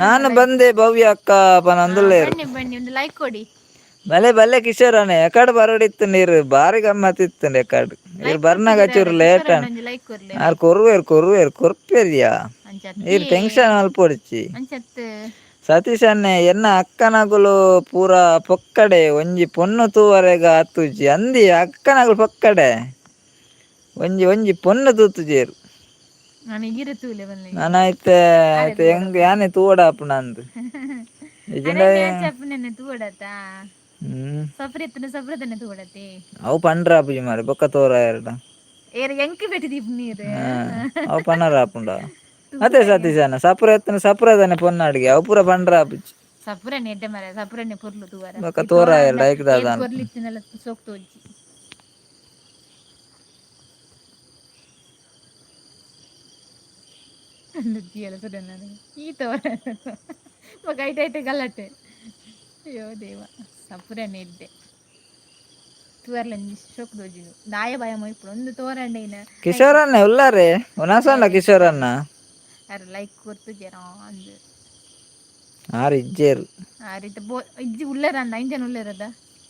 ನಾನು ಬಂದೆ ಭವ್ಯ ಅಕ್ಕ ಪನಂದುಲ್ಲೇರು. ಬನ್ನಿ ಬನ್ನಿ ಒಂದು ಲೈಕ್ ಕೊಡಿ. ಬಲೆ ಬಲೆ ಕಿಶೋರ್ ಅಣ್ಣೆ ಎಕಡ್ ಬರೋಡಿತ್ತು ನೀರು ಬಾರಿ ಗಮ್ಮತ್ತಿತ್ತು ಎಕಡ್. ಇರ್ ಬರ್ನಾಗ ಚೂರು ಲೇಟ್ ಅಣ್ಣ. ಒಂಜಿ ಲೈಕ್ ಕೊರ್ಲೆ. ಆರ್ ಕೊರುವೇರು ಕೊರುವೇರು ಕೊರ್ಪೆರಿಯಾ. ಅಂಚತ್ ಈರ್ ಟೆನ್ಷನ್ ಮಲ್ಪೊಡ್ಚಿ. ಅಂಚತ್. ಸತೀಶ್ ಅಣ್ಣೆ ಎನ್ನ ಅಕ್ಕನಗುಲು ಪೂರ ಪೊಕ್ಕಡೆ ಒಂಜಿ ಪೊಣ್ಣು ತೂವರೆಗ ಆತುಜಿ ಅಂದಿ. ಅಕ್ಕನಗುಲು ಪೊಕ್ಕಡೆ ಒಂಜಿ ಒಂಜಿ ಪೊಣ್ಣು ತೂತುಜೇರು. ನಾನು ಈಗಿರ ತೂಲೆ ಬನ್ನಿ. ನಾನು ಐತೆ ಐತೆ ಹೆಂಗ್ ಯಾನೆ ತೂವಡ ಆಪುಣ ಅಂದು ಇಜ್ಜಿಂಡ. ಚಪ್ಪನೆ ತೂವಡತ್ತ. ಸಪ್ರೆತ್ತನ ಸಪ್ರತನೆ ತೂವಡತಿ. ಅವು ಪಂಡ್ರ ಆಪುಜಿ ಮಾರೆ, ಬೊಕ್ಕ ತೋರ ಎರಡ. ಏರ್ ಎಂಕ್ ಬೆಟ್ಟಿ ದೀಪ್ ನೀರು. ಅವು ಪನ್ನರ ಆಪುಂಡ ಅದೇ ಸತೀಶನ ಸಪುರ ಎತ್ತನ ಸಪುರದನೆ ಪೊನ್ನಾಡಿಗೆ ಅವು ಪೂರ ಪಂಡ್ರ ಆಪುಜಿ. ಸಪುರನೆ ಎಡ್ಡೆ ಮರ, ಸಪುರನೆ ಪೊರ್ಲು ತೂವರ. ಬೊಕ್ಕ ತೋರ ಎರಡ ಐಕ್ ದಾದ. ಪೊರ್ಲಿತ್ತಿನೆಲ್ಲ ಸೋಕ್ ತೋಜಿ. ಅಂದು ಸುಡಣ್ಣ ಈ ತೋರ ಮಗ ಐಟ್ ಐಟ್ ಗಲಾಟೆ. ಅಯ್ಯೋ ದೇವ, ಸಪುರನೆ ಎಡ್ಡೆ ತೂವರ್ಲಂಜಿ ಶೋಕ್ ತೋಜಿದು ದಾಯ ಬಾಯ ಮೊಯ್ಪುಡು ಒಂದು ತೋರಂಡ ಇನ. ಕಿಶೋರಣ್ಣ ಉಲ್ಲಾರೆ ಉನಾಸಣ್ಣ ಕಿಶೋರಣ್ಣ. ಅರೆ ಲೈಕ್ ಕೊರ್ತು ಜರ ಅಂದು. ಆರ್ ಇಜ್ಜೇರು. ಆ ರೀತಿ ಬೋ ಇಜ್ಜಿ ಉಲ್ಲೇರಂದ ಐದು ಜನ ಉಲ್ಲೇರದ.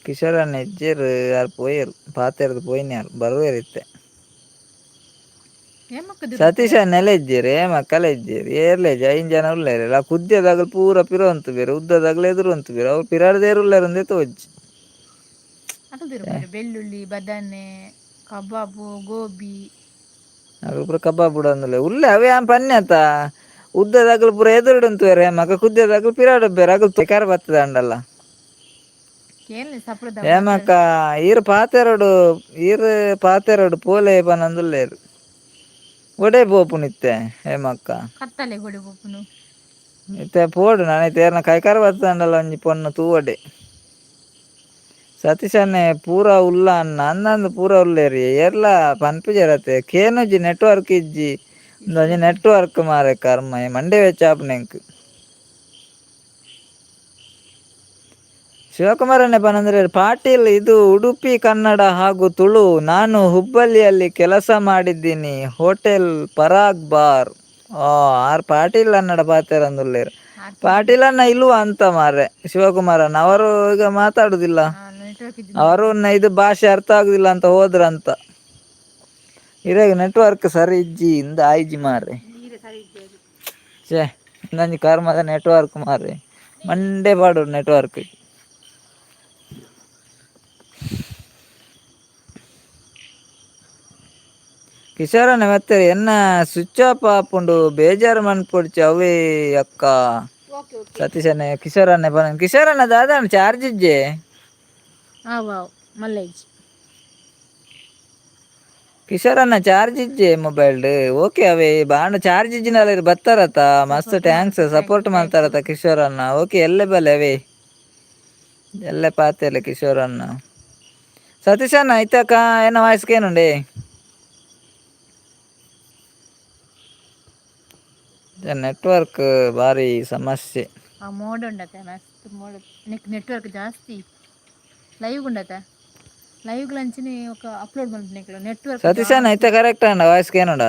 ಕಿಶೋರಣ್ಣ ಇಜ್ಜೇರು, ಆರ್ ಪೋಯೇರು ಪಾತೆರ್ದು ಪೋಯಿನ್ಯಾರು ಬರುವೇರು ಇತ್ತೆ. ಏಮಕ್ಕದು? ಸತೀಶ ನೆಲೆ ಇಜ್ಜೇರು, ಹೇಮಕ್ಕಲ ಇಜ್ಜೇರು, ಏರ್ಲೇಜ್ ಐದು ಜನ ಉಲ್ಲೇರು. ಆ ಕುದ್ಯದಾಗಲು ಪೂರ ಪಿರ ಉಂತು ಬೇರೆ, ಉದ್ದದಾಗಲು ಎದುರು ಉಂತು ಬೇರೆ, ಅವ್ರು ಪಿರಾಡ್ದೇರು ಉಲ್ಲೇರು ಅಂದೇ ತೋಜಿ. ಅಕಲ್ದಿರು ಬೆಳ್ಳುಳ್ಳಿ, ಬದನೆ, ಕಬಾಬು, ಗೋಬಿ. ಅಗಲು ಪೂರ ಕಬಾಬ್ ಬುಡಂದುಲ್ಲೆ ಉಲ್ಲೆ ಅವೇ ಆನ್ ಪನ್ಯತ ಉದ್ದದಾಗಲು ಪೂರ ಎದುರುಡುಂತು ಬೇರೆ ಹೇಮಕ್ಕ, ಕುದ್ಯದಾಗಲು ಪಿರಾಡು ಬೇರೆ ಅಗಲು ಕಾರ ಬರ್ತದೆ ಅಂಡಲ್ಲ. ಕೇಳಿ ಸಪ್ರದ. ಹೇಮಕ್ಕ ಈರ್ ಪಾತೆರಡು, ಈರ್ ಪಾತೆರಡು ಪೋಲೆ ಪನಂದುಲ್ಲೇರು, ಒಡೆ ಪೋಪುನಿತ್ತೆ ಹೇಮಕ್ಕ. ಕತ್ತಲೆ ಗೊಡಿ ಪೋಪುನು. ಇತ್ತೆ ಪೋಡು ನಾನೈತೆ ಏರ್ನ ಕೈಕಾರ ಬರ್ತದಂಡಲ್ಲ ಒಂಜಿ ಪೊಣ್ಣು ತೂವಡೆ. ಸತೀಶನ್ನೇ ಪೂರ ಉಲ್ಲ ಅನ್ನ ಅಂದಂದು ಪೂರ ಉಲ್ಲೇರಿ, ಏರ್ಲ ಪನ್ಪುಜರತೆ ಕೇನುಜಿ. ನೆಟ್ವರ್ಕ್ ಇಜ್ಜಿ, ಒಂಜಿ ನೆಟ್ವರ್ಕ್ ಮಾರೆ ಕರ್ಮ ಮಂಡೆ ವೆಚ್ಚಾಪುನೆಂಕ್. ಶಿವಕುಮಾರಣ್ಣ ಪನಂದ್ರೆ ಪಾಟೀಲ್, ಇದು ಉಡುಪಿ ಕನ್ನಡ ಹಾಗೂ ತುಳು. ನಾನು ಹುಬ್ಬಳ್ಳಿಯಲ್ಲಿ ಕೆಲಸ ಮಾಡಿದ್ದೀನಿ, ಹೋಟೆಲ್ ಪರಾಗ್ ಬಾರ್. ಆರ್ ಪಾಟೀಲ್ ಅನ್ನಡ ಪಾತೆರಂದುಲ್ಲೇರು. ಪಾಟೀಲ್ ಅನ್ನ ಇಲ್ವ ಅಂತ ಮಾರ್ರೆ. ಶಿವಕುಮಾರಣ್ಣ ಅವರು ಈಗ ಮಾತಾಡುದಿಲ್ಲ. ನೆಟ್ವರ್ಕ್ ಇಜ್ಜಿ. ಅವರು ಇದು ಭಾಷೆ ಅರ್ಥ ಆಗುದಿಲ್ಲ ಅಂತ ಹೋದ್ರಂತ. ಇರಾಗ ನೆಟ್ವರ್ಕ್ ಸರಿ ಇಜ್ಜಿ ಇಂದ ಆಯ್ಜಿ ಮಾರ್ರೆ. ನೀರು ಸರಿ ಇಜ್ಜಿ ಅದು. ಛೇ, ನಂಜಿ ಕರ್ಮದ ನೆಟ್ವರ್ಕ್ ಮಾರ್ರೆ, ಮಂಡೆ ಪಾಡು ನೆಟ್ವರ್ಕ್. ಕಿಶೋರಣ್ಣ ಮತ್ತೆ ಎನ್ನ ಸ್ವಿಚ್ ಆಫ್ ಆಪುಂಡು, ಬೇಜಾರು ಮನ್ಪೊಡ್ಚಿ ಅವೇ ಅಕ್ಕ. Okay okay. ಸತೀಶಣ್ಣ ಕಿಶೋರಣ್ಣ ಬನ ಕಿಶೋರಣ್ಣ ದಾದ ಚಾರ್ಜ್ ಇಜ್ಜೆ. ಆವ್ ಆವ್ ಮಲ್ಲೇಜ್. ಕಿಶೋರಣ್ಣ ಚಾರ್ಜ್ ಇಜ್ಜೆ ಮೊಬೈಲ್. ಓಕೆ ಅವೇ ಬಾಂಡ ಚಾರ್ಜ್ ಇಜ್ಜಿನಲ್ಲ ಬತ್ತಾರತ. ಮಸ್ತ್ thanks, support ಮಾಡ್ತಾರತ ಕಿಶೋರಣ್ಣ. ಓಕೆ, ಎಲ್ಲೆ ಬಲೆ ಅವೇ ಎಲ್ಲೆ ಪಾತೆರ್ಲೆ ಕಿಶೋರಣ್ಣ. ಸತೀಶಣ್ಣ ಇತ್ತಕ್ಕ ಏನ ವಾಯ್ಸ್ ಏನುಂಡೆ ನೆಟ್ವರ್ಕ್ ಭಾರಿ ಸಮಸ್ಯೆ. ಆ ಮೋಡ ಉಂಡತೆ, ಮಸ್ತ್ ಮೋಡ. ನೆಕ್ ನೆಟ್ವರ್ಕ್ ಜಾಸ್ತಿ ಲೈವ್ ಉಂಡತೆ, ಲೈವ್ ಅಂಚನೆ ఒక ಅಪ್ಲೋಡ್ ಮಲ್ಪುನೆಕ್ಲು ನೆಟ್ವರ್ಕ್. ಸತೀಶಣ್ಣ ಇತ್ತ ಕರೆಕ್ಟ್ ಅಣ್ಣ ವಾಯ್ಸ್ ಏನುಂಡ?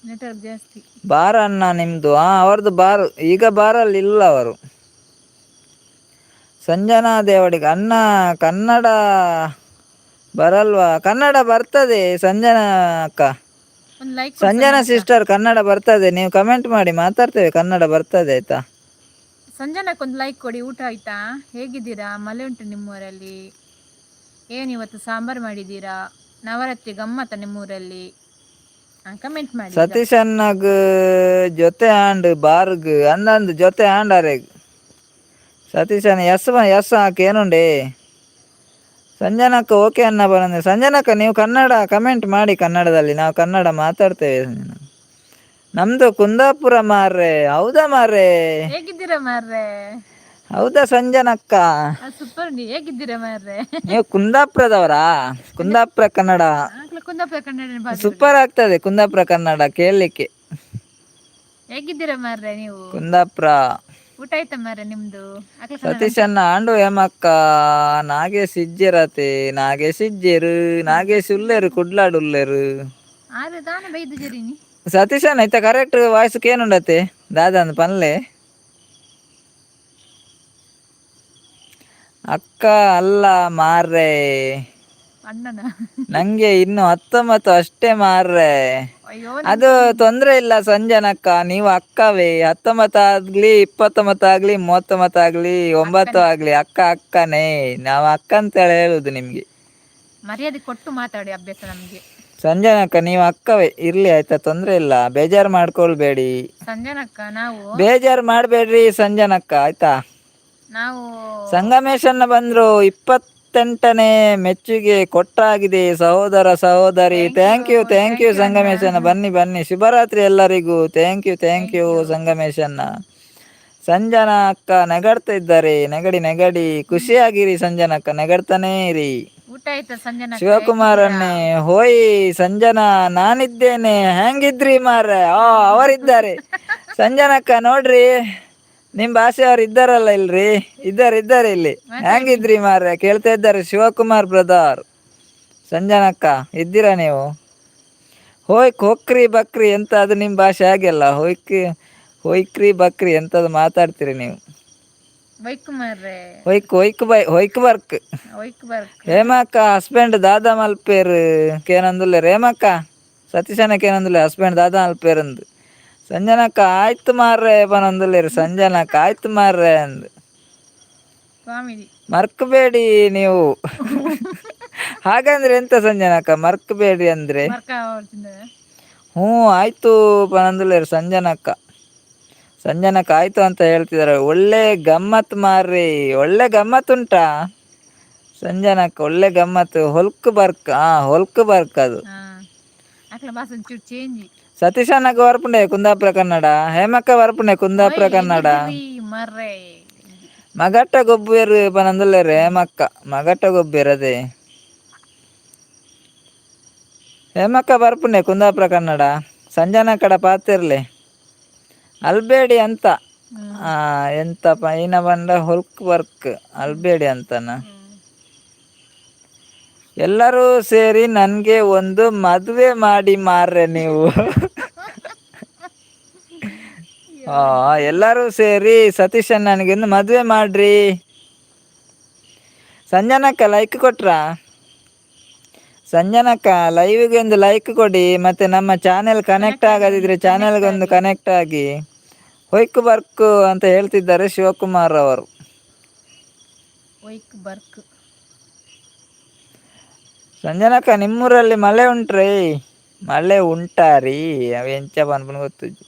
ನೆಟ್ವರ್ಕ್ ಜಾಸ್ತಿ. ಬಾರ್ ಅಣ್ಣ ನಿಮ್ದು? ಹಾ, ಅವರದ್ದು ಬಾರ್. ಈಗ ಬಾರಲ್ಲಿ ಇಲ್ಲ ಅವರು. ಸಂಜನಾ ದೇವಡಿಗ ಅಣ್ಣ ಕನ್ನಡ ಬರಲ್ವಾ? ಕನ್ನಡ ಬರ್ತದೆ ಸಂಜನಾ ಅಕ್ಕ. ಒಂದು ಲೈಕ್. ಸಂಜನಾ ಸಿಸ್ಟರ್, ಕನ್ನಡ ಬರ್ತದೆ. ನೀವು ಕಮೆಂಟ್ ಮಾಡಿ, ಮಾತಾಡ್ತೇವೆ. ಕನ್ನಡ ಬರ್ತದೆ ಆಯ್ತಾ? ಸಂಜನಕ್ಕೆ ಒಂದು ಲೈಕ್ ಕೊಡಿ. ಊಟ ಆಯ್ತಾ? ಹೇಗಿದ್ದೀರಾ? ಮಳೆ ಉಂಟು ನಿಮ್ಮೂರಲ್ಲಿ? ಏನು ಇವತ್ತು ಸಾಂಬಾರು ಮಾಡಿದ್ದೀರಾ? ನವರಾತ್ರಿ ಗಮ್ಮತ್ತ ನಿಮ್ಮೂರಲ್ಲಿ? ಕಮೆಂಟ್ ಮಾಡಿ ಈಗ. ಸತೀಶ್ ಅಣ್ಣಗ್ ಜೊತೆ ಆಂಡ್ ಬಾರ್ಗ್ ಅಂದಂದು ಜೊತೆ ಆಂಡಾರೆಗ್ ಸತೀಶ್ ಅಣ್ಣ ಎಸ್ ಎಸ್ ಹಾಕಿ ಏನುಂಡೆ. ಸಂಜನಕ್ಕ ಓಕೆ ಅನ್ನ ಬರಂದೆ. ಸಂಜನಕ್ಕ ನೀವು ಕನ್ನಡ ಕಮೆಂಟ್ ಮಾಡಿ ಕನ್ನಡದಲ್ಲಿ, ನಾವು ಕನ್ನಡ ಮಾತಾಡ್ತೇವೆ ಸಂಜನಾ. ನಮ್ದು ಕುಂದಾಪುರ ಮಾರ್ರೆ. ಹೌದಾ ಮಾರ್ರೆ? ಹೇಗಿದ್ದೀರಾ ಮಾರ್ರೆ? ಹೌದಾ ಸಂಜನಕ್ಕ? ಸೂಪರ್, ನೀವು ಹೇಗಿದ್ದೀರಾ ಮಾರ್ರೆ? ನೀವು ಕುಂದಾಪುರದವರಾ? ಕುಂದಾಪುರ ಕನ್ನಡ. ಕುಂದಾಪುರ ಕನ್ನಡ ಭಾಷೆ. ಸೂಪರ್ ಆಗ್ತದೆ ಕುಂದಾಪುರ ಕನ್ನಡ ಕೇಳಲಿಕ್ಕೆ. ಹೇಗಿದ್ದೀರಾ ಮಾರ್ರೆ ನೀವು? ಕುಂದಾಪುರ. ಊಟ ಆಯ್ತಾ ಮಾರ್ರೆ ನಿಮ್ದು? ಅಕ್ಲ ಕನ್ನಡ. ಸತೀಶ್ ಅಣ್ಣ ಆಂಡು ಹೇಮಕ್ಕ. ನಾಗೇಶ್ ಇಜ್ಜೆರತೆ? ನಾಗೇಶ್ ಇಜ್ಜೆರು, ನಾಗೇಶ್ ಉಲ್ಲೇರು, ಕುಡ್ಲಾಡು ಉಲ್ಲೇರು. ಆದ್ರೆ ತಾನೇ ಬೈದು ಜರಿನಿ. ಸತೀಶ್ ಅಣ್ಣ ಇತ್ತ ಕರೆಕ್ಟ್ ವಾಯ್ಸ್ ಕೇನುಂಡತೆ ದಾದ ಅಂದ್ ಪನ್ಲೆ. ಅಕ್ಕ ಅಲ್ಲ ಮಾರ್ರೆ. ಅಣ್ಣನ. ನಂಗೆ ಇನ್ನು 19 ಅಷ್ಟೇ ಮಾರ್ರೆ. ಅಯ್ಯೋ. ಅದು ತೊಂದ್ರೆ ಇಲ್ಲ ಸಂಜನಕ್ಕ, ನೀವು ಅಕ್ಕವೇ. 19 ಆಗ್ಲಿ, 29 ಆಗ್ಲಿ, 39 ಆಗ್ಲಿ, 9 ಆಗ್ಲಿ, ಅಕ್ಕ ಅಕ್ಕನೇ. ನಾವು ಅಕ್ಕ ಅಂತ ಹೇಳುದು ನಿಮ್ಗೆ. ಮರ್ಯಾದೆ ಕೊಟ್ಟು ಮಾತಾಡಿ ಅಭ್ಯಾಸ ನಮ್ಗೆ. ಸಂಜನಕ್ಕ ನೀವು ಅಕ್ಕವೇ ಇರ್ಲಿ ಆಯ್ತಾ, ತೊಂದರೆ ಇಲ್ಲ, ಬೇಜಾರು ಮಾಡ್ಕೊಳ್ಬೇಡಿ. ಸಂಜನಕ್ಕ ನಾವು ಬೇಜಾರು ಮಾಡಬೇಡ್ರಿ ಸಂಜನಕ್ಕ, ಆಯ್ತಾ? ನಾವು ಸಂಗಮೇಶನ್ನ ಬಂದ್ರು. 28ನೇ ಮೆಚ್ಚುಗೆ ಕೊಟ್ಟಾಗಿದೆ ಸಹೋದರ ಸಹೋದರಿ. Thank you, thank you ಸಂಗಮೇಶನ್ನ. ಬನ್ನಿ ಬನ್ನಿ. ಶುಭರಾತ್ರಿ ಎಲ್ಲರಿಗೂ. Thank you, thank you ಸಂಗಮೇಶನ್ನ. Sanjana ಅಕ್ಕ ನೆಗಡ್ತಾ ಇದ್ದಾರೆ. ನೆಗಡಿ ನೆಗಡಿ ಖುಷಿಯಾಗಿರಿ ಸಂಜನಕ್ಕ, ನೆಗಡ್ತಾನೇ ಇರಿ. ಊಟ ಆಯ್ತಾ ಸಂಜನಕ್ಕ? ಶಿವಕುಮಾರನ್ನೇ ಹೋಯ್ ಸಂಜನಾ, ನಾನಿದ್ದೇನೆ, ಹೆಂಗಿದ್ರಿ ಮಾರ್ರೆ? ಆ ಅವರಿದ್ದಾರೆ ಸಂಜನಕ್ಕ, ನೋಡ್ರಿ ನಿಮ್ ಭಾಷೆ ಅವ್ರು ಇದ್ದಾರಲ್ಲ ಇಲ್ರಿ, ಇದ್ದಾರೆ ಇದ್ದಾರೆ ಇಲ್ಲಿ. ಹೆಂಗಿದ್ರಿ ಮಾರ್ರೆ ಕೇಳ್ತಾ ಇದ್ದಾರೆ ಶಿವಕುಮಾರ್ ಬ್ರದರ್. ಸಂಜನಕ್ಕ ಇದ್ದೀರಾ ನೀವು? ಹೋಯ್ ಕೊಕ್ರಿ ಬಕ್ರಿ ಎಂತ ಅದು ನಿಮ್ಮ ಭಾಷೆ ಹಾಗೆಲ್ಲ ಹೋಯ್ಕ್ರಿ ಹೋಯ್ಕ್ರಿ ಬಕ್ರಿ ಎಂತದು ಮಾತಾಡ್ತೀರಿ ನೀವು? ವೈಕುಮಾರ್ರೆ. ಹೊಯ್ಕ್ ಹೊಯ್ಕ್ ಬೈ ಹೊಯ್ಕ್ ಬರ್ಕ್. ವೈಕ್ ಬರ್ಕ್. ಹೇಮಕ್ಕ ಹಸ್ಬೆಂಡ್ ದಾದಾ ಮಲ್ಪೇರು ಕೇನಂದುಲ್ಲೆ. ಹೇಮಕ್ಕ ಸತೀಶನ ಕೇನಂದುಲ್ಲೆ ಹಸ್ಬೆಂಡ್ ದಾದಾ ಮಲ್ಪೇರಂದು. ಸಂಜನಕ್ಕ ಆಯ್ತು ಮಾರ್ರೆ ಪನಂದುಲ್ಲೇರು. ಸಂಜನಕ್ಕ ಆಯ್ತು ಮಾರ್ರೆ ಅಂದು. ಕಾಮಿಡಿ. ಮರ್ಕಬೇಡಿ ನೀವು. ಹಾಗಂದ್ರೆ ಎಂತ ಸಂಜನಕ್ಕ, ಮರ್ಕಬೇಡಿ ಅಂದ್ರೆ? ಮರ್ಕ. ಹ್ಞೂ ಆಯ್ತು ಪನಂದುಲ್ಲೇರು ಸಂಜನಕ್ಕ. ಸಂಜನಕ್ಕ ಆಯ್ತು ಅಂತ ಹೇಳ್ತಿದ್ದಾರೆ. ಒಳ್ಳೆ ಗಮ್ಮತ್ ಮಾರ್ರಿ, ಒಳ್ಳೆ ಗಮ್ಮತ್ ಉಂಟಾ ಸಂಜನಕ್ಕ? ಒಳ್ಳೆ ಗಮ್ಮತ್. ಹೊಲ್ಕ್ ಬರ್ಕ್, ಆ ಹೊಲ್ಕ್ ಬರ್ಕ್ ಅದು. ಹಾ, ಅಕ್ಲ ಭಾಷೆ ಒಂಚೂರು ಚೇಂಜ್. ಸತೀಶನಗ ಬರ್ಪುಂಡೆ ಕುಂದಾಪುರ ಕನ್ನಡ. ಹೇಮಕ್ಕ ಬರ್ಪುಂಡೆ ಕುಂದಾಪುರ ಕನ್ನಡ. ಮರ್ರೆ. ಮಗಟ್ಟ ಗೊಬ್ಬೇರು ಪನಂದುಲ್ಲೇರು ಹೇಮಕ್ಕ. ಮಗಟ್ಟ ಗೊಬ್ಬೇರು ಅದೇ. ಹೇಮಕ್ಕ ಬರ್ಪುಂಡೆ ಕುಂದಾಪುರ ಕನ್ನಡ. ಸಂಜನಾ ಕಡ ಪಾತಿರ್ಲಿ ಅಲ್ಬೇಡಿ ಅಂತ. ಆ, ಎಂತ ಪೈನ ಬಂಡ ಹೊಲ್ಕ್ ವರ್ಕ್ ಅಲ್ಬೇಡಿ ಅಂತನ. ಎಲ್ಲರೂ ಸೇರಿ ನನಗೆ ಒಂದು ಮದುವೆ ಮಾಡಿ ಮಾರ್ರೆ ನೀವು. ಆ, ಎಲ್ಲರೂ ಸೇರಿ ಸತೀಶ್ ನನಗೆ ಒಂದು ಮದುವೆ ಮಾಡ್ರಿ. ಸಂಜನಕ್ಕ ಲೈಕ್ ಕೊಟ್ರಾ? ಸಂಜನಕ್ಕ ಲೈವ್ಗೆ ಒಂದು ಲೈಕ್ ಕೊಡಿ. ಮತ್ತೆ ನಮ್ಮ ಚಾನೆಲ್ ಕನೆಕ್ಟ್ ಆಗದಿದ್ರೆ ಚಾನೆಲ್ಗೆ ಒಂದು ಕನೆಕ್ಟ್ ಆಗಿ. ಹೊಯ್ಕು ಬರ್ಕು ಅಂತ ಹೇಳ್ತಿದ್ದಾರೆ ಶಿವಕುಮಾರ್ ಅವರು. ವೈಕ್ ಬರ್ಕ್. ಸಂಜನಕ್ಕ ನಿಮ್ಮೂರಲ್ಲಿ ಮಳೆ ಉಂಟ್ರಿ? ಮಳೆ ಉಂಟಾ ರೀ? ಅವ ಎಂಚ ಪನ್ಪುನ ಗೊತ್ತುಜ್ಜಿ.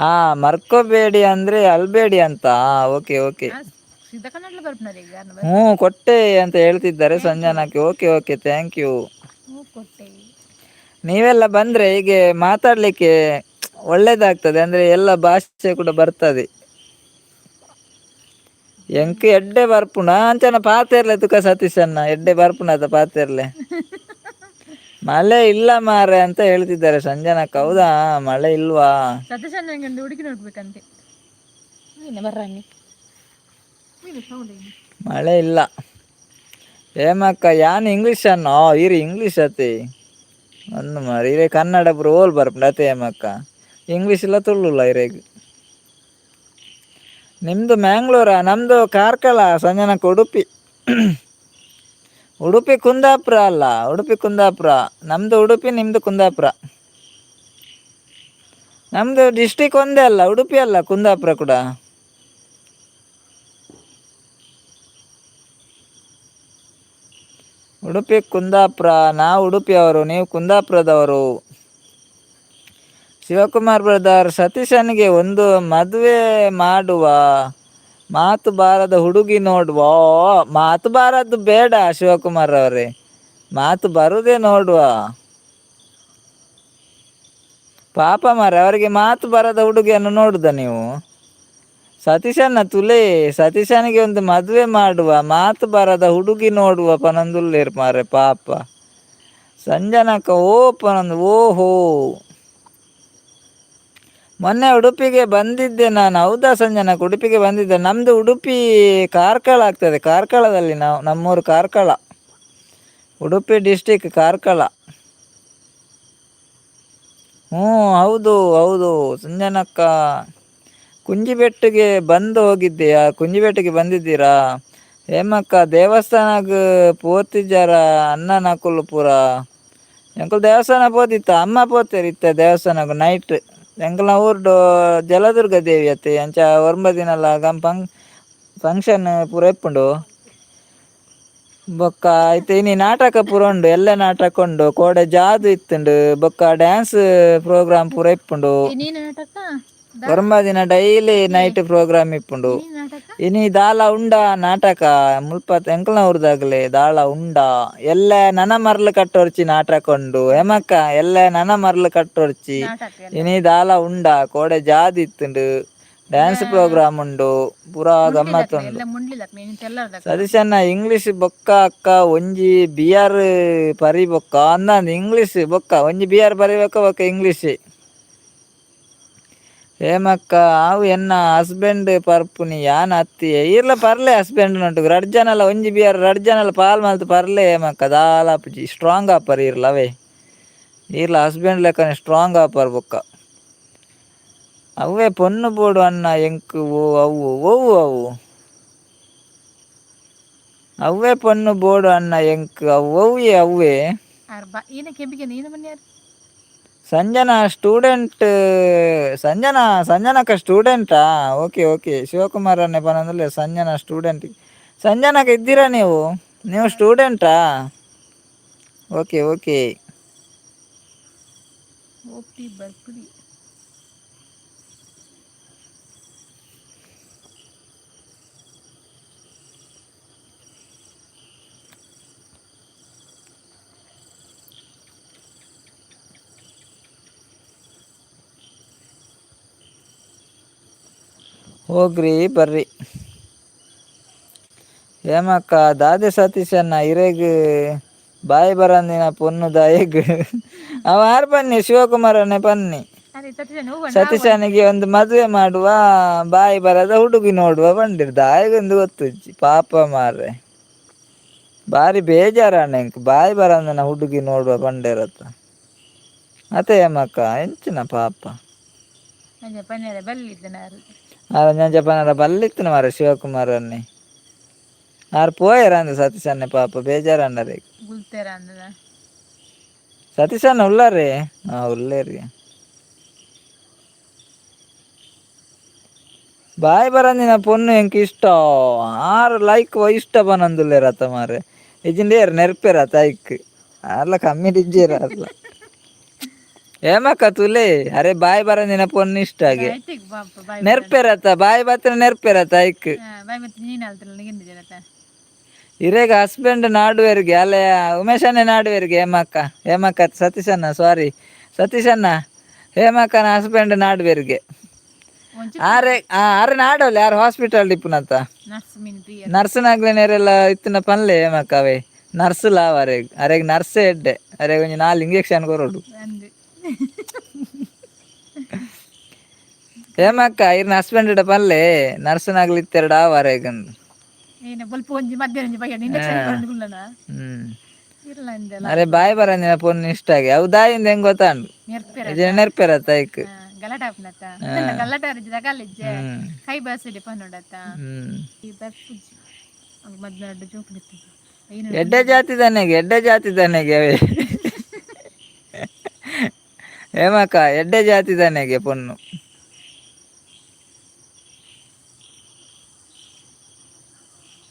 ಹಾ, ಮರ್ಕೋಬೇಡಿ ಅಂದ್ರೆ ಅಲ್ಬೇಡಿ ಅಂತ. Okay okay. ಸೀದಾ ಕನ್ನಡ ಬರ್ಪುನರ್ ಈಗ. ಹ್ಞೂ ಕೊಟ್ಟೆ ಅಂತ ಹೇಳ್ತಿದ್ದಾರೆ ಸಂಜನಕ್ಕೆ. Okay okay, thank you. ಹ್ಞೂ ಕೊಟ್ಟೆ. ನೀವೆಲ್ಲ ಬಂದ್ರೆ ಹೀಗೆ ಮಾತಾಡ್ಲಿಕ್ಕೆ ಒಳ್ಳೇದಾಗ್ತದೆ, ಅಂದ್ರೆ ಎಲ್ಲ ಭಾಷೆ ಕೂಡ ಬರ್ತದೆ. ಎಂಕ್ ಎಡ್ಡೆ ಬರ್ಪುಂಡು ಅಂಚನ ಪಾತೆರ್ಲೆ ತುಕ ಸತೀಶನ್ನ ಎಡ್ಡೆ ಬರ್ಪುಂಡತ ಪಾತೆರ್ಲೆ. ಮಳೆ ಇಲ್ಲ ಮಾರೆ ಅಂತ ಹೇಳ್ತಿದ್ದಾರೆ ಸಂಜನಕ್ಕ. ಹೌದಾ, ಮಳೆ ಇಲ್ವಾ? ಸತೀಶ್ ನಂಗೆ ಒಂದು ಹುಡುಗಿ ನೋಡ್ಬೇಕಂತೆ. ಬರ್ರಾನಿ. ಮಳೆ ಇಲ್ಲ ಹೇಮಕ್ಕ. ಯಾನ್ ಇಂಗ್ಲೀಷ್ ಅನ್ನೋ ಇರಿ ಇಂಗ್ಲೀಷ್ ಅತಿ ಒಂದು ಮಾರಿ ಇರೇ ಕನ್ನಡ ಪೂರ ಓಲ್ ಬರ್ಪುಂಡು ಅತೆ ಹೇಮಕ್ಕ. ಇಂಗ್ಲೀಷ್ ಇಲ್ಲ ತುಳುಲ್ಲ ಇರೆಗ್. ನಿಮ್ಮದು ಮ್ಯಾಂಗ್ಳೂರಾ? ನಮ್ಮದು ಕಾರ್ಕಳ ಸಂಜನಕ್ಕ. ಉಡುಪಿ, ಉಡುಪಿ ಕುಂದಾಪುರ ಅಲ್ಲ, ಉಡುಪಿ ಕುಂದಾಪುರ. ನಮ್ಮದು ಉಡುಪಿ, ನಿಮ್ಮದು ಕುಂದಾಪುರ. ನಮ್ಮದು ಡಿಸ್ಟಿಕ್ ಒಂದೇ ಅಲ್ಲ, ಉಡುಪಿ ಅಲ್ಲ ಕುಂದಾಪುರ ಕೂಡ. ಉಡುಪಿ ಕುಂದಾಪುರ. ನಾವು ಉಡುಪಿಯವರು, ನೀವು ಕುಂದಾಪುರದವರು. ಶಿವಕುಮಾರ್ ಬ್ರದರ್, ಸತೀಶನಿಗೆ ಒಂದು ಮದುವೆ ಮಾಡುವ, ಮಾತು ಬಾರದ ಹುಡುಗಿ ನೋಡುವ. ಮಾತು ಬಾರದ್ದು ಬೇಡ ಶಿವಕುಮಾರ್ ಅವರೇ, ಮಾತು ಬರುದೇ ನೋಡುವ. ಪಾಪ ಮಾರ್ರೆ, ಅವರಿಗೆ ಮಾತು ಬರದ ಹುಡುಗಿಯನ್ನು ನೋಡುದ ನೀವು? ಸತೀಶನ ತುಲೆ ಸತೀಶನಿಗೆ ಒಂದು ಮದುವೆ ಮಾಡುವ, ಮಾತು ಬರದ ಹುಡುಗಿ ನೋಡುವ ಪನಂದುಲ್ಲೇರ್ ಮಾರ್ರೆ ಪಾಪ. ಸಂಜನಕ್ಕ ಓ ಪನಂದು ಓಹೋ. ಮೊನ್ನೆ ಉಡುಪಿಗೆ ಬಂದಿದ್ದೆ ನಾನು. ಹೌದಾ ಸಂಜನಕ್ಕ, ಉಡುಪಿಗೆ ಬಂದಿದ್ದೆ? ನಮ್ಮದು ಉಡುಪಿ ಕಾರ್ಕಳ ಆಗ್ತದೆ. ಕಾರ್ಕಳದಲ್ಲಿ ನಾವು, ನಮ್ಮೂರು ಕಾರ್ಕಳ, ಉಡುಪಿ ಡಿಸ್ಟಿಕ್ ಕಾರ್ಕಳ. ಹ್ಞೂ ಹೌದು ಹೌದು ಸಂಜನಕ್ಕ. ಕುಂಜಿಬೆಟ್ಟಿಗೆ ಬಂದು ಹೋಗಿದ್ದೆಯಾ? ಕುಂಜಿಬೆಟ್ಟಿಗೆ ಬಂದಿದ್ದೀರಾ ಹೇಮಕ್ಕ? ದೇವಸ್ಥಾನಗ್ ಪೋತಿಜಾರ ಅಣ್ಣನಕುಲು ಪೂರ? ಎಂಕುಲು ದೇವಸ್ಥಾನ ಪೋತಿತ್ತ, ಅಮ್ಮ ಪೋತೇರು ಇತ್ತ ದೇವಸ್ಥಾನಗ್ ನೈಟ್. ಎಂಕಲ್ನ ಊರ್ಡು ಜಲದುರ್ಗ ದೇವಿ ಅತ್ತೆ, ಅಂಚ ಒಂಬ ದಿನಲ ಗಂ ಫಂಕ್ಷನ್ ಪೂರ ಇಪ್ಪುಂಡು. ಬೊಕ್ಕ ಐತೆ ಇನಿ ನಾಟಕ ಪೂರ ಉಂಡು, ಎಲ್ಲ ನಾಟಕ ಉಂಡು. ಕೋಡೆ ಜಾದು ಇತ್ತುಂಡು, ಬೊಕ್ಕ ಡ್ಯಾನ್ಸ್ ಪ್ರೋಗ್ರಾಮ್ ಪೂರ ಇಪ್ಪುಂಡು. ಇನಿ ನಾಟಕ? ಒರ್ಂಬ ದಿನ daily night program ಇಪ್ಪುಂಡು. ಇನಿ ನಾಟಕ? ಇನಿ ದಾಲ ಉಂಡ ನಾಟಕ ಮುಲ್ಪ ಎಂಕಲ್ನ ಊರ್ದಾಗ್ಲೆ ದಾಳ ಉಂಡ. ಎಲ್ಲ ನನ ಮರ್ಲು ಕಟ್ಟೊರ್ಚಿ ನಾಟಕ ಉಂಡು ಹೇಮಕ್ಕ, ಎಲ್ಲ ನನ ಮರ್ಲು ಕಟ್ಟೊರ್ಚಿ. ನಾಟಕ ಎಲ್ಲ. ಇನಿ ದಾಲ ಉಂಡ, ಕೋಡೆ ಜಾದಿ ಇತ್ತುಂಡು, ಡ್ಯಾನ್ಸ್ ಪ್ರೋಗ್ರಾಮ್ ಉಂಡು, ಪೂರಾ ಗಮ್ಮತ್ ಉಂಡು. ಎಲ್ಲ ಮುಂಡ್ಲಿದಕ್ಲೆ ಇನಿ ತೆಲ್ಲರ್ದಕ್ಲೆ. ಸತೀಶಣ್ಣ ಇಂಗ್ಲಿಷ್ ಬೊಕ್ಕ ಅಕ್ಕ ಒಂಜಿ ಬಿಯರ್ ಪರಿ ಬೊಕ್ಕ ಅಂದಂದು ಇಂಗ್ಲಿಷ್ ಬೊಕ್ಕ ಒಂಜಿ ಬಿಯರ್ ಪರಿ ಬೊಕ್ಕ ಬೊಕ್ಕ ಇಂಗ್ಲಿಷ್. ಹೇಮಕ್ಕ ಆವು ಎನ್ನ ಹಸ್ಬೆಂಡ್ ಪರ್ಪುನಿ ಯಾನ್ ಅತ್ತಿ ಈರ್ಲ ಪರ್ಲೆ ಹಸ್ಬೆಂಡ್ ನೊಟ್ಟುಗು ರಡ್ಡ್ ಜನಲ ಒಂಜಿ ಬಿಯರ್ ರಡ್ಡ್ ಜನಲ ಪಾಲ್ ಮಲ್ತ್ ಪರ್ಲೆ ಹೇಮಕ್ಕ, ದಾಲ ಆಪುಜಿ. ಸ್ಟ್ರಾಂಗ್ ಆಪರ್ ಈರ್ಲ ಅವೇ, ಈರ್ಲ ಹಸ್ಬೆಂಡ್ ಲೆಕ್ಕನೆ ಸ್ಟ್ರಾಂಗ್ ಆಪರ್. ಬೊಕ್ಕ ಅವ್ವೇ ಪೊನ್ನು ಬೋಡು ಅಣ್ಣ ಎಂಕ್. ಓ ಅವು ಓವು ಅವು ಅವ್ವೇ ಪೊನ್ನು ಬೋಡು ಅಣ್ಣ ಎಂಕ್ ಅವು ಒವ್ವೆ ಅವ್ವೇ. ಆರ್ ಬಾ ಈನ ಕೆಬಿಗೆ ನೀನ ಮನ್ಯಾರ್. ಸಂಜನಾ ಸ್ಟೂಡೆಂಟ್, ಸಂಜನಾ, ಸಂಜನಕ್ಕ ಸ್ಟೂಡೆಂಟಾ? ಓಕೆ ಓಕೆ, ಶಿವಕುಮಾರ್ ಅನ್ನೆ ಪನಂದ್ರೆ ಸಂಜನಾ ಸ್ಟೂಡೆಂಟ್. ಸಂಜನಕ್ಕ ಇದ್ದೀರಾ ನೀವು? ನೀವು ಸ್ಟೂಡೆಂಟಾ? Okay okay. OP ಬರ್ಪುಡಿ. ಹೋಗ್ರಿ ಬರ್ರಿ. ಹೇಮಕ್ಕ ದಾದೆ ಸತೀಶಣ್ಣ ಇರೆಗ್ ಬಾಯಿ ಬರಂದಿನ ಪೊನ್ನು ದಾಯೆಗ್? ಅವ ಆರ್ ಬನ್ನಿ, ಶಿವಕುಮಾರ್ ಅನ್ನೆ ಬನ್ನಿ. ಅರೆ ಸತೀಶನ್ ಹೂವ. ಸತೀಶನಿಗೆ ಒಂದು ಮದುವೆ ಮಾಡುವ, ಬಾಯಿ ಬರದ ಹುಡುಗಿ ನೋಡುವ ಬಂದಿರ್ ದಾಯೆಗೊಂದು ಗೊತ್ತುಜ್ಜಿ. ಪಾಪ ಮಾರ್ರೆ, ಬಾರಿ ಬೇಜಾರಣ್ಣ ಎಂಕ್. ಬಾಯಿ ಬರಂದಿನ ಹುಡುಗಿ ನೋಡುವ ಬಂಡಿರತ್ತ ಅತ್ತೆ ಹೇಮಕ್ಕ, ಎಂಚಿನ ಪಾಪ. ಅಂಚ ಪನ್ಯರ ಬಲ್ಲಿದ್ದನಾರು. ಆರ್ ಜಪನರ ಬಲ್ಲಿತ್ತಿನ ಮಾರ್ರೆ ಶಿವಕುಮಾರ್ ಅನ್ನೆ. ಆರ್ ಪೋಯೆರ ಅಂದ ಸತೀಶನ್ನೆ, ಪಾಪ ಬೇಜಾರಣ್ಣರೇ. ಗುಲ್ತೇರ ಅಂದದ. ಸತೀಶಣ್ಣ ಉಲ್ಲಾರೇ? ಹಾ ಉಲ್ಲೇರಿ. ಬಾಯ್ ಬರಂದಿನ ಪೊನ್ನು ಎಂಕ್ ಇಷ್ಟ. ಆರ್ ಲೈಕ್ ಇಷ್ಟ ಪನೊಂದುಲ್ಲೆರ್ ಅತ್ತ ಮಾರ್ರೆ. ಇಜ್ಜಿಂಡ ಏರ್ ನೆರ್ಪೆರ್ ಅತ್ತ ಐಕ್ ಆರ್ಲ ಕಮ್ಮಿ ಇಜ್ಜೆರ್ ಆರ್ಲ. ಹೇಮಕ್ಕ ತುಲೆ, ಅರೆ ಬಾಯ್ ಬರಂದಿನ ಪೊನ್ನು ಇಷ್ಟ ಆಗೆ. ಆಯ್ತು ಪಾಪ ಬಾಯ್. ನೆರ್ಪೆರತ್ತ ಬಾಯ್ ಬತ್ತಿನ ನೆರ್ಪೆರತ್ತ ಐಕ್. ಬಾಯ್ ಮತ್ತೆ ನೀನು ಅಲ್ತಲ್ಲ ನಿಗಿಂದ ಜನತ. ಇರೆಗ್ ಹಸ್ಬೆಂಡ್ ನಾಡುವೆರ್ಗೆ ಅಲ್ಲ, ಉಮೇಶನ್ನೇ ನಾಡುವೆರ್ಗೆ ಹೇಮಕ್ಕ. ಹೇಮಕ್ಕ, ಸತೀಶಣ್ಣ, ಸಾರಿ ಸತೀಶಣ್ಣ, ಹೇಮಕ್ಕನ ಹಸ್ಬೆಂಡ್ ನಾಡುವೆರ್ಗೆ. ಒಂಚೂರು. ಆರೆ ಆರೆ ನಾಡೋಲ್ಲ ಯಾರು ಹಾಸ್ಪಿಟಲ್ ಇಪ್ಪುನತ್ತ. ನರ್ಸ್ ಮೀನ್ ಪ್ರಿಯ. ನರ್ಸ್ನಾಗ್ಲೇನೇರೆಲ್ಲ ಇತ್ತಿನ ಪನ್ಲೆ ಹೇಮಕ್ಕ, ಅವೇ ನರ್ಸ್ ಲಾವ ಅರೆಗ್. ಅರೆಗ್ ನರ್ಸೇ ಎಡ್ಡೆ, ಅರೆಗ್ ಒಂಜಿ ನಾಲ್ ಇಂಜೆಕ್ಷನ್ ಕೊರೊಡು. ಅಂದು. ಹೇಮಕ್ಕ ಇರ್ನ ಹಸ್ಬೆಂಡ್ ಇಡ ಪನ್ಲೆ, ನರ್ಸ್ನಾಗ್ಲಿ ಇತ್ತೆರಡು ಆವ ಅರೆಗಂದು. ಏನ ಬೊಲ್ಪ ಒಂಜಿ ಮಧ್ಯಾಹ್ನ ಒಂಜಿ ಬಯ್ಯ ಇಂಜೆಕ್ಷನ್ ಕೊರೊಂದು ಹ್ಮ್. ಇರಲ್ಲ ಅಂದೆಲ್ಲ. ಅರೆ ಬಾಯ್ ಬರಂದಿನ ಪೊನ್ನು ಇಷ್ಟ ಆಗಿ ಅವು ದಾಯಿಂದ ಹೆಂಗ್ ಗೊತ್ತಾಂಡು. ನೆರ್ಪೆರ. ಇಜ್ಜಿಂಡ ನೆರ್ಪೆರತ್ತ ಐಕ್. ಗಲಾಟೆ ಆಪುನತ್ತ ಗಲಾಟೆ ಅರ್ಜಿ ತಗಲಿಜ್ಜೆ. ಹ್ಮ್. ಕೈ ಬಾಸಿಡಿ ಪನ್ನೊಡತ್ತ. ಹ್ಮ್. ಈ ಬರ್ಪುಜಿ ಮದ್ನಾಡು ಜೋಕುಲಿತ್ತು. ಎಡ್ಡೆ ಜಾತಿ ದನೆಗೆ, ಎಡ್ಡೆ ಜಾತಿ ದನೆಗೆ ಅವೇ ಹೇಮಕ್ಕ, ಎಡ್ಡೆ ಜಾತಿ ದನೆಗೆ ಪೊನ್ನು.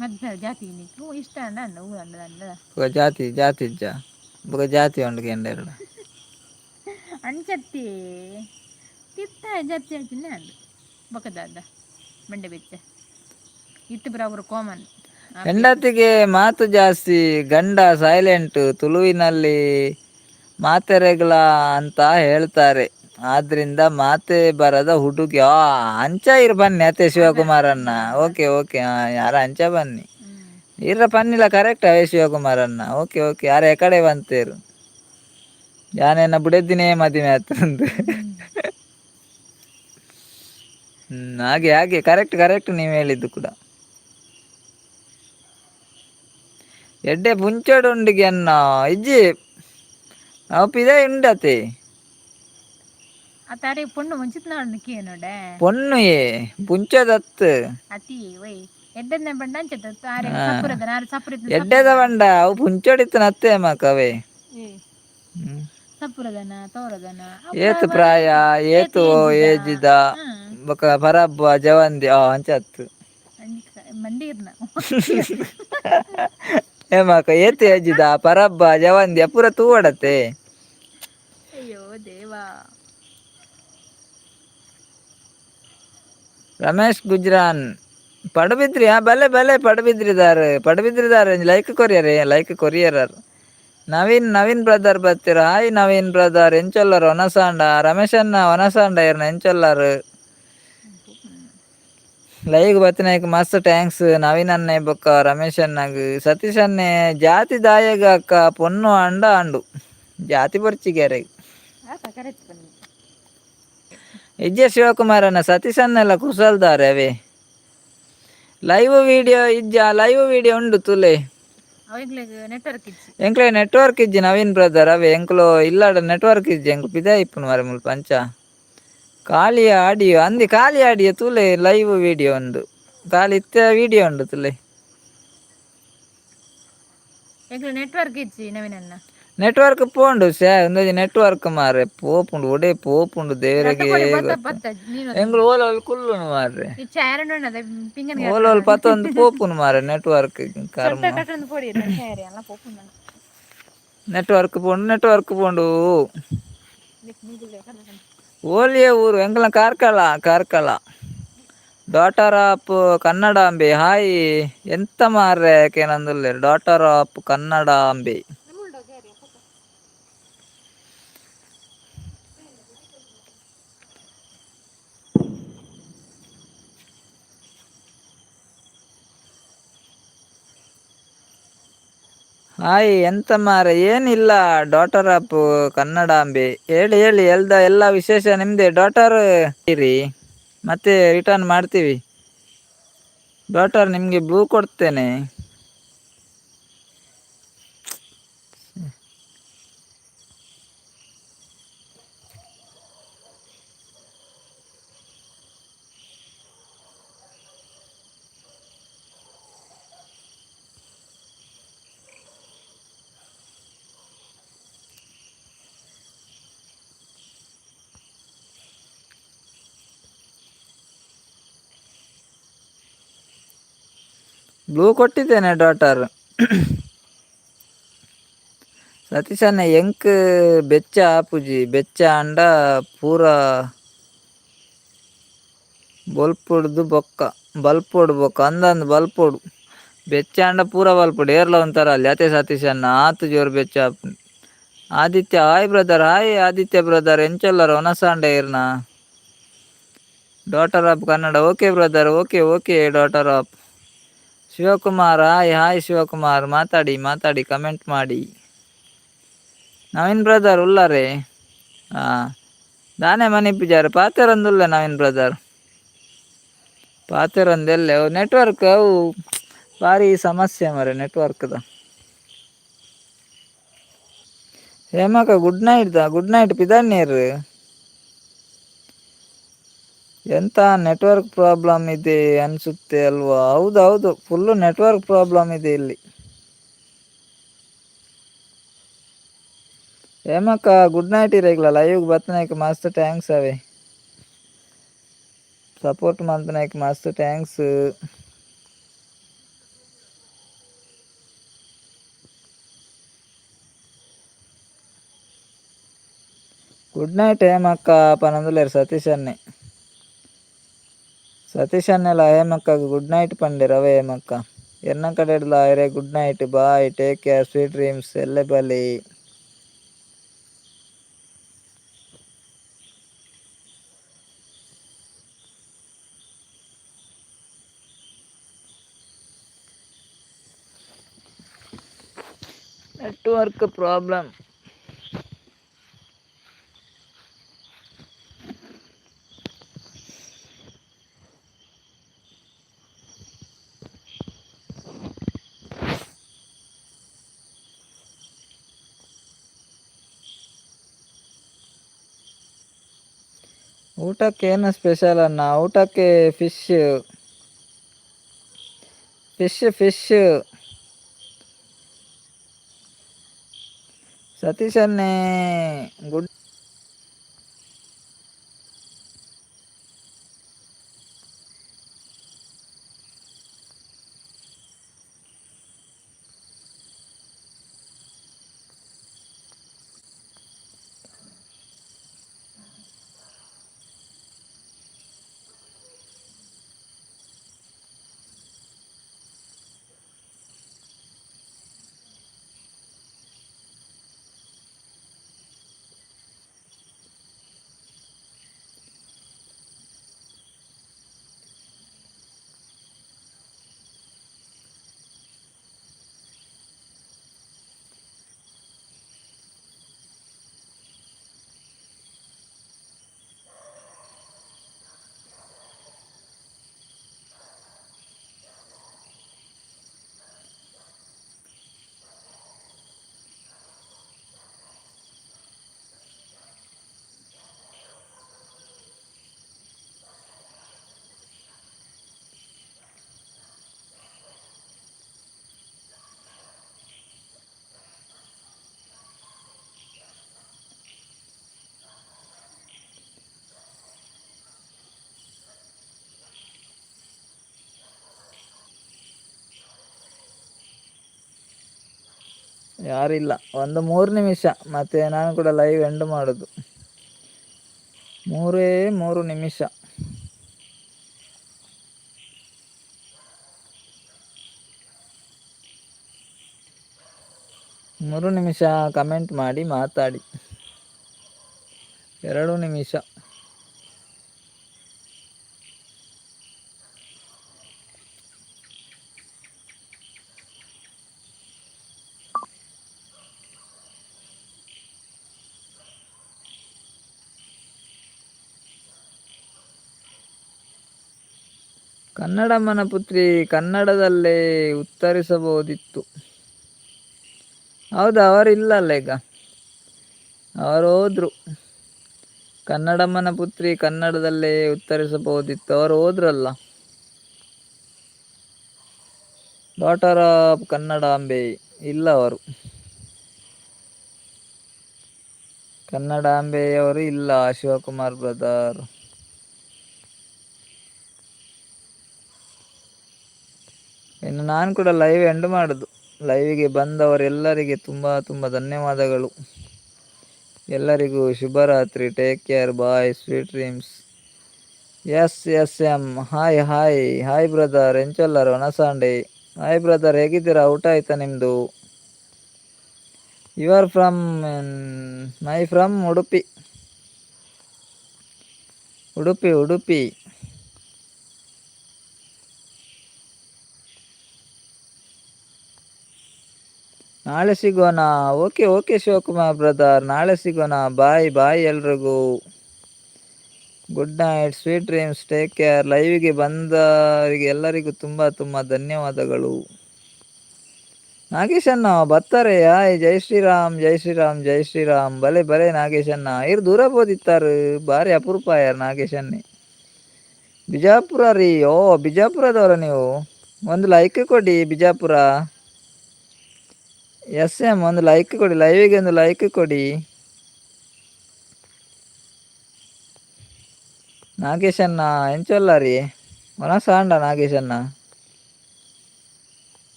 ಮದ್ದ ಜಾತಿ ಹೂ ಇಷ್ಟ ಅಂಡ ಹೂ ಅಂಡ ಅಂಡ. ಬೊಕ ಜಾತಿ ಜಾತಿ ಇಜ್ಜ? ಬೊಕ ಜಾತಿ ಉಂಡು ಕೆಂಡೆರಡ. ಅಂಚತ್ತಿ ತಿತ್ತ ಜಾತಿ ಅಂಚಿನ ಅಂಡು ಬೊಕದಾದ ಮಂಡೆ ಬೆಚ್ಚ ಇತ್ತು ಬರಾಬರು ಕಾಮನ್. ಹೆಂಡತಿಗೆ ಮಾತು ಜಾಸ್ತಿ, ಗಂಡ ಸೈಲೆಂಟ್. ತುಳುವಿನಲ್ಲಿ ಮಾತೆರೆಗ್ಲ ಅಂತ ಹೇಳ್ತಾರೆ, ಆದ್ರಿಂದ ಮಾತೆ ಬರದ ಹುಡುಗಿ. ಆ ಅಂಚ ಇರ್ ಬನ್ನಿ ಅತ್ತೆ ಶಿವಕುಮಾರಣ್ಣ. ಓಕೆ ಓಕೆ, ಯಾರ ಅಂಚ ಬನ್ನಿ ಇರ್ರ ಪನ್ನಿಲ್ಲ. ಕರೆಕ್ಟ್ ಅವೇ ಶಿವಕುಮಾರಣ್ಣ. ಓಕೆ ಓಕೆ, ಯಾರ ಕಡೆ ಬಂತೇರು ಯಾನೇನ ಬುಡೆದಿನೇ ಮದಿಮೆ ಆತಂದು. ಹಾಗೆ ಹಾಗೆ, ಕರೆಕ್ಟ್ ಕರೆಕ್ಟ್ ನೀವು ಹೇಳಿದ್ದು ಕೂಡ. ಎಡ್ಡೆ ಪುಂಚೋಡು ಉಂಡಿಗೆ ಅನ್ನ ಇಜ್ಜಿ ಅವು ಪಿದೈ ಉಂಡತೆ. ಅತ್ತಾರೆ ಪೊಣ್ಣು ಮುಂಚಿತ ನಾಡು ಕೇನೋಡೆ. ಪೊಣ್ಣು ಏ ಪುಂಚದತ್ತು. ಅತಿ ಒಯ್ ಎಡ್ಡೆದ ಬಂಡ ಅಂಚದ ಆರೆ ಸಪುರದ ನಾರು ಸಪುರದ. ಎಡ್ಡೆದ ಬಂಡ ಅವು ಪುಂಚೋಡಿತ್ತು ನತ್ತೆ ಮಕ್ಕವೇ. ಸಪುರದನ ತೋರದನ. ಏತು ಪ್ರಾಯ ಏತು ಏಜಿದ ಬೊಕ ಪರಬ್ಬ ಜವಂದಿ ಆ ಅಂಚತ್ತು. ಮಂಡೀರ್ನ. ಹೇಮಕ್ಕ ಏತ್ ಏಜಿದ ಪರಬ್ಬ ಜವಂದ್ಯ ಪೂರ ತೂವಡತ್ತೆ. ಅಯ್ಯೋ ದೇವಾ. ರಮೇಶ್ ಗುಜ್ರಾನ್ ಪಡುಬಿದ್ರಿ, ಆ ಬಲೆ ಬಲೆ ಪಡುಬಿದ್ರಿದಾರ್ ಪಡುಬಿದ್ರಿದಾರ್ ಲೈಕ್ ಕೊರಿಯರ್, ಲೈಕ್ ಕೊರಿಯರ್. ನವೀನ್ ನವೀನ್ ಬ್ರದರ್ ಬರ್ತೀರ? ಹಾಯ್ ನವೀನ್ ಬ್ರದರ್, ಎಂಚೊಲ್ಲರ್ ಒನಸಾಂಡ? ರಮೇಶಣ್ಣ ಒನಸಾಂಡ ಇರ್ನ ಎಂಚೊಲ್ಲರ್? ಲೈವ್ ಬತ್ತಿನಾಯ್ಕ ಮಸ್ತ್ thanks Naveen ಅಣ್ಣೆ ಬೊಕ್ಕ ರಮೇಶ್ ಅಣ್ಣಗ್. ಸತೀಶ್ ಅಣ್ಣೆ ಜಾತಿ ದಾಯಗ ಅಕ್ಕ ಪೊನ್ನು ಅಂಡ ಅಂಡು ಜಾತಿ ಬೊರ್ಚಿಗೆರೆಗ್. ಆತ ಕರೆಕ್ಟ್ ಬನ್ನಿ. ಇಜ್ಜೆ ಶಿವಕುಮಾರ್ ಅಣ್ಣ, ಸತೀಶ್ ಅಣ್ಣೆಲ್ಲ ಕುಸಲ್ದಾರೆ ಅವೇ. ಲೈವ್ ವಿಡಿಯೋ ಇಜ್ಜ? ಲೈವ್ ವಿಡಿಯೋ ಉಂಡು ತುಲೆ. ಅವಾಗ್ಲೇ ನೆಟ್ವರ್ಕ್ ಇಜ್ಜಿ. ಎಂಕ್ಲೆ ನೆಟ್ವರ್ಕ್ ಇಜ್ಜಿ ನವೀನ್ ಬ್ರದರ್ ಅವೇ. ಎಂಕ್ಲು ಇಲ್ಲಾಡ ನೆಟ್ವರ್ಕ್ ಇಜ್ಜಿ, ಎಂಕ್ಲು ಪಿದಾ ಇಪ್ಪುನು ಮಾರೆ ಮುಲ್ಪ ಅಂಚ. ಖಾಲಿ ಆಡಿಯೋ ಅಂದಿ, ಖಾಲಿ ಆಡಿಯೋ ತೂಲೆ. ಲೈವ್ ವಿಡಿಯೋ ಉಂಡು ಖಾಲಿ ಇತ್ತೆ ವಿಡಿಯೋ ಉಂಡು ತುಲೆ. ಎಂಕ್ಲೆ ನೆಟ್ವರ್ಕ್ ಇಜ್ಜಿ ನವೀನಣ್ಣ. ನೆಟ್ವರ್ಕ್ ಪೋಂಡು ಸೇ ಒಂದೊಂಜಿ ನೆಟ್ವರ್ಕ್ ಮಾರೆ ಪೋಪುಂಡು ಒಡೆ ಪೋಪುಂಡು ದೇವರಿಗೆ ರಥ ಬತ್ತ ಗೊತ್ತು. ಬತ್ತ ನೀನು ಎಂಕ್ಲು ಓಲ ಓಲ್ ಕುಲ್ಲುನು ಮಾರ್ರೆ. ಈ ಚೇರ್ ಉಂಡು ಪಿಂಗನ್. ಓಲ ಓಲ್ ಪತ್ತೊಂದು ಪೋಪುನು ಮಾರೆ ನೆಟ್ವರ್ಕ್ ಕರ್ಮ. ಕಟ್ಟೊಂದು ಪೊಡಿ ಚೇರ್ ಎಲ್ಲ ಪೋಪುಂಡು. ನೆಟ್ವರ್ಕ್ ಪೋಂಡು, ನೆಟ್ವರ್ಕ್ ಪೋಂಡು. ಓಲಿಯ ಊರು ಎಂಕಲ್ನ Karkala, Karkala. Daughter of Kannadambe hi. ಎಂತ ಮಾರ್ರೆ ಕೇನಂದುಲ್ಲೆರ್ ಡಾಟರ್ ಆಫ್ ಕನ್ನಡಾಂಬೆ. ಹಾಯ್. ಎಂತ ಮಾರ್ರೆ? ಏನಿಲ್ಲ ಡಾಟರ್ ಆಫ್ ಕನ್ನಡಾಂಬೆ, ಹೇಳಿ ಹೇಳಿ. ಎಲ್ದ ಎಲ್ಲ ವಿಶೇಷ ನಿಮ್ದೆ ಡಾಟರ್ ಇರಿ, ಮತ್ತೆ ರಿಟರ್ನ್ ಮಾಡ್ತೀವಿ ಡಾಟರ್. ನಿಮಗೆ ಬ್ಲೂ ಕೊಡ್ತೇನೆ. ಬ್ಲೂ ಕೊಟ್ಟಿದ್ದೇನೆ ಡಾಟರ್. ಸತೀಶಣ್ಣ ಎಂಕ್ ಬೆಚ್ಚ ಆಪುಜಿ, ಬೆಚ್ಚ ಆಂಡ ಪೂರ ಬೊಲ್ಪುಡ್ದು ಬೊಕ್ಕ ಬಲ್ಪೊಡು ಬೊಕ್ಕ ಅಂದಂದು ಬಲ್ಪೊಡು. ಬೆಚ್ಚ ಆಂಡ ಪೂರ ಬಲ್ಪೊಡು ಏರ್ಲ ಒಂಥರ ಅಲ್ಲಿ ಅತೆ ಸತೀಶಣ್ಣ, ಆತು ಜೋರು ಬೆಚ್ಚ ಆಪುಂಡು. Aditya hi brother. Hi Aditya brother, ಎಂಚೊಲ್ಲರ ಒನಸಾಂಡ ಇರ್ನ? Daughter of Kannada okay brother, okay okay. Daughter of Shivakumar hi hi Shivakumar, ಮಾತಾಡಿ ಮಾತಾಡಿ, ಕಮೆಂಟ್ ಮಾಡಿ. ನವೀನ್ ಬ್ರದರ್ ಉಲ್ಲಾರೆ? ಹಾಂ ದಾನೆ ಮನಿಪುಜಾರು ಪಾತೆರಂದುಲ್ಲ ನವೀನ್ ಬ್ರದರ್, ಪಾತೆರಂದೆಲ್ಲೆ. ನೆಟ್ವರ್ಕ್ ಅವು ಭಾರಿ ಸಮಸ್ಯೆ ಮರೆ ನೆಟ್ವರ್ಕ್ದ. ಹೇಮಕ good night the good night ಪಿದಣ್ಣೀರು. ಎಂತ ನೆಟ್ವರ್ಕ್ ಪ್ರಾಬ್ಲಮ್ ಇದೆ ಅನಿಸುತ್ತೆ ಅಲ್ವಾ? ಹೌದು ಹೌದು, ಫುಲ್ಲು ನೆಟ್ವರ್ಕ್ ಪ್ರಾಬ್ಲಮ್ ಇದೆ ಇಲ್ಲಿ. ಹೇಮಕ್ಕ ಗುಡ್ ನೈಟ್. ಇರಗಿಲ್ಲ ಲೈವ್ ಬತ್ತನಾಯ್ಕ ಮಸ್ತ್ thanks ಅವೇ. ಸಪೋರ್ಟ್ ಮಂತನಾಯ್ಕ ಮಸ್ತ್ thanks. Good night ಹೇಮಕ್ಕ ಪನಂದುಲೇರು ಸತೀಶ್ ಅನ್ನೆ. ಸತೀಶ್ ಅನ್ನೆಲ ಹೇಮಕ್ಕಗ್ ಗುಡ್ ನೈಟ್ ಪಂಡೆರ್ ಅವೇ. ಹೇಮಕ್ಕ ಎನ್ನ ಕಡೆ ಇರೆ good night, bye, take care, sweet dreams ಎಲ್ಲೆ ಬಲಿ. Network problem. ಊಟಕ್ಕೆ ಏನು ಸ್ಪೆಷಲ್ ಅಣ್ಣ? ಊಟಕ್ಕೆ ಫಿಶ್ ಫಿಶ್ ಫಿಶ್. ಸತೀಶ್ ಅನ್ನೇ ಗುಡ್. ಯಾರಿಲ್ಲ. ಒಂದು 3 ನಿಮಿಷ, ಮತ್ತೆ ನಾನು ಕೂಡ ಲೈವ್ ಎಂಡ್ ಮಾಡೋದು. 3 ನಿಮಿಷ. 3 ನಿಮಿಷ ಕಮೆಂಟ್ ಮಾಡಿ ಮಾತಾಡಿ. 2 ನಿಮಿಷ. ಕನ್ನಡಮ್ಮನ ಪುತ್ರಿ ಕನ್ನಡದಲ್ಲೇ ಉತ್ತರಿಸಬಹುದಿತ್ತು. ಹೌದಾ, ಅವರು ಇಲ್ಲಲ್ಲ ಈಗ, ಅವರು ಹೋದ್ರು. ಕನ್ನಡಮ್ಮನ ಪುತ್ರಿ ಕನ್ನಡದಲ್ಲೇ ಉತ್ತರಿಸಬಹುದಿತ್ತು, ಅವರು ಹೋದ್ರಲ್ಲ. ಡಾಟರ್ ಆಫ್ ಕನ್ನಡಾಂಬೆ ಇಲ್ಲ ಅವರು, ಕನ್ನಡಾಂಬೆಯವರು ಇಲ್ಲ. ಶಿವಕುಮಾರ್ ಬ್ರದರ್, ಇನ್ನು ನಾನು ಕೂಡ ಲೈವ್ ಎಂಡ್ ಮಾಡೋದು. ಲೈವಿಗೆ ಬಂದವರೆಲ್ಲರಿಗೆ ತುಂಬ ತುಂಬ ಧನ್ಯವಾದಗಳು. ಎಲ್ಲರಿಗೂ ಶುಭರಾತ್ರಿ. Take care, bye, sweet dreams. S S M hi hi hi brother, ಎಂಚೊಲ್ಲರು ಒನಸಾಂಡೆ. Hi brother, ಹೇಗಿದ್ದೀರಾ? ಊಟ ಆಯ್ತಾ ನಿಮ್ಮದು? You are from? My from Udupi, Udupi Udupi. ನಾಳೆ ಸಿಗೋಣ. Okay okay Shivakumar brother, ನಾಳೆ ಸಿಗೋಣ. ಬಾಯ್ ಬಾಯ್ ಎಲ್ರಿಗೂ. Good night, sweet dreams, take care. ಲೈವಿಗೆ ಬಂದವರಿಗೆ ಎಲ್ಲರಿಗೂ ತುಂಬ ತುಂಬ ಧನ್ಯವಾದಗಳು. ನಾಗೇಶಣ್ಣ ಬರ್ತಾರೆ. ಹಾಯ್, ಜೈ ಶ್ರೀರಾಮ್, ಜೈ ಶ್ರೀರಾಮ್, ಜೈ ಶ್ರೀರಾಮ್. ಬಲೆ ಬಲೆ ನಾಗೇಶಣ್ಣ, ಇರು ದೂರ ಬೋದಿತ್ತಾರು, ಭಾರಿ ಅಪರೂಪ ಯಾರು ನಾಗೇಶನ್ನೇ. ಬಿಜಾಪುರ ರೀ? ಓ, ಬಿಜಾಪುರದವರ ನೀವು? ಒಂದು ಲೈಕ್ ಕೊಡಿ. ಬಿಜಾಪುರ ಎಸ್ ಎಂ, ಒಂದು ಲೈಕ್ ಕೊಡಿ. ಲೈವಿಗೆ ಒಂದು ಲೈಕ್ ಕೊಡಿ. ನಾಗೇಶಣ್ಣ ಎಂಚೊಲ್ಲ ರೀ? ಒನಸಾಂಡ ನಾಗೇಶಣ್ಣ?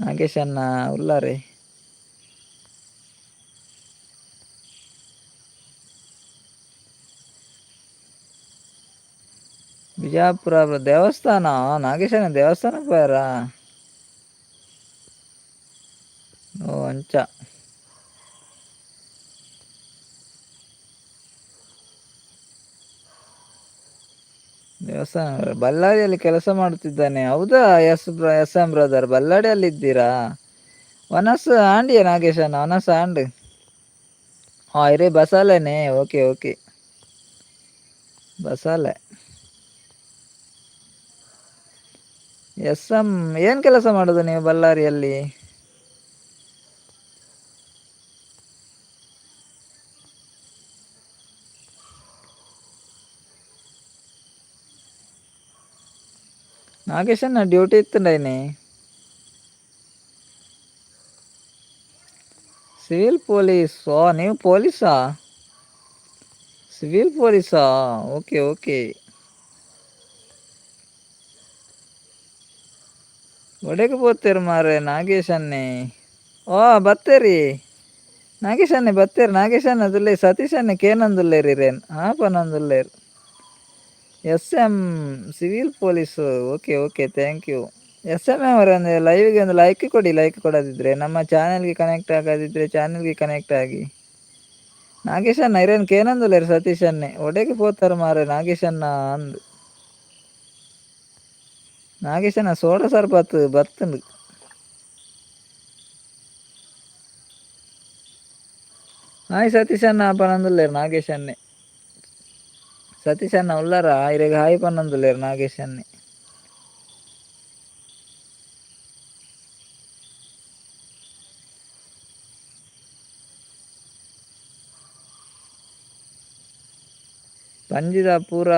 ನಾಗೇಶಣ್ಣ ಉಲ್ಲಾರಿ? ಬಿಜಾಪುರ ದೇವಸ್ಥಾನ, ನಾಗೇಶನ ದೇವಸ್ಥಾನಕ್ಕೆ ಹೋಯಾರಾ? ಓ ಅಂಚ. ದೇವಸ್ಥಾನ. ಬಳ್ಳಾರಿಯಲ್ಲಿ ಕೆಲಸ ಮಾಡುತ್ತಿದ್ದಾನೆ. ಹೌದಾ? S M brother, ಬಳ್ಳಾರಿಯಲ್ಲಿ ಇದ್ದೀರಾ? ವನಸ್ ಆಂಡಿಯ ನಾಗೇಶಣ್ಣ, ವನಸ್ ಆಂಡ್. ಹಾಂ, ಇರೇ ಬಸಾಲೆನೇ. ಓಕೆ ಓಕೆ, ಬಸಾಲೆ. ಎಸ್ ಎಂ, ಏನು ಕೆಲಸ ಮಾಡೋದು ನೀವು ಬಳ್ಳಾರಿಯಲ್ಲಿ? ನಾಗೇಶಣ್ಣ ಡ್ಯೂಟಿ ಇತ್ತುಂಡೈನಿ? Civil police. ಓ, ನೀವು ಪೊಲೀಸಾ? ಸಿವಿಲ್ ಪೊಲೀಸಾ? Okay okay. ಒಡೆಗೆ ಪೋತೇರು ಮಾರ್ರೆ ನಾಗೇಶನ್ನೇ? ಓ ಬತ್ತೇರಿ ನಾಗೇಶನ್ನೇ, ಬತ್ತೇರಿ ನಾಗೇಶಣ್ಣ. ದುಲ್ಲೆ ಸತೀಶನ್ನೇ ಕೇನಂದುಲ್ಲೇರಿ ರೇನ್ ಹಾಂ ಪನಂದುಲ್ಲೇರು. S M civil police. Okay okay, thank you. S M ಅವರೇ, ಒಂದು ಲೈವ್ಗೆ ಒಂದು ಲೈಕ್ ಕೊಡಿ. ಲೈಕ್ ಕೊಡೋದಿದ್ರೆ, ನಮ್ಮ ಚಾನೆಲ್ಗೆ ಕನೆಕ್ಟ್ ಆಗೋದಿದ್ರೆ ಚಾನೆಲ್ಗೆ ಕನೆಕ್ಟ್ ಆಗಿ. ನಾಗೇಶಣ್ಣ ಇರೇನು ಕೇನಂದುಲ್ಲೇರು ಸತೀಶನ್ನೇ? ಒಡೆಗೆ ಪೋತಾರೆ ಮಾರ್ರೆ ನಾಗೇಶಣ್ಣ ಅಂದು. ನಾಗೇಶಣ್ಣ ಸೋಡಾ ಸರ್ಬತ್ ಬತ್ತುಂಡು. ಹಾಯ್ ಸತೀಶಣ್ಣ ಪನಂದುಲ್ಲೇರು ನಾಗೇಶನ್ನೇ. ಸತೀಶಣ್ಣ ಉಲ್ಲಾರ? ಇರೆಗ್ ಹಾಯ್ ಪನೊಂದುಲ್ಲೇರು ನಾಗೇಶನ್ನೇ. ಪಂಜಿದ ಪೂರ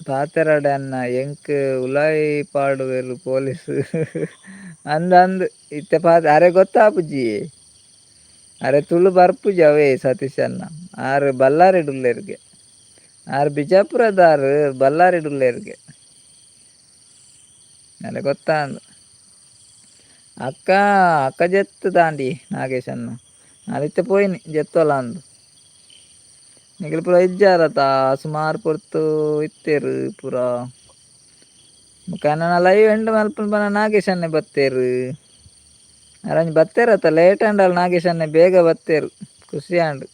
ಪಾತೆರಡೆ ಅಣ್ಣ, ಎಂಕ್ ಉಲಾಯಿ ಪಾಡುವೆರ್ ಪೊಲೀಸ್ ಅಂದ್ ಅಂದ್ ಇತ್ತೆ ಪಾತೆ ಅರೆ ಗೊತ್ತಾಪುಜಿ, ಅರೆ ತುಳು ಬರ್ಪುಜಿ ಅವೇ. ಸತೀಶಣ್ಣ ಆರ್ ಬಳ್ಳಾರಿಡ್ ಉಲ್ಲೆರ್ಗೆ, ಆರ್ ಬಿಜಾಪುರದಾರ್, ಬಳ್ಳಾರಿಡ್ ಉಲ್ಲೆರ್ಗೆ. ಅಲ್ಲ ಗೊತ್ತಾಂದು ಅಕ್ಕ ಅಕ್ಕ ಜೆತ್ತು ದಾಂಡಿ ನಾಗೇಶನ್ನ ಅಲಿತ್ತೆ ಪೋಯಿನಿ ಜೆತ್ತೋಲ ಅಂದು ನಿಗಲು ಪೂರ ಇಜ್ಜಾರತ ಸುಮಾರು ಪೊರ್ತು ಇತ್ತೇರು ಪೂರ ಕನ್ನಡ ಲೈವ್ ಎಂಡ್ ಮಲ್ಪುನ ಪನ ನಾಗೇಶನ್ನೇ ಬತ್ತೇರು ಅರಂಜ್ ಬತ್ತೇರತ್ತ ಲೇಟ್ ಅಂಡಲ್ ನಾಗೇಶನ್ನೇ ಬೇಗ ಬತ್ತೇರು ಖುಷಿ ಆಂಡ್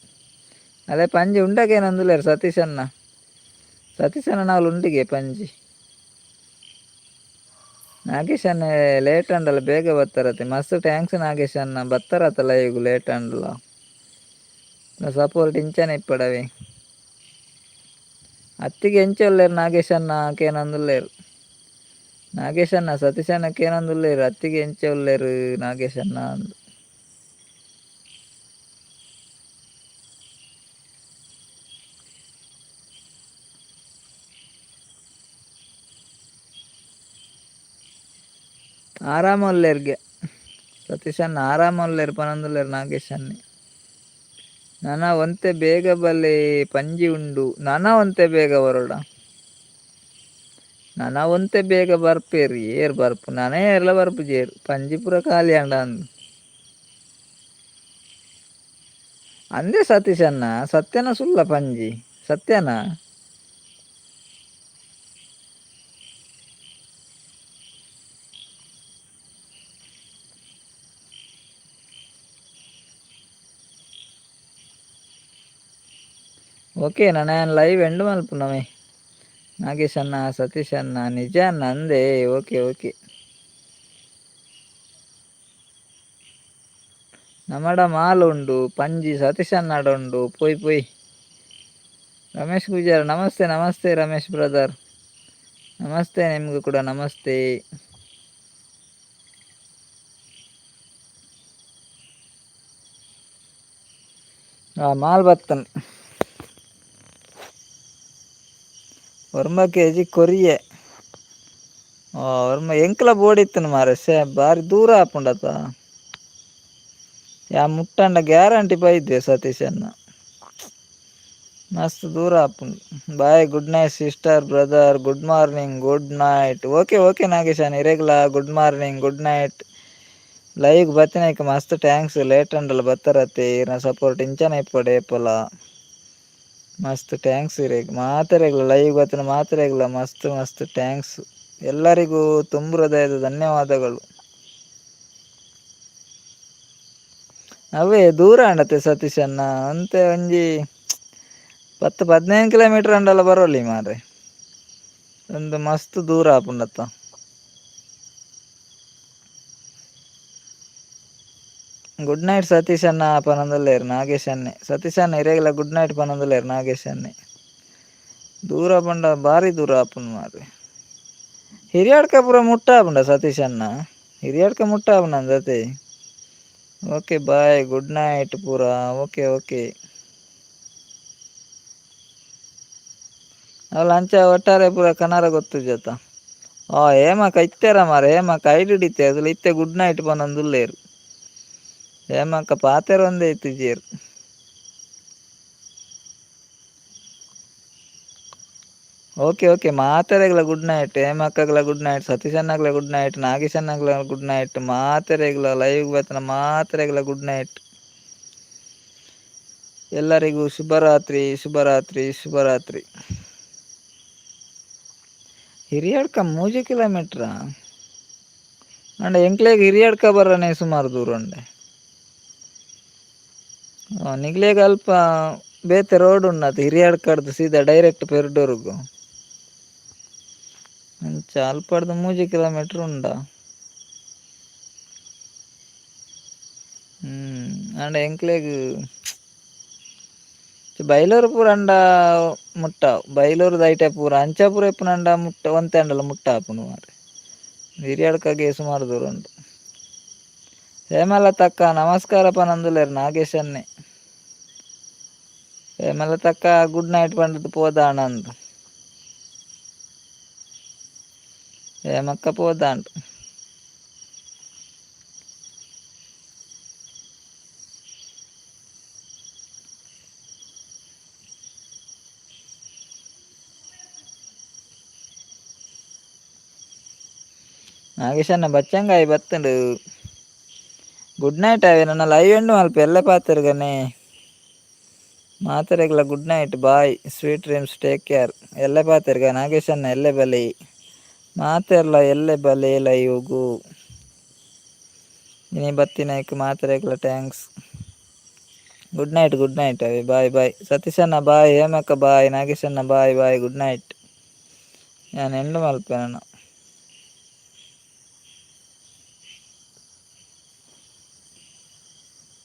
ಅದೇ ಪಂಜಿ ಉಂಡಗೇನಂದುಲೇರು ಸತೀಶನ್ನ ಸತೀಶನ್ನ ನಾವು ಉಂಡಿಗೆ ಪಂಜಿ ನಾಗೇಶ್ ಲೇಟ್ ಅಂಡಲ್ಲ ಬೇಗ ಬತ್ತಾರತ್ತೆ ಮಸ್ತ್ thanks Nagesh ಅಣ್ಣ ಬತ್ತಾರತ್ತ ಲೈವ್ ಲೇಟ್ ಅಂಡಲ ಸಪೋರ್ಟ್ ಇಂಚನೆ ಇಪ್ಪಡವೆ ಅತ್ತಿಗೆ ಎಂಚೊಲ್ಲೇರು ನಾಗೇಶ್ ಅಣ್ಣ ಕೇನಂದುಲ್ಲೇರು ನಾಗೇಶ್ ಅಣ್ಣ ಸತೀಶ್ ಅಣ್ಣ ಕೇನಂದುಲ್ಲೇರು ಅತ್ತಿಗೆ ಎಂಚೊಲ್ಲೇರು ನಾಗೇಶ್ ಅಣ್ಣ ಅಂದು. ಆರಾಮಲ್ಲೇರ್ಗೆ ಸತೀಶ್ ಅಣ್ಣ ಆರಾಮಲ್ಲೇರು ಪನಂದುಲ್ಲೇರು ನಾಗೇಶ್ ಅಣ್ಣೆ ನನ ಒಂತೆ ಬೇಗ ಬಲೆ ಪಂಜಿ ಉಂಡು ನನ ಒಂತೆ ಬೇಗ ಬರೋಡ ನನ ಒಂತೆ ಬೇಗ ಬರ್ಪೇರು ಏರ್ ಬರ್ಪು ನನ ಏರ್ಲ ಬರ್ಪು ಜೇರು ಪಂಜಿ ಪೂರ ಖಾಲಿ ಅಂಡ ಅಂದು ಅಂದೇ ಸತೀಶ್ ಅಣ್ಣ ಸತ್ಯನ ಸುಲ್ಲ ಪಂಜಿ ಸತ್ಯನಾ. ಓಕೆ ನಾನು ಲೈವ್ ಎಂಡ್ ಮಲ್ಪುನವೇ ನಾಗೇಶ್ ಅಣ್ಣ ಸತೀಶ್ ಅಣ್ಣ ನಿಜ ಅಣ್ಣ ಅಂದೆ ಓಕೆ ಓಕೆ ನಮ್ಮಡ ಮಾಲ್ ಉಂಡು ಪಂಜಿ ಸತೀಶ್ ಅಣ್ಣಡ ಉಂಡು ಪೋಯ್ ಪೋಯ್ ರಮೇಶ್ ಗುಜಾರ್ ನಮಸ್ತೆ ನಮಸ್ತೆ ರಮೇಶ್ ಬ್ರದರ್ ನಮಸ್ತೆ ನಿಮಗೂ ಕೂಡ ನಮಸ್ತೆ. ಮಾಲ್ ಬತ್ತನ್ ಒರ್ಂಬ ಕೆಜಿ ಕೊರಿಯೆ ಒರ್ಂಬ ಎಂಕ್ಲ ಬೋಡಿತ್ತನು ಮಾರೆ ಸೆ ಬಾರಿ ದೂರ ಆಪುಂಡತ ಯಾ ಮುಟ್ಟಂಡ ಗ್ಯಾರಂಟಿ ಬೈದೆ ಸತೀಶ್ ಅಣ್ಣ ಮಸ್ತ್ ದೂರ ಆಪುಂಡು. Bye good night sister brother good morning good night okay okay Nagesh ಅಣ್ಣ ಇರೆಗ್ಲ good morning good night live ಬತ್ತಿನೈಕ್ ಮಸ್ತ್ thanks late ಅಂಡಲ ಬತ್ತರತ್ತೆ ಇರ್ನ ಸಪೋರ್ಟ್ ಇಂಚನೆ ಇಪ್ಪಡೆ ಏಪಲ ಮಸ್ತ್ thanks ಇರೆಗ್ ಮಾತೆರೆಗ್ಲ ಲೈವ್ ಬತ್ತಿನ ಮಾತೆರೆಗ್ಲ ಮಸ್ತ್ ಮಸ್ತ್ thanks ಎಲ್ಲರಿಗೂ ತುಂಬು ಹೃದಯದ ಧನ್ಯವಾದಗಳು. ಅವೇ ದೂರ ಅಂಡತೆ ಸತೀಶ್ ಅಣ್ಣ ಅಂತೆ ಒಂಜಿ 10-15 ಕಿಲೋಮೀಟರ್ ಅಂಡಲ ಬರೋಲಿ ಮಾರೆ ಒಂದು ಮಸ್ತ್ ದೂರ ಆಪುಂಡತ್ತ. ಗುಡ್ ನೈಟ್ ಸತೀಶ್ ಅಣ್ಣ ಪನೊಂದುಲ್ಲೆರ್ ನಾಗೇಶ್ ಅಣ್ಣೆ ಸತೀಶ್ ಅಣ್ಣ ಇರೆಗ್ಲ ಗುಡ್ ನೈಟ್ ಪನೊಂದುಲ್ಲೆರ್ ನಾಗೇಶ್ ಅಣ್ಣೆ ದೂರ ಪಂಡ ಬಾರಿ ದೂರ ಆಪುಂಡು ಮಾರ್ರೆ ಹಿರಿಯಾಡ್ಕ ಪೂರ ಮುಟ್ಟ ಆಪುಂಡ ಸತೀಶ್ ಅಣ್ಣ ಹಿರಿಯಾಡ್ಕ ಮುಟ್ಟ ಆಪುಂಡು ಅಂದತೆ. ಓಕೆ ಬಾಯ್ ಗುಡ್ ನೈಟ್ ಪೂರ ಓಕೆ ಓಕೆ ಅಲ್ಲ ಅಂಚ ಒಟ್ಟಾರೆ ಪೂರ ಕನಾರ ಗೊತ್ತುಜತ ಆ ಹೇಮಕ್ಕ ಇತ್ತೆರ ಮಾರ್ರೆ ಹೇಮಕ್ಕ ಐಡ್ ಹಿಡಿತೆ ಅದುಲ ಇತ್ತೆ ಗುಡ್ ನೈಟ್ ಪನೊಂದುಲ್ಲೆರ್ ಹೇಮಕ್ಕ ಪಾತೆರೊಂದೇ ಇತ್ತಿಜೆರ್. ಓಕೆ ಓಕೆ ಮಾತೆರೆಗ್ಲ ಗುಡ್ ನೈಟ್ ಹೇಮಕ್ಕಗ್ಲ ಗುಡ್ ನೈಟ್ ಸತೀಶ್ ಅಣ್ಣಗ್ಲ ಗುಡ್ ನೈಟ್ ನಾಗೇಶ್ ಅಣ್ಣಗ್ಲ ಗುಡ್ ನೈಟ್ ಮಾತೆರೆಗ್ಲ ಲೈವ್ ಬತ್ತಿನ ಮಾತೆರೆಗ್ಲ ಗುಡ್ ನೈಟ್ ಎಲ್ಲರಿಗೂ ಶುಭರಾತ್ರಿ ಶುಭರಾತ್ರಿ ಶುಭರಾತ್ರಿ. ಹಿರಿಯಡ್ಕ ಮೂಜಿ ಕಿಲೋಮೀಟ್ರಾ ಅಂಡ ಎಂಕ್ಲೆಗ್ ಹಿರಿಯಡ್ಕ ಬರ್ರನೆ ಸುಮಾರು ದೂರ ಉಂಡೆ ನಿಗ್ಲೇಗ್ ಅಲ್ಪ ಬೇತೆ ರೋಡ್ ಉಂಡತ ಹಿರಿಯಡ್ಕಡ್ದು ಸೀದಾ ಡೈರೆಕ್ಟ್ ಪೆರ್ಡೂರುಗು ಅಂಚ ಅಲ್ಪಡ್ದು ಮೂಜಿ ಕಿಲೋಮೀಟರ್ ಉಂಡ. ಅಂಡ ಎಂಕ್ಲೆಗ್ ಬೈಲೂರು ಪೂರ ಅಂಡ ಮುಟ್ಟ ಬೈಲೂರು ದೈಟೆ ಪೂರ ಅಂಚ ಪೂರ ಇಪ್ಪುನಂಡ ಮುಟ್ಟ ಒಂತೆ ಅಂಡಲ ಮುಟ್ಟ ಆಪುಂಡು ಮಾರ್ರೆ ಹಿರಿಯಡ್ಕಗೆ ಸುಮಾರು ದೂರ ಉಂಡು. ಹೇಮಲತಕ್ಕ ನಮಸ್ಕಾರ ಪನೊಂದುಲ್ಲೆರ್ ನಾಗೇಶ್ ಅಣ್ಣೆ ಹೇಮಲತಕ್ಕ ಗುಡ್ ನೈಟ್ ಪಂಡುದು ಪೋದಾಣ ಅಂದು ಹೇಮಕ್ಕ ಪೋದಾಂಡ್. ನಾಗೇಶಣ್ಣ ಬಚ್ಚಂಗಾಯಿ ಬತ್ತುಂಡು. ಗುಡ್ ನೈಟ್ ಆವೆ, ನನ್ನ ಲೈವ್ ಎಂಡ್ ಮಲ್ಪ ಎಲ್ಲೆ ಪಾತೆರ್ಗನೆ. ಮಾತೆರೆಗ್ಲ good night, bye, sweet dreams, take care. ಎಲ್ಲೆ ಪಾತೆರ್ಗ ನಾಗೇಶಣ್ಣ, ಎಲ್ಲೆ ಬಲೆ. ಮಾತೆರ್ಲ ಎಲ್ಲೆ ಬಲೆ ಲೈವ್ಗು. ಇನಿ ಬತ್ತಿನೈಕ್ ಮಾತೆರೆಗ್ಲ thanks. Good night, good night ಅವೆ, ಬಾಯ್ ಬಾಯ್. ಸತೀಶಣ್ಣ ಬಾಯ್, ಹೇಮಕ್ಕ ಬಾಯ್, ನಾಗೇಶಣ್ಣ ಬಾಯ್ ಬಾಯ್, ಗುಡ್ ನೈಟ್. ಯಾನ್ ಎಂಡ್ ಮಲ್ಪೆ ನಾನು.